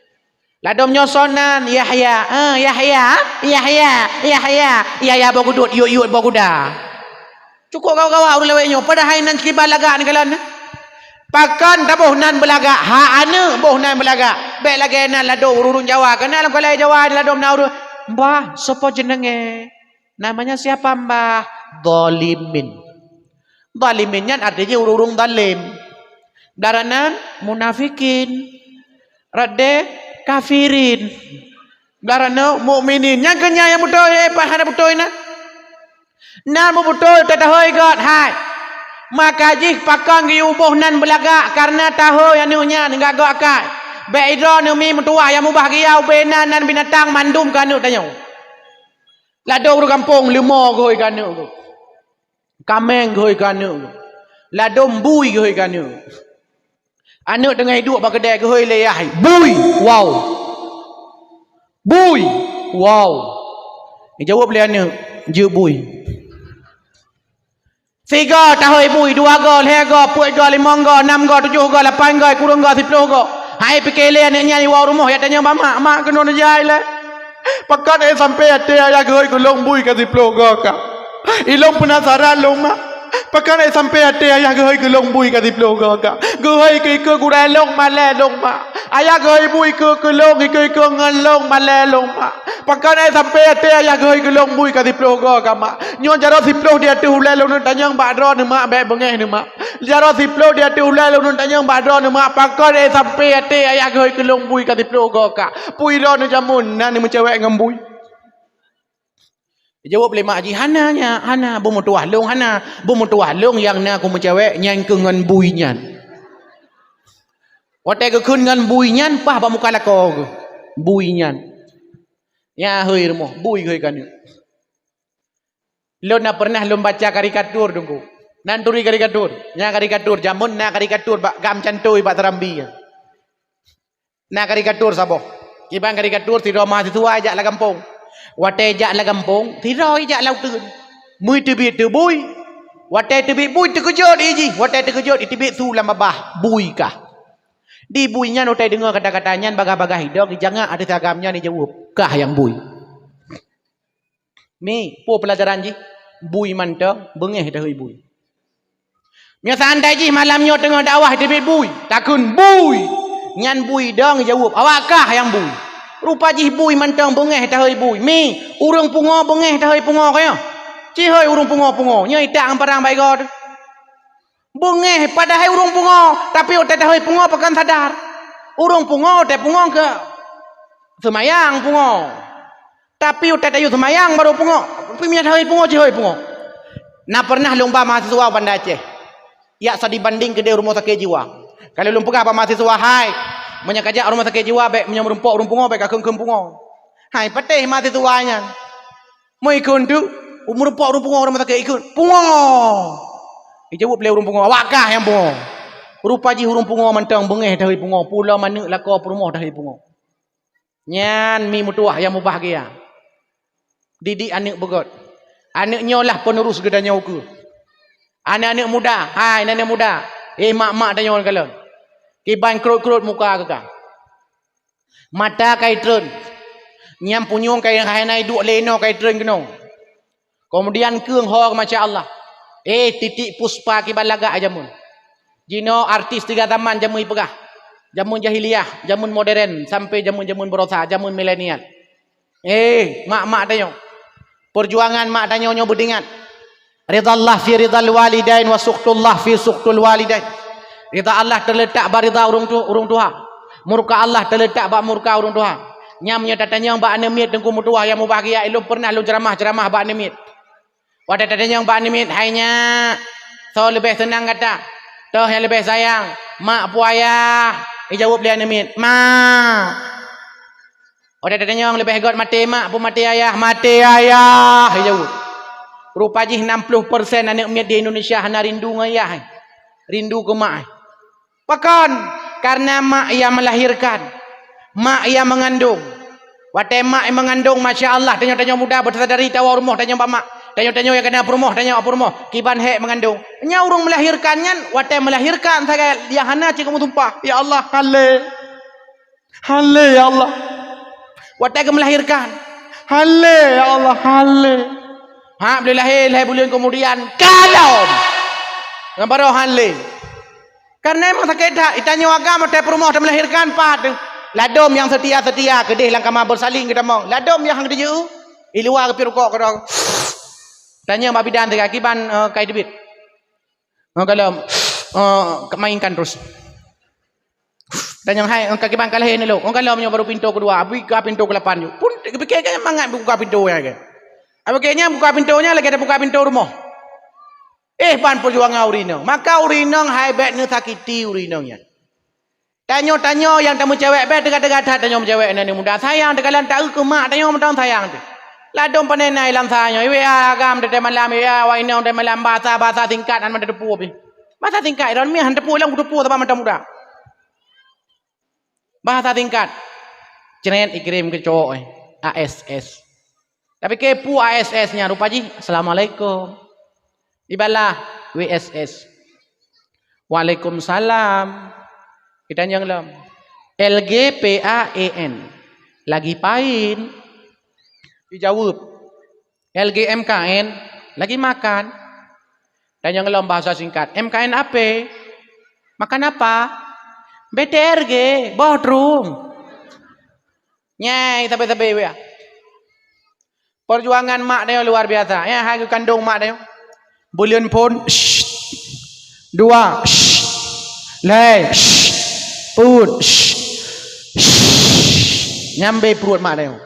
Ladom nyoe soe nan? "Yahya." "Eh, Yahya, Yahya, Yahya." Yahya boh gudot, yot-yot boh guda. Cukup gawa-gawa ureueng lawét nyoe, padahai nan sikiban lagak neukalon. Pakon taboh nan beulagak, hak aneuk boh nan beulagak. Bék lagée nan ladom ureueng Jawa, keunan lam kalai Jawa ladom na ureueng, "Mbah, soe po jenenge?" "Namanya siapa, Mbah?" "Dhalimin." Dhalimin nyan arti jih ureueng-ureueng zalim. Blah rot nan munafikin. Rot deh kafirin. Blah rot nan mukminin. Nyang keu nyan nyang beutôi, eh, pat hana beutôi na. Nan meubeutôi tatahôi göt hai. Maka jih pakon geuyue boh nan beulagak kareuna tahôi aneuk nyan gak-gak akai. Bék idroe neumi meutuwah nyang mubahgia ubena nan binatang mandum keu aneuk tanyoe. Ladôm ureuëng gampông leumo geuhôi keu aneuk geuh. Kaméng geuhôi keu aneuk geuh. Ladôm bui geuhôi keu aneuk geuh. Aneuk teungoh iduek bak keudè geuhôi lé yah, "Bui!" "Wow!" "Bui!" "Wow!" Ijaweueb lé aneuk, "Jeuet bui." Sigoe tahôi bui, dua goe, lhée goe, peuet goe, limong goe, nam goe, tujoh goe, lapan goe, kureueng goe, siplôh goe. Hai pike lé aneuk nyan iwoe rumoh, jak tanyong bak mak, "Mak, keunoe neujai lé. Pakon ék sampoe até ayah geuhôi keu lôn bui ka siplôh goe ka? Ilôn peunasaran lôn, Mak. Pakon ék sampoe até ayah geuhôi keu lôn bui ka siplôh goe ka? Geuhôi keu ikeu gurée lôn malée lôn, Mak. Ayah geuhôi bui keu, keu lôn ikeu-ikeu ngon lôn malée lôn, Mak. Pakon ék sampoe até ayah geuhôi keu lôn bui ka siplôh goe ka, Mak. Nyoe jaroe siplôh di ateueh ulée lôn tanyong bak droeneuh, Mak, bék beungéh neuh, Mak. Jaroe siplôh di ateueh ulée lôn tanyong bak droeneuh, Mak. Pakon ék sampoe até ayah geuhôi keu lôn bui ka siplôh goe ka? Peue droeneuh jameun na neumeucewek ngon bui?" Jaweueb lé mak jih, "Hana nyak, hana. Beumeutuwah lôn hana. Beumeutuwah lôn nyang na kumeucewek nyan keuh ngon bui nyan." Watée geukheun ngon bui nyan, paih bak muka lakoe geuh bui nyan. Nyang hôi rumoh, bui geuhôi keu aneuk. Lôn na peureunah lôn baca karikatur, Teungku. Nan turi karikatur. Nyan karikatur, jameun na karikatur bak gam cantoi bak Serambi nyan. Na karikatur saboh. Kiban karikatur sidroe mahasiswa ijak lam gampông. Watée ijak lam gampông, sidroe ijak lam uteuen. Meuteubiet teuk bui. Watée teubiet bui teukeujot ie jih. Watée teukeujot iteubiet su lam babah, bui kah. Di bui nyan watée deungoe kata-kata nyan bagah-bagah idong, ijangak ateueh agam nyan ijaweueb, "Kah nyang bui." Mi, peue peulajaran jih? Bui mantong, beungéh tahôi bui. Meunyoe seandai jih malam nyoe teungoh dakwah teubiet bui, takheun bui, nyan bui dong jaweueb, "Awak kah nyang bui." Rupa jih bui mantong beungéh tahôi bui. Mi, ureuëng pungo beungéh tahôi pungo kayée? Cihôi ureuëng pungo-pungo, nyoe itak ngon parang bak igoe teuh. Beungéh padahai ureuëng pungo, tapi watée tahôi pungo pakon sadar. Ureuëng pungo watée pungo keu seumayang pungo. Tapi watée tayue seumayang barô pungo, tapi meunyoe tahôi pungo, jihôi pungo. Na peureunah lôn ba mahasiswa Banda Aceh, jak sa dibandeng keudeh rumoh sakét jiwa. Ka lheueh lôn peugah bak mahasiswa, "Hai, meunyoe kajak rumoh sakét jiwa, bék meunyoe meurumpok ureuëng pungo, bék kakheun-kheun pungo." Hai patéh mahasiswa nyan. Meuikheun teuk, meurumpok ureuëng pungo rumoh sakét, ikheun, "Pungo!" Ijaweueb lé ureuëng pungo, "Awak kah nyang pungo." Rupa jih ureuëng pungo mantong beungéh tahôi pungo, pulo maneuk lakoe peurumoh tahôi pungo. Nyan mi meutuwah nyang mubahgia. Didik aneuk beugét. Aneuk nyoe lah penerus geutanyoe ukeue. Aneuk-aneuk muda, hai aneuk-aneuk muda, eh mak-mak tanyoe kalon. Kiban krot-krot muka geuka. Mata ka itreun. Nyang punyueng ka hai na iduek lé inoe ka itreun keunoe. Keumudian keueng ho, masya Allah. Eh, titik puspa kiban lagak jameun. Jinoe artis tiga zaman jameun ipeugah. Jameun jahiliyah, jameun modern, sampai jameun-jameun baroesa, jameun milenial. Eh, mak-mak tanyoe. Peujuangan mak tanyoe nyoe beudingat. Ridha Allah fi ridhal walidain wa sukhtullah fi sukhtul walidain. Ridha Allah teuletak bak ridha ureuëng tu, ureuëng tuha. Murka Allah teuletak bak murka ureuëng tuha. Nyan meunyoe tatanyong bak aneuk miet Teungku meutuwah nyang mubahgia, ilôn peureunah lôn ceuramah-ceuramah bak aneuk miet. Watée tatanyong bak aneuk miet, "Hai nyak, soe leubeh seunang gata? Toh nyang leubeh sayang, mak peue ayah?" Ijaweueb lé aneuk miet, "Mak." Watée tatanyong leubeh gét maté mak peue maté ayah, "Maté ayah," ijaweueb. Rupa jih enam puluh persen aneuk miet di Indonesia hana rindu ngon yah, rindu keu mak. Pakon? Karena mak nyang melahirkan, mak nyang mengandung. Watée mak nyang mengandung, masya Allah, tanyoe-tanyoe muda beutasadari tawoe rumoh tanyong bak mak. Tanyoe-tanyoe nyang kana peurumoh tanyong bak peurumoh, kiban hék mengandung. Nyan ureuëng melahirkan nyan, watée melahirkan sagai nyang hana cit kamoe tumpah, "Ya Allah, hale." Hale, ya Allah. Watée geumelahirkan. Hale, ya Allah, hale. Ha, beli lahé, lhée buleuen keumudian, kalom. Ngon baroe hale. Karena memang sakét that, itanyoe agam watée peurumoh teumelahirkan pat. Ladôm nyang seutia-seutia keudeh lam kama beursaléng geutamong. Ladôm nyang han geuteujeue, i luwa geupiep rukok keudroe. Tanyong bak bidan teuka kiban, eh, kai teubiet. Ngon kalom, eh, mainkan terus. Tanyong hai, "Engka kiban ka lahé neulok?" Engka lom nyoe baru pintoe keudua, buka pintoe keulapan nyoe. Pun geupike kan mangat buka pintoe nyan kan. Abah kek nyan buka pintoe nyan lagée tabuka pintoe rumoh. Eh, ban peujuangan ureuëng inong. Maka ureuëng inong hai bék neusakiti ureuëng inong nyan. Tanyoe-tanyoe nyang tameucewek bèk teuga-teuga that tanyoe meucewek aneuk muda. Sayang teukalon taeu keu mak tanyoe mantong sayang teuh. Ladôm pane na i lam sa nyoe, i W A agam teuh malam, i W A awak inong teuh malam, bahasa-bahasa singkat hana mantong teupeu pih. Bahasa singkat droeneuh han teupeu lom kuteupeu sabab mantong muda. Bahasa singkat. Cret ikirém keu cowok, eh. A S S. Tapi keu peue A S S nyan rupa jih, "Assalamualaikum." Ibalah W S S. "Waalaikumsalam." Itanyong lom, "L G P A E N, lagi pain?" Ijaweueb, "L G M K N, lagi makan." Tanyong lom bahasa singkat, "M K N apa? Makan apa?" "B T R G, boh drum." Nyai sabe-sabe weh. Perjuangan mak tanyoe luar biasa. Ya, hai geukandong mak tanyoe. Buleuen phon, shh. Dua, shh. Lhèe, shh. Peuet, shh. Shh. Nyambe pruet mak tanyoe.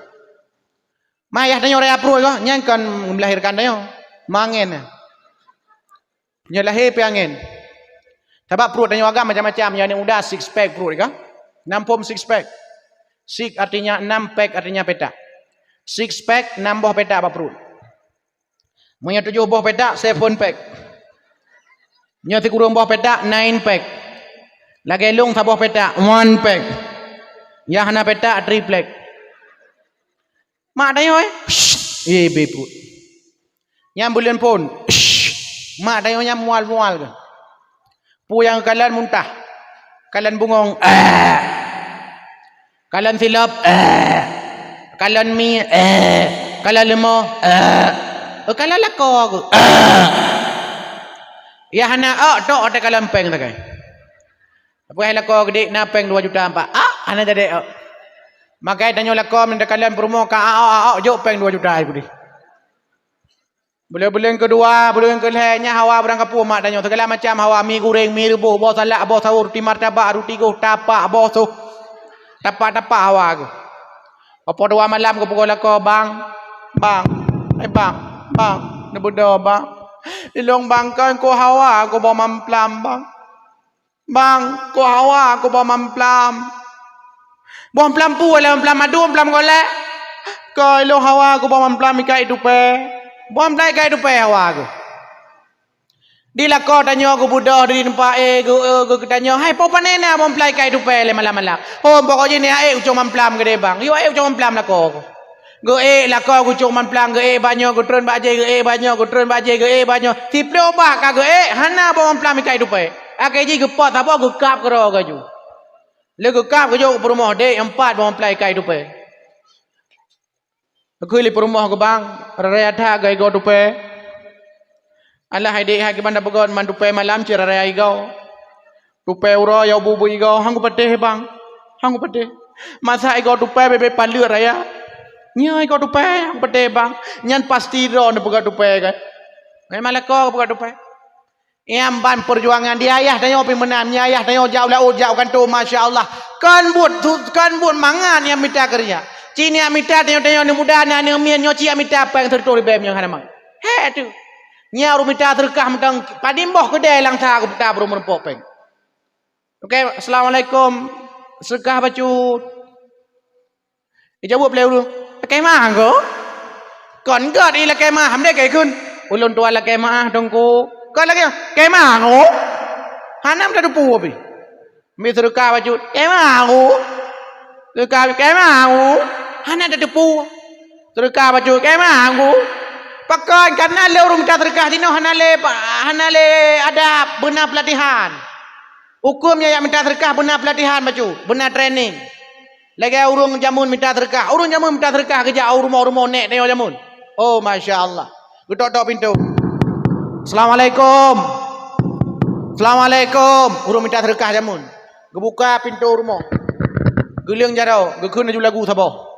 Mak ayah tanyoe raya pruet ko, nyan kon melahirkan tanyoe. Mangen. Nyoe lahé pih angén. Sabab pruet tanyoe agam macam-macam, nyang aneuk muda six pack pruet ka. Nam phom six pack. Six artinya enam, pack artinya petak. Six pack, nam boh petak bak pruet. Meunyoe tujoh boh petak, seven pack. Nyoe sikureueng boh petak, nine pack. Lagèe lôn saboh petak, one pack. Nyang hana petak, three pack. Mak tanyoe, eh? Shh, eh, be pruet. Nyang buleuen phon, shh. Mak tanyoe nyan mual-mual keuh. Peue nyang kalon muntah. Kalon bungong, eh. Kalon silop, eh. Kalon mi, eh. Kalon leumo, eh. Eh, kalon lakoe keuh, eh. Nyang hana ôk, tok watèe kalon pèng sagai. Tapi hai lakoe geudik na pèng dua juta empat. Ah, hana jadi, oh. Makai tanyoe lakoe meunan takalon peurumoh ka aok-aok jok pèng dua juta hai geudik. Buleuen-buleuen keudua, buleuen keulhèe nyan hawa barang kapeue mak tanyoe. Segala macam hawa, mi goreng, mi reubôh, boh salak, boh sawô, ruti martabak, ruti goh, tapak, boh soh. Tapak-tapak hawa geuh. Apo dua malam geupeugah lakoe, "Bang, bang, hai bang, bang, neubeudôh bang. Ilôn bang kon ku hawa kuboh mamplam bang." "Bang, ku hawa kuboh mamplam." "Boh mamplam peue lé, mamplam madu, mamplam golek?" "Kon ilôn hawa kuboh mamplam ikat tupée." "Boh mamplam ikat tupée hawa keuh." Di lakoe tanyoe geubeudôh di teumpat, eh, geu-, eh, geu-, geutanyoe, "Hai, po pane na boh mamplam ikat tupée lé malam-malam?" "Hom, pokok jih nyoe ék ucong mamplam keudéh bang." Yôh ék ucong mamplam lakoe keuh. Geuék lakoe geucok mamplam, geuék bak nyoe, geutreun bak jéh, geuék bak nyoe, geutreun bak jéh, geuék bak nyoe. Siplôh bah ka geuék, hana boh mamplam ikat tupée. Akhé jih geupot saboh geukab keudroe geuh. Lé geukab geujok u peurumoh, "Dék, nyoe pat boh mamplam ikat tupée." Geukheun lé peurumoh keu bang, "Raya that geuigoe tupée." "Alah hai dék, hai kiban tapeugöt man tupée malam cit raya igoe. Tupée uroe ya bu-bu igoe, han kupatéh bang, han kupatéh. Masa igoe tupée bebe paleuet raya. Nyoe igoe tupée, han kupatéh bang. Nyan pasti droe neupeugöt tupée kan." Memang lakoe geupeugöt tupée. Nyan ban perjuangan di ayah tanyoe pih meunan. Nyan ayah tanyoe jak u laôt, jak u kantô, masya Allah. Kon buet su-, kon buet mangat nyang mita keureuja. Ci nyak mita tanyoe-tanyoe aneuk muda, aneuk miet nyoe ci nyak mita péng siratoh ribée meunyoe hana mangat. Hék teuh. Nyan ureuëng mita seudeukah mantong padum boh keudè lam sa geupeugah barô meurumpok péng. "Oke, assalamualaikum. Seudeukah bacut." Ijaweueb lé ureuëng, "Lakée meu'ah ko?" "Kon gét i lakée meu'ah, ham deh keu ikheun." "Ulôn tuan lakée meu'ah, Teungku." "Kon lakée, lakée meu'ah ko?" Hana meutateupeue pih. Mi seudeukah bacut, "Lakée meu'ah ko?" Seudeukah, "Lakée meu'ah ko?" Hana tateupeue. Seudeukah bacut, "Lakée meu'ah ko?" Pakon, karena lé ureuëng mita seudeukah jinoe hana lé pa-, hana lé adab, beuna peulatihan. Hukôm nyang jak mita seudeukah beuna peulatihan bacut, beuna training. Lagée ureuëng jameun mita seudeukah. Ureuëng jameun mita seudeukah geujak u rumoh-rumoh nèk tanyoe jameun. Oh, masya Allah. Geutok-tok pintoe. "Assalamualaikum. Assalamualaikum." Ureuëng mita seudeukah jameun. Geubuka pintoe rumoh. Geuleueng jaroe, geukheun laju lagu saboh.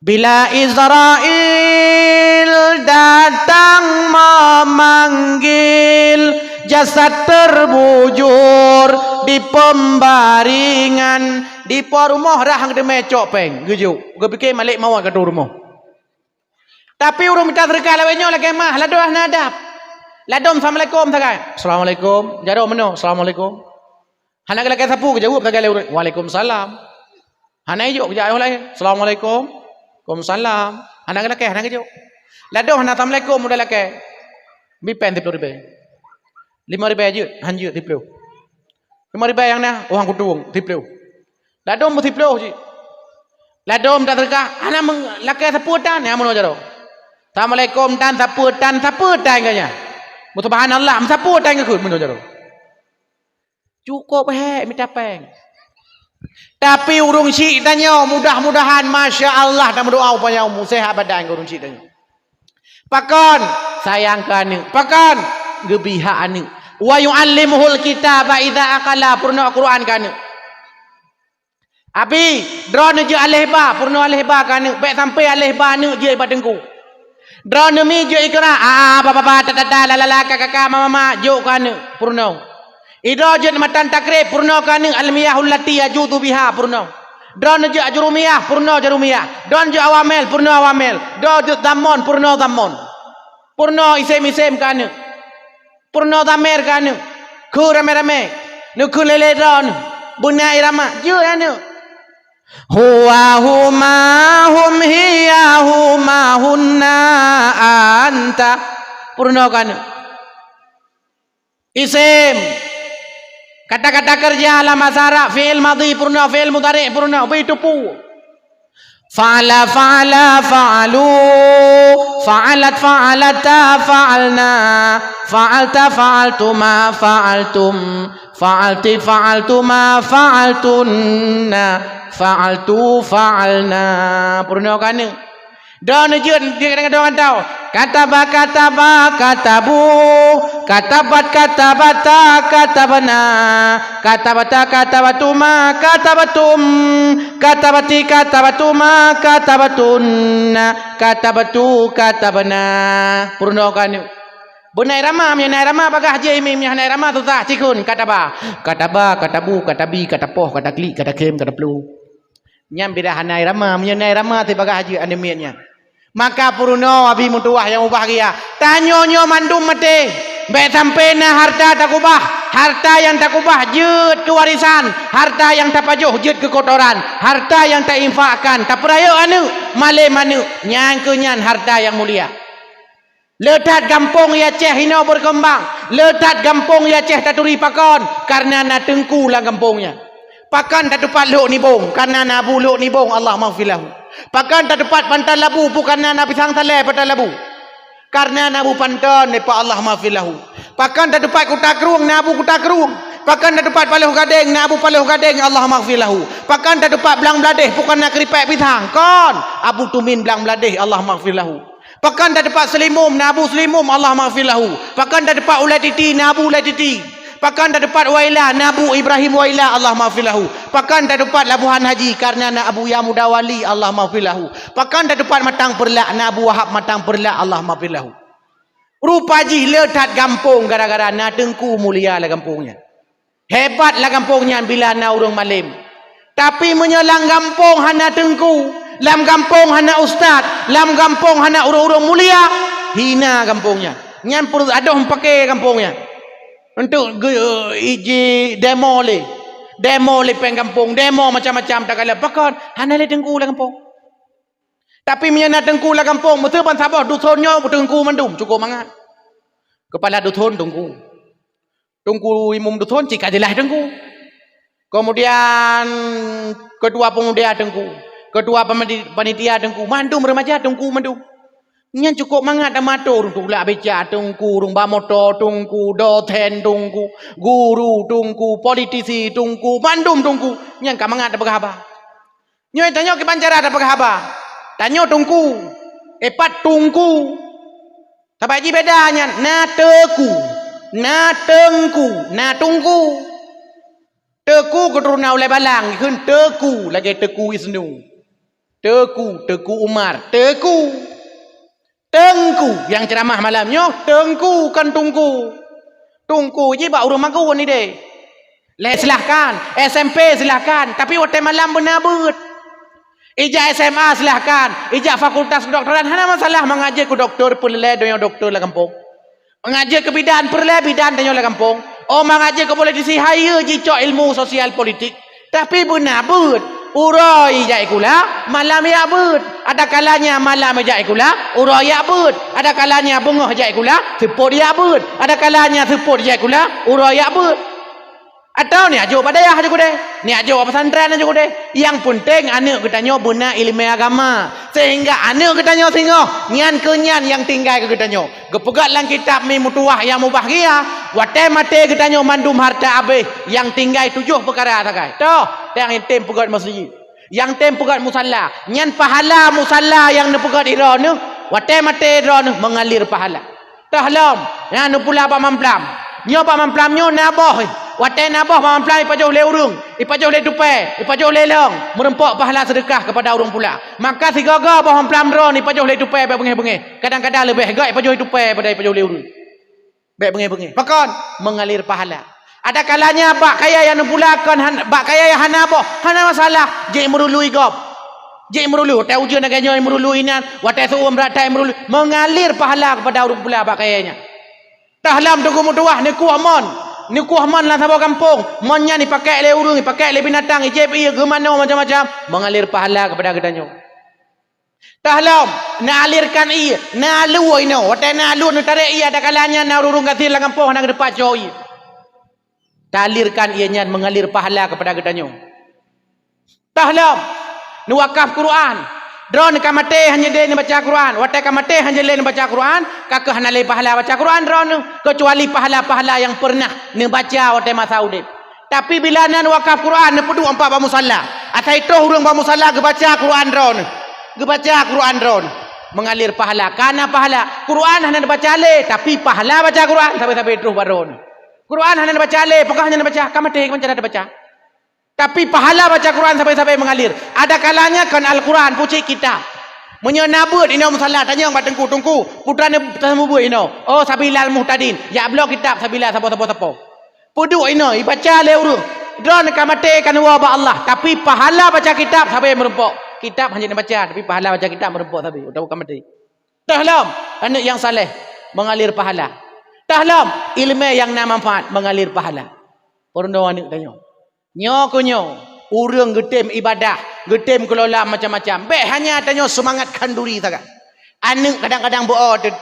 Bila Israel datang memanggil, jasad terbujur di pembaringan. Di po rumoh rhah geuteumé cok péng, geujok. Geupike malek mawöt ka ateueh rumoh. Tapi ureuëng mita seudeukah lawét nyoe lakée meu'ah, ladôm hana adab. Ladôm assalamualaikum sagai. "Assalamualaikum." Jaroe meunoe, "Assalamualaikum." Hana geulakée sapeue geujaweueb sagai lé ureuëng, "Waalaikumsalam." Hana ijok geujak ayong laén, "Assalamualaikum." "Waalaikumsalam." Hana geulakée, hana geujok. Ladom hana assalamualaikum udah lakée. Bi péng siplôh ribée. Limong ribée jeuet, han jeuet siplôh. Limong ribée nyang na, oh han kutueng siplôh. Ladom beusiplôh jih. Ladom that teuka, hana meung-, lakée sapeue tan, nyang meunoe jaroe. "Assalamualaikum tan, sapeue tan, sapeue tan," keu nyan. "Subhanallah, sapeue tan," keu meunoe jaroe. Cukup hék mita péng. Tapi ureuëng syiek tanyoe, mudah-mudahan, masya Allah, tameudoa upaya umu seuhat badan keu ureuëng syiek tanyoe. Pakon? Sayang keu aneuëk. Pakon? Geubri hak aneuëk. "Wa yu'allimuhul kitaba idza aqala," peurunoe Quran keu aneuëk. "Abi, droeneuh jeuet aleh ba," peurunoe aleh ba keu aneuëk, bék sampoe aleh ba aneuëk jeuet bak teungku. "Droeneuh mi jeuet iqra, a, a, ba, ba, ba, ta, ta, ta, la, la, la, ka, ka, ka, ma, ma, ma," jok keu aneuëk, peurunoe. "Idroe jeuet matan takrib," peurunoe keu aneuëk, "al-miyahul lati yajuzu biha," peurunoe. "Droeneuh jeuet ajurumiyah," peurunoe jarumiyah. "Droeneuh jeuet awamel," peurunoe awamel. "Droeneuh jeuet dhammon," peurunoe dhammon. Peurunoe isém-isém keu aneuëk. Peurunoe dhamer keu aneuëk. Kheun ramé-ramé. Neukheun lé-lé droeneuh. Beuna irama. Jeuet aneuëk. "Huwa huma hum hiya huma hunna anta." Peurunoe keu aneuëk. Isém. Kata-kata keureuja lam basa Arab, fi'il madhi peurunoe, fi'il mudhari' peurunoe, beuteupeu. Fa'ala, fa'ala, fa'alu. Fa'alat, fa'alata, fa'alna. Fa'alta, fa'altuma, fa'altum. Fa'alti, fa'altuma, fa'altunna. Fa'altu, fa'alna. Peurunoe keu aneuëk. Droeneuh jeuet di kadang-kadang tau. Kataba, kataba, katabu. Katabat, katabata, katabna. Katabata, katabatuma, katabatum. Katabati, katabatuma, katabatunna. Katabatu, katabna. Peurunoe keu aneuëk. Beuna irama, meunyoe na irama bagah jih, meunyoe hana irama susah, cikheun, kataba. Kataba, katabu, katabi, katapoh, kataklik, katakhém, kataplu. Nyan bira hana irama, meunyoe na irama teuh bagah jeuet aneuëk miet nyan. Maka peurunoe abi meutuwah nyang ubah gaya. Tanyoe nyoe mandum maté. Bék sampoe na harta takubah. Harta nyang takubah jeuet keu warisan. Harta nyang tapajoh jeuet keu kotoran. Harta nyang tainfakkan, tapeurayeuk aneuëk, malém aneuëk. Nyan keuh nyan harta nyang mulia. Le that gampông Aceh inoe beukeumbang. Le that gampông Aceh taturi pakon, kareuna na teungku lam gampông nyan. Pakon tatupat Lhok Nibong, kareuna na Abu Lhok Nibong, Allahummaghfir lahu. Pakon tatupat Panton Labu, bukan na Nabi Sang Saleh Panton Labu, kareuna na Abu Panton, Allahummaghfir lahu. Pakon tatupat Kuta Krueng, na Abu Kuta Krueng. Pakon tatupat Paloh Gadeng, na Abu Paloh Gadeng, Allahummaghfir lahu. Pakon tatupat Blang Bladeh, bukan na Keuripek Pisang, kon, Abu Tumin Blang Bladeh, Allahummaghfir lahu. Pakon tatupat Seulimum, na Abu Seulimum, Allahummaghfir lahu. Pakon tatupat Ulai Titi, na Abu Ulai Titi. Pakon tatupat Waila, na Abu Ibrahim Waila, Allahummaghfir lahu. Pakon tatupat Labuhan Haji, kareuna na Abu Yamuda Wali, Allahummaghfir lahu. Pakon tatupat Matang Peurlak, na Abu Wahab Matang Peurlak, Allahummaghfir lahu. Rupa jih le that gampông gara-gara na teungku mulia lam gampông nyan. Hebat lam gampông nyan bila na ureuëng malém. Tapi meunyoe lam gampông hana teungku, lam gampông hana ustaz, lam gampông hana ureuëng-ureuëng mulia, hina gampông nyan. Nyan peurunoe adoh meupaké gampông nyan. Untuk ge-, iji demo lé. Demo lé péng gampông, demo macam-macam takalon. Pakon hana lé teungku lam gampông. Tapi meunyoe na teungku lam gampông, meuseuban saboh duson nyoe teungku mandum, cukup mangat. Keupala duson teungku. Teungku imum duson cit ka jeulaih teungku. Keumudian keutua peumuda teungku, keutua pemadi-, panitia teungku, mandum remaja teungku mandum. Nyan cukup mangat dan mato ureuëng tulak beca teungku, ureuëng ba moto teungku, dosen teungku, guru teungku, politisi teungku, mandum teungku. Nyan ka mangat tapeugah haba. Nyoe tanyoe kiban cara tapeugah haba. Tanyoe teungku. Eh, pat teungku. Sabab jih beda nyan. Na teungku. Na teungku. Na teungku. Teungku keuturonan ulée balang. Kheun teungku lagée Teungku Wisnu. Teungku, Teungku Umar. Teungku. Teungku nyang ceuramah malam nyoe, teungku kon tungku. Tungku jih bak ureuëng magun ideh. Lé silahkan, S M P silahkan, tapi watée malam beuna beuet. Ijak S M A silahkan, ijak fakultas kedokteran hana masalah, mangat jeuet keu dokto peureulée donya dokto lam gampông. Mangat jeuet keu bidan peureulée bidan donya lam gampông. Oh, mangat jeuet keu politisi, hayeue jicok ilmu sosial politik. Tapi beuna beuet. Uroe jak sikula, malam jak beuet. Ada kalanya malam jak sikula, uroe jak beuet. Ada kalanya beungoh jak sikula, seupôt jak beuet. Ada kalanya seupôt jak sikula, uroe jak beuet. Atawa neujok bak dayah jeuet keudeh, neujok bak pesantren jeuet keudeh. Nyang peunteng aneuk geutanyoe beuna ileumèe agama, seuhingga aneuk geutanyoe singoh nyan keuh nyan nyang tinggai keu geutanyoe. Geupeugah lam kitab Mi Meutuwah Nyang Mubahgia, watèe maté geutanyoe mandum hareuta abéh, nyang tinggai tujoh peukara sagai. Toh, nyang tem peugöt meuseujid, nyang tem peugöt musalla. Nyan pahala musalla nyang neupeugöt droeneuh, watèe maté droeneuh meungalir pahala. Toh lom, nyan neupula bak mamplam. Nyoe bak mamplam nyoe na boh. Watèe na boh bak mamplam ipajoh lé ureueng, ipajoh lé tupèe, ipajoh lé lông, meureumpok pahala seudeukah keupada ureueng pula. Maka sigoe-goe boh mamplam droeneuh ipajoh lé tupèe bèk beungéh-beungéh. Kadang-kadang leubeh göt ipajoh lé tupèe daripada ipajoh lé ureueng. Bèk beungéh-beungéh. Pakon? Meungalir pahala. Ada kalanya bak kayèe nyang neupula kon han-, bak kayèe nyang hana boh, hana masalah, jeuet meurului gob. Jeuet meurului, watèe ujeuen lagèe nyoe meurului inan, watèe seuuem brat that meurului, meungalir pahala keupada ureueng pula bak kayèe nyan. Toh lom Teungku meutuwah neukueh mon, neukueh mon lam saboh gampông, mon nyan ipakék lé ureueng, ipakék lé binatang, ijép ié geumanoe macam-macam, meungalir pahala keupada geutanyoe. Toh lom, neualirkan ié, na lôn inoe. Watèe na lôn neutarek ié, ada kalanya na ureueng gasien lam gampông hana geuteupacok ié. Talirkan ié nyan meungalir pahala keupada geutanyoe. Toh lom, neuwakaf Quran. Droeneuh ka maté hana jeuet lé neubaca Quran. Watèe ka maté hana jeuet lé neubaca Quran, ka keuh hana lé pahala baca Quran droeneuh, keucuali pahala-pahala nyang peureunah neubaca watèe masa udép. Tapi bila na neuwakaf Quran, neupeuduek ampat bak musalla. Asai troh ureueng bak musalla geubaca Quran droeneuh. Geubaca Quran droeneuh. Meungalir pahala. Ka na pahala. Quran hana neubaca lé, tapi pahala baca Quran sabe-sabe troh bak droeneuh. Quran hana neubaca lé, peugah hana neubaca, ka maté, ka maté hana neubaca. Tapi pahala baca Quran sabe-sabe meungalir. Ada kalanya kon Al-Quran, pucék kitab. Meunyoe na beuet inoe musalla, tanyong bak teungku, "Teungku, peue treuk neubaca beuet inoe?" "Oh, Sabilal Muhtadin." Jak bloe kitab Sabilal sapo-sapo-sapo. Peuduek inoe, ibaca lé ureueng. Droeneuh ka maté ka neuwoe bak Allah, tapi pahala baca kitab sabe meurumpok. Kitab hana jeuet neubaca, tapi pahala baca kitab meurumpok sabe, atawa ka maté. Toh lom, aneuk nyang saleh meungalir pahala. Toh lom, ileumèe nyang na manfaat meungalir pahala. Peurunoe aneuk tanyoe. Nyoe keuh nyoe, ureueng geutem ibadah, geutem keulola macam-macam. Bèk hanya tanyoe seumangat khanduri sagai. Aneuk kadang-kadang beu-o teuh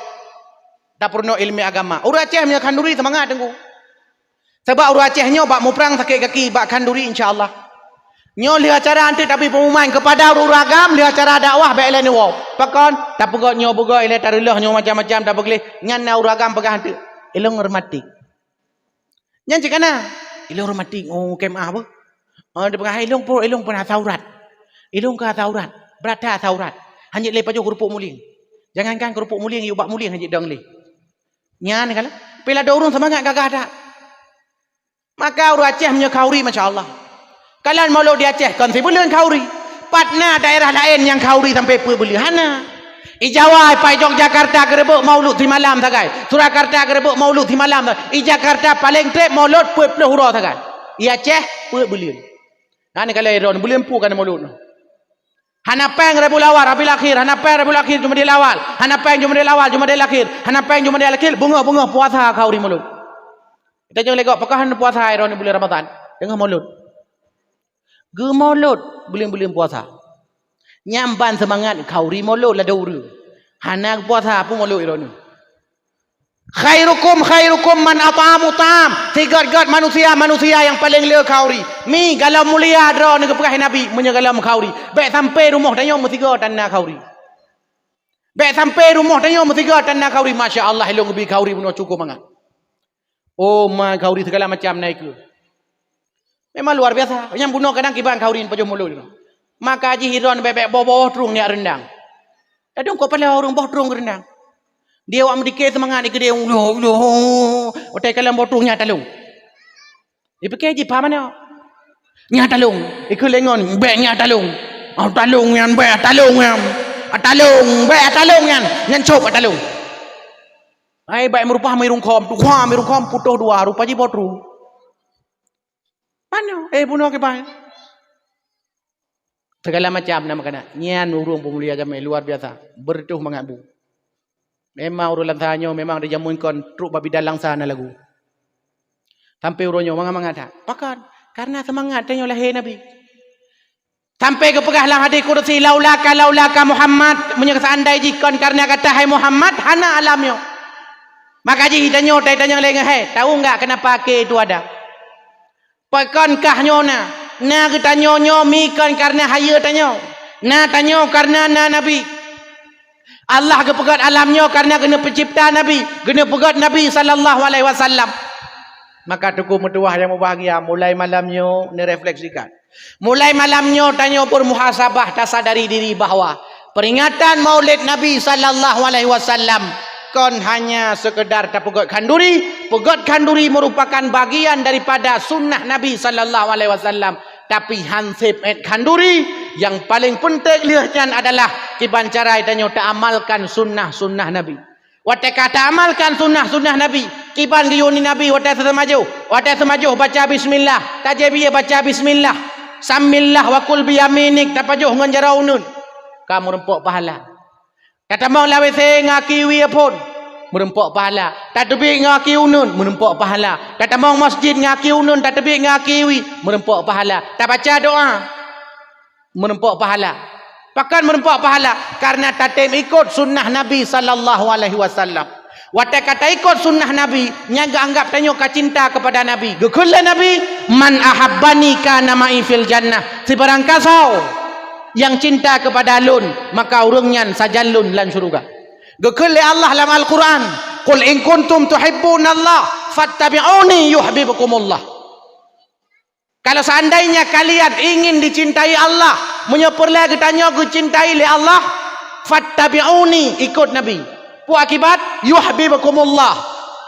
tapeurunoe ileumèe agama. Ureueng Aceh meunyoe khanduri seumangat teungku. Sabab ureueng Aceh nyoe bak muprang sakét gaki bak khanduri insya Allah. Nyoe lheueh acara eunteuk tapi peumuman keupada ureueng-ureueng agam lheueh acara dakwah bèk ilèe neuwoe. Pakon? Tapeugöt nyoe beugöt ilèe tareulôh nyoe macam-macam tapeugleh. Nyan na ureueng agam peugah eunteuk, "Ilôn reumatik." Nyan cit kana. "Ilôn reumatik, oh, kém ah beuh." Oh, dia peugah, "Ilôn pun, ilôn pun asam urat. Ilôn ka asam urat. Brat that asam urat. Hana jeuet lé pajoh keureupuk mulieng. Jangankan keureupuk mulieng, yue bak mulieng hana jeuet dong lé." Nyan kan. Pih ladôm ureueng seumangat gagah that. Maka ureueng Aceh meunyoe khanduri, masya Allah. Kalon mulod di Aceh kon sibuleuen khanduri. Pat na daerah laén nyang khanduri sampoe peuet buleuen? Hana. I Jawa, pat i Yogyakarta geureubok mulod simalam sagai. Surakarta geureubok mulod simalam sagai. I Jakarta paleng trép mulod peuet ploh uroe sagai. I Aceh peuet buleuen. Nyan kalon droeneuh buleuen peue ka mulod nyoe. Hana péng Rabiul Awal, Rabiul Akhir, hana péng Rabiul Akhir, Jumadil Awal, hana péng Jumadil Awal, Jumadil Akhir, hana péng Jumadil Akhir, beungoh-beungoh puasa khanduri mulod. Tanyoe lé gob, pakon hana puasa droeneuh buleuen Ramadhan? Teungoh mulod. Geumulod buleuen-buleuen puasa. Nyan ban seumangat khanduri mulod ladôm ureueng. Hana puasa pun mulod droeneuh. "Khairukum khairukum man at'amahu ta'am." Sigöt-göt manusia, manusia nyang paleng le khanduri. Mi, galom mulia droeneuh geupeugah Nabi, meunyoe galom khanduri. Bèk sampoe rumoh tanyoe meusigoe tan na khanduri. Bèk sampoe rumoh tanyoe meusigoe tan na khanduri. Masya Allah, ilôn geubi khanduri bunoe cukôp mangat. Oh, ma khanduri sigala macam na ikeue. Memang luar biasa. Nyang bunoe kadang kiban khanduri pajoh mulod. Maka jih droeneuh bèk-bèk boh-boh trueng nyak reundang. Ladôm kok pala ureueng boh trueng reundang. Di awak meudike seumangat dikeudeh, "Ulôh, ulôh." Watèe kalon boh trueng nyak talông. Dipike jih paham nyoe. Nyak talông. Ikeue lé ngon, "Bèk nyak talông." Ah, talông nyan, bèk talông nyan. Ah, talông, bèk talông nyan. Nyan cop ah talông. Ai, bèk meurupah mirungkhom, tuha mirungkhom, putôh dua, rupa jih boh trueng. Manoe, eh, bunoe kiban. Segala macam na makanan. Nyan ureueng peumulia jamé luar biasa. Beureutoh mangat bu. Memang ureueng Langsa nyoe memang di jameun kon trok bak bidan Langsa na lagu. Sampoe uroe nyoe mangat-mangat that. Pakon? Karena seumangat tanyoe lahé Nabi. Sampoe geupeugah lam hadis kudusi, "Laulaka, laulaka Muhammad," meunyoe seandai jih kon karena gata hai Muhammad, hana alam nyoe. Maka jih tanyoe, tai tanyong lé ngon hai, tahu enggak kenapa akhé itu ada? Pakon kah nyoe na? Na geutanyoe nyoe mi kon karena hayeue tanyoe. Na tanyoe karena na Nabi. Allah geupeugét alam nyoe karena geuneuk peucipta Nabi, geuneuk peugét Nabi sallallahu alaihi wasallam. Maka teungku meutuwah nyang mubahgia, mulai malam nyoe neurefleksikan. Mulai malam nyoe tanyoe beurmuhasabah, tasadari diri bahwa peringatan Maulid Nabi sallallahu alaihi wasallam kon hanya sekedar tapeugét khanduri. Peugét khanduri merupakan bagian daripada sunnah Nabi sallallahu alaihi wasallam. Tapi han sép ét khanduri, nyang paleng peunteng lheueh nyan adalah kiban cara tanyoe taamalkan sunnah-sunnah Nabi. Watée ka taamalkan sunnah-sunnah Nabi, kiban geuyue ni Nabi watée seumajoh, watée seumajoh baca bismillah, tajak bie baca bismillah, samillah wa kul biyaminik, tapajoh ngon jaroe uneuen, ka meureumpok pahala. Tatamong lam WC ngon aki wie phon, meureumpok pahala. Tateubiet ngon aki uneuen, meureumpok pahala. Tatamong masjid ngon aki uneuen, tateubiet ngon aki wie, meureumpok pahala. Tabaca doa, meureumpok pahala. Pakon meureumpok pahala? Karena tatem ikot sunnah Nabi sallallahu alaihi wasallam. Watée ka taikot sunnah Nabi, nyan geuanggab tanyoe ka cinta kepada Nabi. Geukheun lé Nabi, "Man ahabbani kana ma'i fil jannah." Sibarang kasoe nyang cinta kepada lôn, maka ureuëng nyan sajan lôn lam syeuruga. Geukheun lé Allah lam Al-Quran, "Qul in kuntum tuhibbunallah fattabi'uni yuhibbukumullah." Kalau seandainya kalian ingin dicintai Allah, meunyoe peureulée geutanyoe geucintai lé Allah, fattabi'uni, ikot Nabi. Peue akibat? Yuhibbukumullah,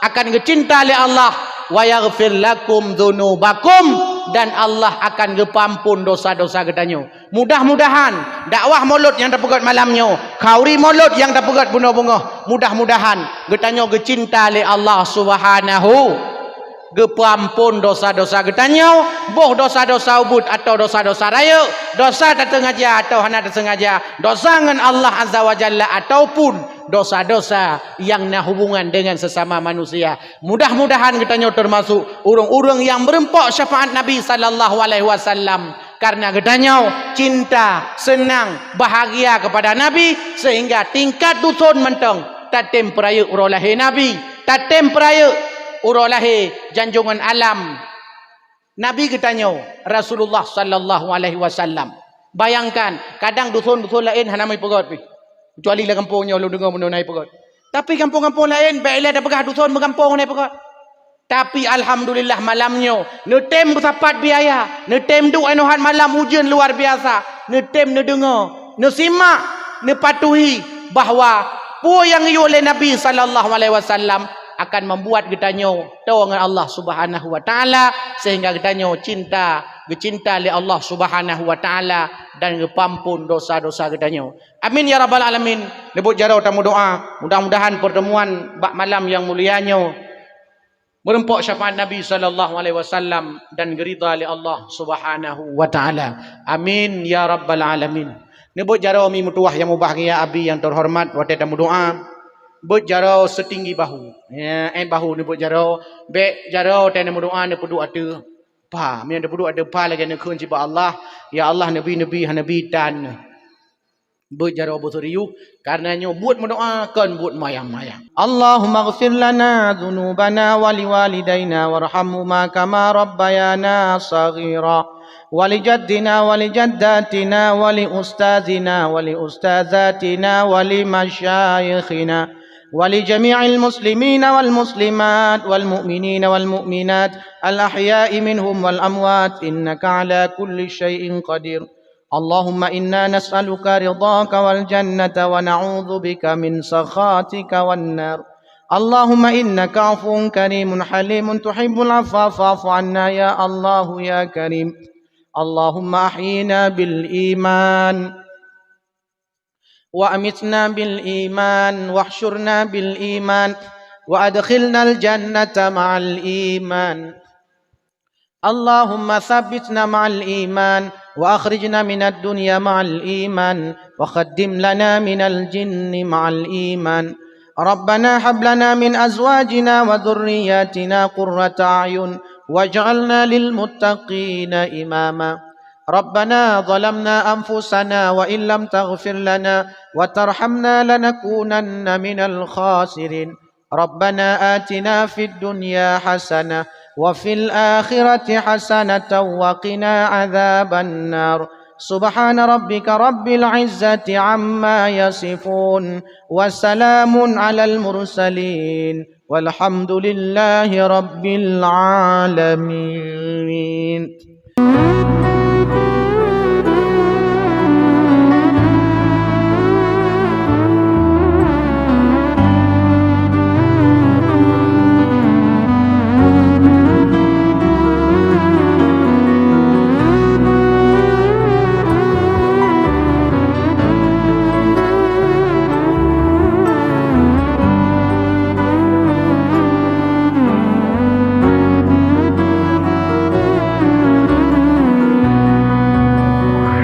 akan geucinta lé Allah, wa yaghfir lakum dzunubakum, dan Allah akan geupeuamphon dosa-dosa geutanyoe. Mudah-mudahan dakwah Maulud nyang tapeugét malam nyoe, khanduri Maulud nyang tapeugét bunoe beungoh, mudah-mudahan geutanyoe geucinta lé Allah Subhanahu, geupeuamphon dosa-dosa geutanyoe, boh dosa-dosa ubit atawa dosa-dosa rayeuk, dosa tateungaja atawa hana tateungaja, dosa ngon Allah Azza wa Jalla ataupun dosa-dosa nyang na hubungan dengan sesama manusia. Mudah-mudahan geutanyoe termasuk ureuëng-ureuëng nyang meureumpok syafaat Nabi sallallahu alaihi wasallam. Karena geutanyoe cinta, seunang, bahagia kepada Nabi, sehingga tingkat dusun mantong tatem peurayeuk uroe lahé Nabi, tatem peurayeuk uroe lahé janjongan alam Nabi geutanyoe, Rasulullah sallallahu alaihi wasallam. Bayangkan, kadang dusun-dusun laén hana meupeugét pih. Kecuali lam gampông nyoe lôn deungoe meunyoe na peugét. Tapi gampông-gampông laén, bék ilée tapeugah dusun meugampông hana peugét. Tapi alhamdulillah malam nyoe, neutem beusapat biaya, neutem duek inoe hat malam ujeuen luar biasa, neutem neudeungoe, neusimak, neupatuhi bahwa peue nyang geuyue lé Nabi sallallahu alaihi wasallam akan membuat geutanyoe toe ngon Allah Subhanahu wa Taala, sehingga geutanyoe cinta, geucinta lé Allah Subhanahu wa Taala dan geupeuamphon dosa-dosa geutanyoe. Amin ya rabbal alamin. Neubeuet jaroe tameudoa, mudah-mudahan pertemuan bak malam nyang mulia nyoe meureumpok syafaat Nabi sallallahu alaihi wasallam dan geuridha lé Allah Subhanahu wa Taala. Amin ya rabbal alamin. Neubeuet jaroe mi meutuwah nyang mubahgia abi nyang terhormat watée tameudoa. Beuet jaroe setinggi bahu. Ya, eh, bahu neubeuet jaroe, bék jaroe teuh neumeudoa neupeuduek ateueh pha. Meunyoe neupeuduek ateueh pha lagée neukheun cit bak Allah, "Ya Allah, neubi-neubi hana neubi tan." Beuet jaroe beuserius, karena nyoe buet meudoa kon buet mayang-mayang. Allahumma ighfir lana dzunubana wa liwalidaina warhamhuma kama rabbayana shaghira. Wa li jaddina wa li jaddatina wa li ustazina wa li ustazatina wa li masyayikhina wa li jami'il muslimina wal muslimat wal mu'minina wal mu'minat al ahya'i minhum wal amwat innaka ala kulli syai'in qadir. Allahumma inna nas'aluka ridhaka wal jannata wa na'udzu bika min sakhatika wan nar. Allahumma innaka afuwun karimun halimun tuhibbul afwa fa'fu anna ya Allahu ya Karim. Allahumma ahyina bil iman wa amitna bil iman wahsyurna bil iman wa adkhilnal jannata ma'al iman. اللهم ثبتنا مع الإيمان وأخرجنا من الدنيا مع الإيمان وخدم لنا من الجن مع الإيمان. ربنا هب لنا من أزواجنا وذرياتنا قرة أعين واجعلنا للمتقين إماما. ربنا ظلمنا أنفسنا وإن لم تغفر لنا وترحمنا لنكونن من الخاسرين. ربنا آتنا في الدنيا حسنة وفي الآخرة حسنة وقنا عذاب النار. سبحان ربك رب العزة عما يصفون. وسلام على المرسلين. والحمد لله رب العالمين.